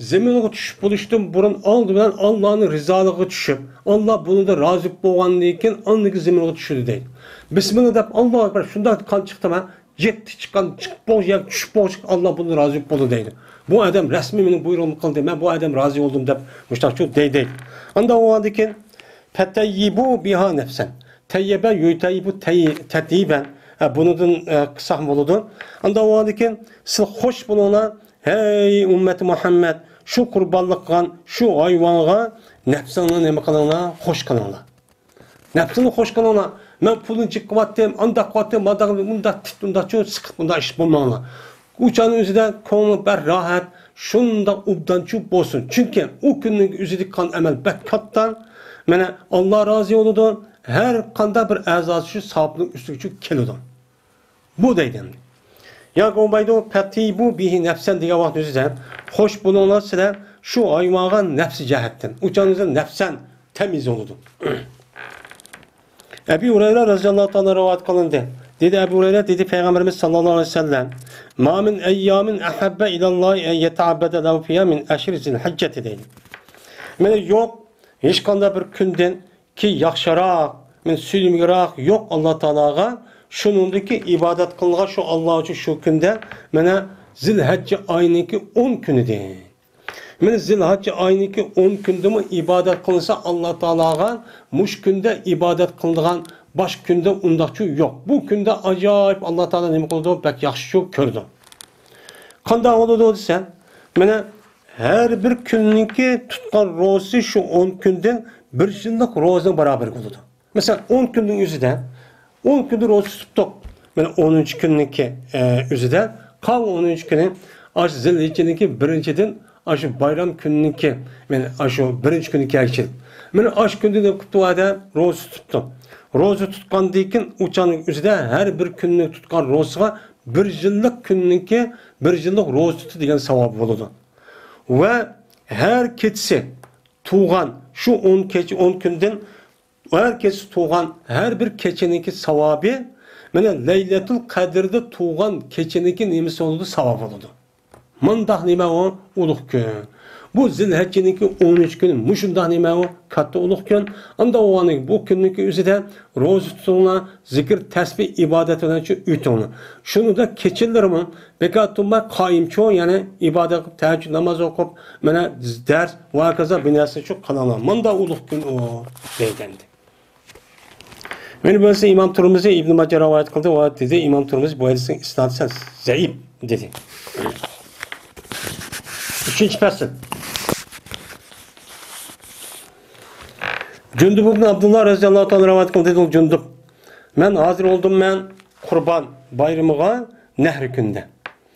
زېمىنغا چۈشۈپ بولۇشتىن بۇرۇن ئالدى بىلەن ئاللانىڭ رىزالىقىغا چۈشۈپ، ئاللا بۇنىڭدىن رازى بولغاندىن كېيىن ئاندىن كېيىن زېمىنغا چۈشىدۇ دەيدۇ. بىسمىللا دەپ، ئاللاھۇ ئەكبەر، شۇنداق قان چىقتىما، يەتتە چىققان، چىقىپ بولغۇچە ياكى چۈشۈپ بولغۇچە ئاللا بۇنى رازى بولۇپ بولدى دەيدۇ. بۇ ئادەم رەسمىي مېنىڭ بۇيرۇغۇمنى قىلدى، مەن بۇ ئادەم رازى بولدۇم دەپ مۇشۇنداقچۇ دەي دەيدۇ. ئاندىن ئۇنىڭدىن كېيىن، فەتەييىبۇ بىھا نەپسەن. تەييەبە يۇتەييىبۇ تەي-، تەتيىبەن. ھە، بۇنىڭدىن، ئە، قىلساقمۇ بولىدۇ. ئاندىن ئۇنىڭدىن كېيىن، سىز خوش بولۇڭلار، ھەي ئۈممەتى مۇھەممەد، شۇ قۇربانلىق قىلغان شۇ ھايۋانغا نەپسىڭلارنى نېمە قىلىڭلار؟ خوش قىلىڭلار. نەپسىنى خوش قىلىڭلار. مەن پۇلنى جىق قىلىۋاتتىم، ئانداق قىلىۋاتتىم، مانداق، مۇنداق تىت، مۇنداقچۇ سىقىپ، مۇنداق ئىش بولماڭلار. ئۇ چاغنىڭ ئۆزىدە كۆڭلى بەك راھەت، شۇنداق ئوبدانچۇ بولسۇن. چۈنكى ئۇ كۈننىڭ ئۆزىدىكى قىلغان ئەمەل بەك كاتتا. مانا، ئاللا رازى بولىدۇ ھەر قانداق بىر ئەزاسى شۇ ساۋابنىڭ ئۈستىگىچۇ كېلىدۇ. بۇ دەيدۇ ئەمدى. ياكى بولمايدۇ، فەتىبۇ بىھى نەپسەن دېگەن ۋاقىت ئۆزىدە، خوش بولۇڭلار سىلەر شۇ ھايۋانغا نەپسى جەھەتتىن. ئۇ چاغنىڭ ئۆزىدە نەپسەن تەمىز بولىدۇ. ئەبى ھۇرەيرە رەزىياللاھۇ تائالا رىۋايەت قىلىندى. دېدى ئەبۇ ھۇرەيرە، دېدى پەيغەمبىرىمىز ساللاللاھۇ ئەلەيھى ۋەسەللەم، ما مىن ئەييامىن ئەھەببە ئىلەللاھى ئەن يەتەئەببەدە لەھۇ فىھا مىن ئەشرى زىلھىججەتى دەيدۇ. مانا يوق ھېچقانداق بىر كۈندىن كى ياخشىراق، مەن سۆيۈملۈكرەك يوق ئاللا تائالاغا. شۇنىڭدىكى ئىبادەت قىلغان شۇ ئاللا ئۈچۈن شۇ كۈندە، مانا، زىلھەججە ئاينىڭكى ئون كۈنىدىن. مانا، زىلھەججە ئاينىڭكى ئون كۈندىمۇ ئىبادەت قىلسا ئاللا تائالاغا، مۇشۇ كۈندە ئىبادەت قىلىدىغان باشقا كۈندە ئۇنداقچۇ يوق. بۇ كۈندە ئاجايىپ ئاللا تائالا نېمە قىلىدۇ؟ بەك ياخشىچۇ كۆرىدۇ. قانداق بولىدۇ دېسە، مانا، ھەر بىر كۈننىڭكى تۇتقان روزىسى شۇ ئون كۈندىن بىر يىللىق روزىنىڭ باراۋىرى بولىدۇ. مەسىلەن، ئون كۈننىڭ ئۆزىدە، ئون كۈندە روزا تۇتۇپتۇق. مانا ئونىنچى كۈننىڭكى، ئە، ئۆزىدە، قالغان ئونىنچى كۈنى ئاشۇ زىلھىججىنىڭكى بىرىنچىدىن ئاشۇ بايرام كۈننىڭكى، مانا ئاشۇ بىرىنچى كۈنى كەلگۈچە. مانا ئاشۇ كۈندە نېمە قىپتۇ؟ ئۇ ئادەم روزا تۇتۇپتۇ. روزا تۇتقاندىن كېيىن ئۇ چاغنىڭ ئۆزىدە ھەر بىر كۈننىڭ تۇتقان روزىسىغا بىر يىللىق كۈننىڭكى، بىر يىللىق روزا تۇتتى دېگەن ساۋابى بولىدۇ. ۋە ھەر كېچىسى تۇغان شۇ ئون كېچە، ئون كۈندىن ھەر كېچىسى تۇغان ھەر بىر كېچىنىڭكى ساۋابى، مانا، لەيلەتۇل قەدىردە تۇغان كېچىنىڭكى نېمىسى بولىدۇ؟ ساۋابى بولىدۇ. مۇنداق نېمە ئۇ؟ ئۇلۇغ كۈن. بۇ زىلھەججىنىڭكى ئون ئۈچ كۈنى مۇشۇنداق نېمە ئۇ؟ كاتتا ئۇلۇغ كۈن. ئاندا ئۇ بۇ كۈننىڭكى ئۆزىدە روزا تۇتۇڭلار، زىكىر، تەسبىھ، ئىبادەت بىلەن شۇ ئۆتۈڭلار. شۇنىڭدا كېچىلىرىمۇ بىكار تۇرماي قايىمچۇ، يەنى ئىبادەت قىلىپ، تەھەججۇد ناماز ئوقۇپ، مانا دەرس ۋە ھاكازا بىر نەرسە شۇ قىلاڭلار. مۇنداق ئۇلۇغ كۈن ئۇ دەيدۇ ئەمدى. مانا بۇ ھەدىسنى ئىمام تۇرمۇزى ئىبن ماجە رىۋايەت قىلدى. ۋە دېدى، ئىمام تۇرمۇزى بۇ ھەدىسنىڭ ئىسنادى زەئىپ دېدى. ئۈچىنچى پەسىل. جۇندۇب ئىبن ئابدۇللا رەزىياللاھۇ تائالا رىۋايەت قىلدى، دېدى جۇندۇب. مەن ھازىر بولدۇم، مەن قۇربان بايرىمىغا نەھرى كۈندە.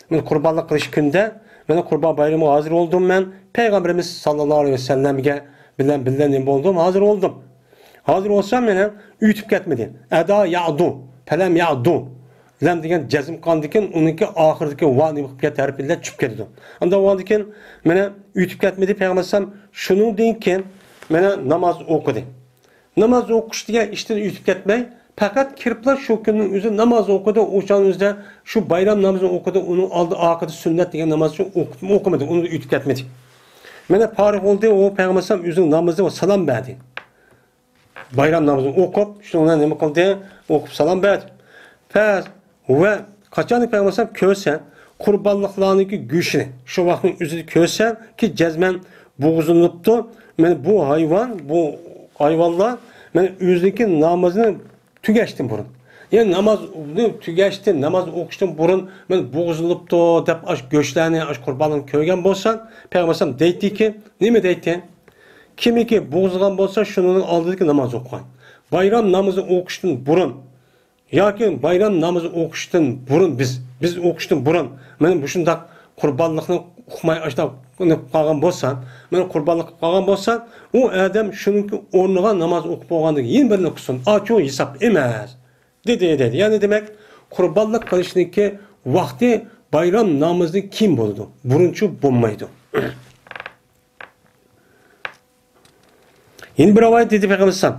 مەن قۇربانلىق قىلىش كۈندە، مەن قۇربان بايرىمىغا ھازىر بولدۇم، مەن پەيغەمبىرىمىز ساللاللاھۇ ئەلەيھى ۋەسەللەمگە بىلەن بىللە نېمە بولدۇم؟ ھازىر بولدۇم. ھازىر بولسام، مانا ئۆتۈپ كەتمىدى. ئەدا يەئدۇ، پەلەم يەئدۇ. لەم دېگەن جەزم قىلغاندىكىن، ئۇنىڭكى ئاخىرىدىكى ۋا نېمە قىلىپ كەتتى؟ ھەرپى بىلەن چۈشۈپ كېتىدۇ. ئاندا بولغاندىكىن، مانا ئۆتۈپ كەتمىدى پەيغەمبەر ئەلەيھىسسالام. شۇنىڭدىن كېيىن، مانا ناماز ئوقۇدى. ناماز ئوقۇش دېگەن ئىشتىن ئۆتۈپ كەتمەي، پەقەت كىرىپلا شۇ كۈننىڭ ئۆزى ناماز ئوقۇدى، ئۇ چاغنىڭ ئۆزىدە شۇ بايرام نامىزىنى ئوقۇدى، ئۇنىڭ ئالدى ئارقىدا سۈننەت دېگەن نامازنى ئوقۇپ، ئوقۇمىدى، ئۇنى ئۆتۈپ كەتمىدى. مانا پارىغ بولدى، ئۇ پەيغەمبەر ئەلەيھىسسالام ئۆزىنىڭ نامىزى ۋە سالام بەردى. بايرام نامىزىنى ئوقۇپ، شۇنىڭ بىلەن نېمە قىلدى؟ ئوقۇپ سالام بەردى. پەس ۋە قاچان پەيغەمبەر ئەلەيھىسسالام كۆرسە، قۇربانلىقلارنىڭكى گۆشىنى شۇ ۋاقىتنىڭ ئۆزىدە كۆرسە، كى جەزمەن بوغۇزلىنىپتۇ. مانا بۇ ھايۋان، بۇ ھايۋانلار مانا ئۆزىنىڭكى نامىزىنى تۈگەشتىن بۇرۇن. يەنى نامازنى تۈگەشتىن، ناماز ئوقۇشتىن بۇرۇن مانا بوغۇزلىنىپتۇ دەپ ئاش گۆشلەرنى، ئاش قۇربانلارنى كۆرگەن بولسا، پەيغەمبەر ئەلەيھىسسالام دەيتتىكى، نېمە دەيتتى؟ كىمكى بوغۇزلىغان بولسا، شۇنىڭ ئالدىدىكى ناماز ئوقۇغان. بايرام نامىزى ئوقۇشتىن بۇرۇن ياكى بايرام نامىزى ئوقۇشتىن بۇرۇن بىز، بىز ئوقۇشتىن بۇرۇن، مانا مۇشۇنداق قۇربانلىقنى ئۇقماي ئاشۇنداق قىلىپ قالغان بولسا، مانا قۇربانلىق قىلىپ قالغان بولسا، ئۇ ئادەم شۇنىڭكى ئورنىغا ناماز ئوقۇپ بولغاندىن كېيىن بىرنى قىلسۇن. ئاچۇ ھېساب ئەمەس. دېدى، دېدى. يەنى دېمەك، قۇربانلىق قىلىشنىڭكى ۋاقتى بايرام نامىزىدىن كېيىن بولىدۇ. بۇرۇنچۇ بولمايدۇ. يەنە بىر رىۋايەت دېدى پەيغەمبەر ئەلەيھىسسالام.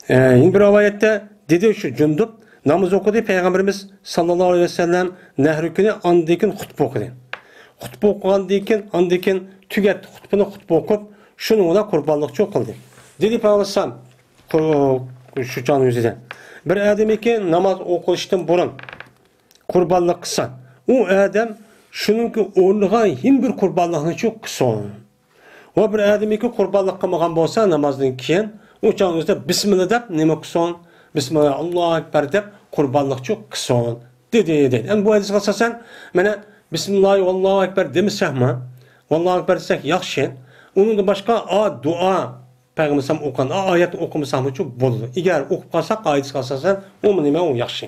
ئە، يەنە بىر رىۋايەتتە دېدى شۇ جۇندۇب، ناماز ئوقۇدى پەيغەمبىرىمىز ساللاللاھۇ ئەلەيھى ۋەسەللەم نەھرى كۈنى، ئاندىن كېيىن خۇتبە ئوقۇدى. خۇتبە ئوقۇغاندىن كېيىن، ئاندىن كېيىن تۈگەتتى خۇتبىنى، خۇتبە ئوقۇپ، شۇنىڭ بىلەن قۇربانلىقچۇ قىلدى. دېدى پەيغەمبەر ئەلەيھىسسالام، قۇ-، شۇ چاغنىڭ ئۆزىدە. بىر ئادەمكى ناماز ئوقۇلۇشتىن بۇرۇن قۇربانلىق قىلسا، ئۇ ئادەم شۇنىڭكى ئورنىغا يەنە بىر قۇربانلىقنىچۇ قىلسۇن. ۋە بىر ئادەمكى قۇربانلىق قىلمىغان بولسا نامازدىن كېيىن، ئۇ چاغنىڭ ئۆزىدە بىسمىللا دەپ نېمە قىلسۇن؟ بىسمىللا، ئاللاھۇ ئەكبەر دەپ قۇربانلىقچۇ قىلسۇن. دېدى، دېدى. ئەمدى بۇ ھەدىسكە ئاساسەن، مانا، بىسمىللاھى ۋاللاھۇ ئەكبەر دېمىسەكمۇ، ۋاللاھۇ ئەكبەر دېسەك ياخشى. ئۇنىڭدىن باشقا، ئا، دۇئا، پەيغەمبەر ئوقۇغان، ئا، ئايەتنى ئوقۇمىساقمۇچۇ بولىدۇ. ئەگەر ئوقۇپ قالساق، ھەدىسكە ئاساسەن، ئۇمۇ نېمە، ئۇ ياخشى.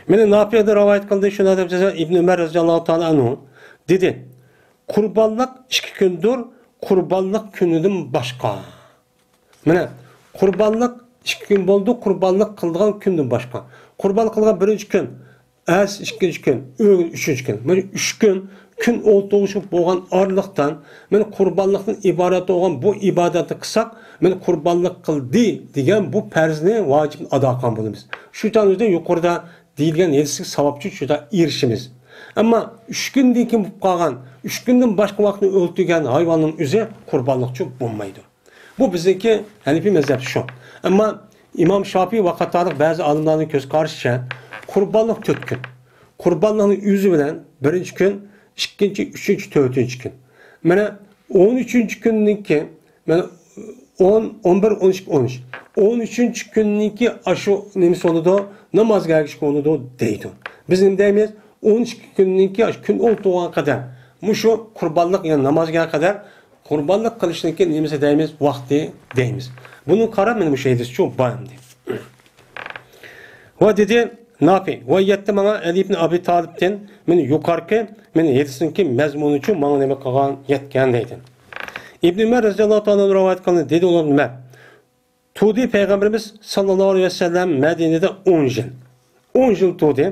مانا نافىئدىن رىۋايەت قىلدى، شۇنداق دەپ، ئىبن ئۆمەر رەزىياللاھۇ تائالا ئەنھۇ دېدى، قۇربانلىق ئىككى كۈندۇر، قۇربانلىق كۈنىدىن باشقا. مانا، قۇربانلىق ئىككى كۈن بولدى، قۇربانلىق قىلىدىغان كۈندىن باشقا. قۇربان قىلغان بىرىنچى كۈن، ئەتىسى ئىككىنچى كۈن، ئۆگۈن ئۈچىنچى كۈن. مانا، ئۈچ كۈن، كۈن ئولتۇرغۇچە بولغان ئارىلىقتىن، مانا، قۇربانلىقتىن ئىبارەت بولغان بۇ ئىبادەتنى قىلساق، مانا، قۇربانلىق قىلدى دېگەن بۇ پەرزنى، ۋاجىپنى ئادا قىلغان بولىمىز. شۇ چاغدا يۇقىرىدا دېيىلگەن ھەدىسلىك ساۋابچۇ شۇدا ئېرىشىمىز. ئەمما ئۈچ كۈندىن كېيىن بولۇپ قالغان، ئۈچ كۈندىن باشقا ۋاقىتنى ئۆلتۈرگەن ھايۋاننىڭ ئۆزى قۇربانلىقچۇ بولمايدۇ. بۇ بىزنىڭكى ھەنىپىي مەزھەپ شۇ. ئەمما ئىمام شاپىي ۋە قاتارلىق بەزى ئالىملارنىڭ كۆز قارىشىچە، قۇربانلىق تۆت كۈن. قۇربانلىقنىڭ ئۆزى بىلەن بىرىنچى كۈن، ئىككىنچى، ئۈچىنچى، تۆتىنچى كۈن. مانا ئون ئۈچىنچى كۈننىڭكى، مانا ئون، ئون بىر، ئون ئىككى، ئون ئۈچ. ئون ئۈچىنچى كۈننىڭكى ئاشۇ نېمىسى بولىدۇ، نامازغا ئەگىشىپ بولىدۇ دەيدۇ. بىز نېمە دەيمىز؟ ئون ئىككى كۈننىڭكى ئاشۇ كۈن ئولتۇرغان قەدەر، مۇشۇ قۇربانلىق، يەنى نامازغا قەدەر قۇربانلىق قىلىشنىڭكى نېمىسى دەيمىز، ۋاقتى دەيمىز. بۇنىڭغا قاراپ مانا مۇشۇ ھەدىسچۇ بار ئەمدى. ۋە دېدى نافى، ۋە يەتتى ماڭا ئەلى ئىبن ئەبى تالىپتىن مانا يۇقىرىقى مانا ھەدىسنىڭكى مەزمۇنىچۇ ماڭا نېمە قىلغان، يەتكەن دەيدۇ. ئىبن ئۆمەر رەزىياللاھۇ تائالا ئەنھۇ رىۋايەت قىلغان، دېدى ئۇلار نېمە؟ تۇردى پەيغەمبىرىمىز ساللاللاھۇ ئەلەيھى ۋەسەللەم مەدىنىدە ئون يىل. ئون يىل تۇردى.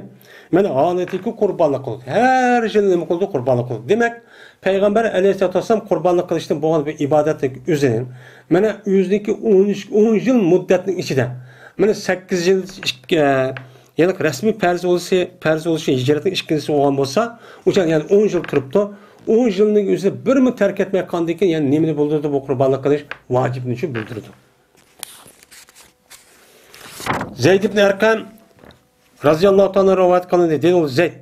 مانا ھالىتىكى قۇربانلىق قىلدى. ھەر يىل نېمە قىلدى؟ قۇربانلىق قىلدى. دېمەك، پەيغەمبەر ئەلەيھىسسالاتۇ ۋەسسالام قۇربانلىق قىلىشتىن بولغان بىر ئىبادەتنىڭ ئۆزىنى، مانا ئۆزىنىڭكى ئون يىل، ئون يىل مۇددەتنىڭ ئىچىدە، مانا سەككىز يىل، ئىككى، ئە، يەنى رەسمىي پەرز بولۇشى، پەرز بولۇشى ھىجرەتنىڭ ئىككىنچىسى بولغان بولسا، ئۇ چاغ يەنى ئون يىل تۇرۇپتۇ. ئون يىلنىڭ ئۆزىدە بىرمۇ تەرك ئەتمەي قالدىكىن، يەنى نېمىنى بىلدۈرىدۇ؟ بۇ قۇربانلىق قىلىش ۋاجىپنى شۇ بىلدۈرىدۇ. زەيد ئىبن ئەرقەم رازىياللاھۇ تائالا رىۋايەت قىلىندى. دېدى ئۇ زەيد.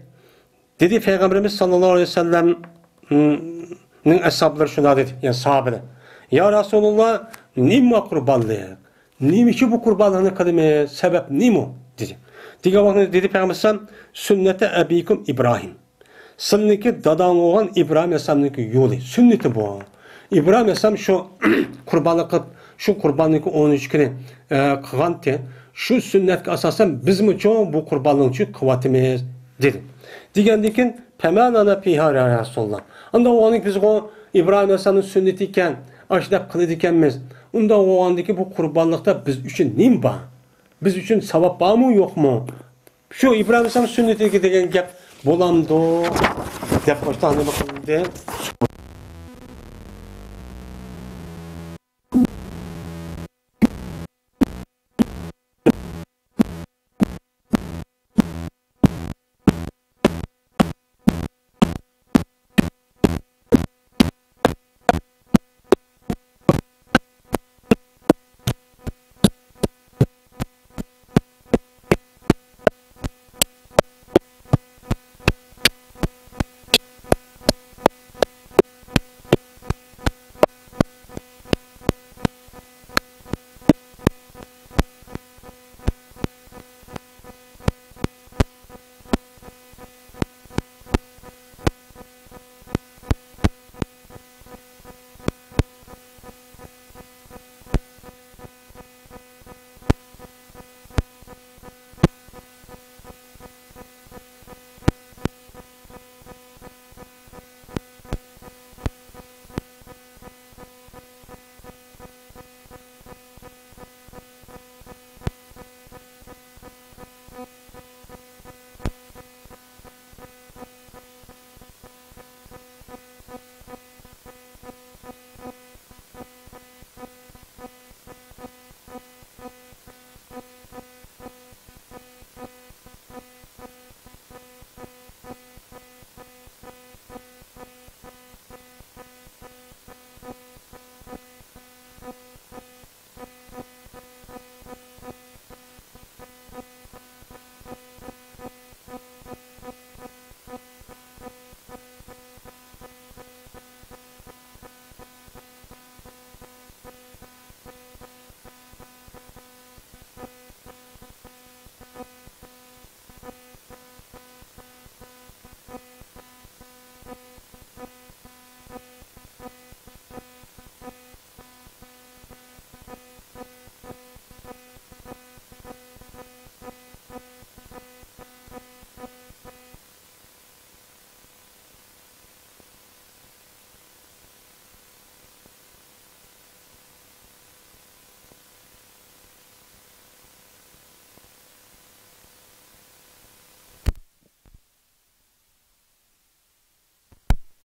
دېدى پەيغەمبىرىمىز ساللاللاھۇ ئەلەيھى ۋەسەللەمنىڭ ئەسھابلىرى شۇنداق دېدى، يەنى ساھابىلەر. يا رەسۇلاللا، نېمە قۇربانلىق؟ نېمە ئۈچۈن بۇ قۇربانلىقنى قىلىمىز؟ سەۋەب نېمە؟ دېدى. دېگەن ۋاقىتتا دېدى پەيغەمبەر ئەلەيھىسسالام، سۈننەتە ئەبىكۇم ئىبراھىم. سىلىنىڭكى داداڭ بولغان ئىبراھىم ئەلەيھىسسالامنىڭكى يولى، سۈننىتى بۇ. ئىبراھىم ئەلەيھىسسالام شۇ قۇربانلىق قىلىپ، شۇ قۇرباننىڭكى ئون ئۈچ كۈنى، ئە، قىلغانتى. شۇ سۈننەتكە ئاساسەن بىزمۇچۇ بۇ قۇربانلىقنى قىلىۋاتىمىز، دېدى. دېگەندىن كېيىن، پەما لەنا فىھا يا رەسۇلاللا. ئۇنداق بولغاندىكىن بىزغۇ ئىبراھىم ئەلەيھىسسالامنىڭ سۈننىتى ئىكەن، ئاشۇنداق قىلىدىكەنمىز. ئۇنداق بولغاندىكىن بۇ قۇربانلىقتا بىز ئۈچۈن نېمە بار؟ بىز ئۈچۈن ساۋاب بارمۇ، يوقمۇ؟ شۇ ئىبراھىم ئەلەيھىسسالام سۈننىتىگە دېگەن گەپ بولامدۇ؟ دەپ باشتا نېمە قىلدى؟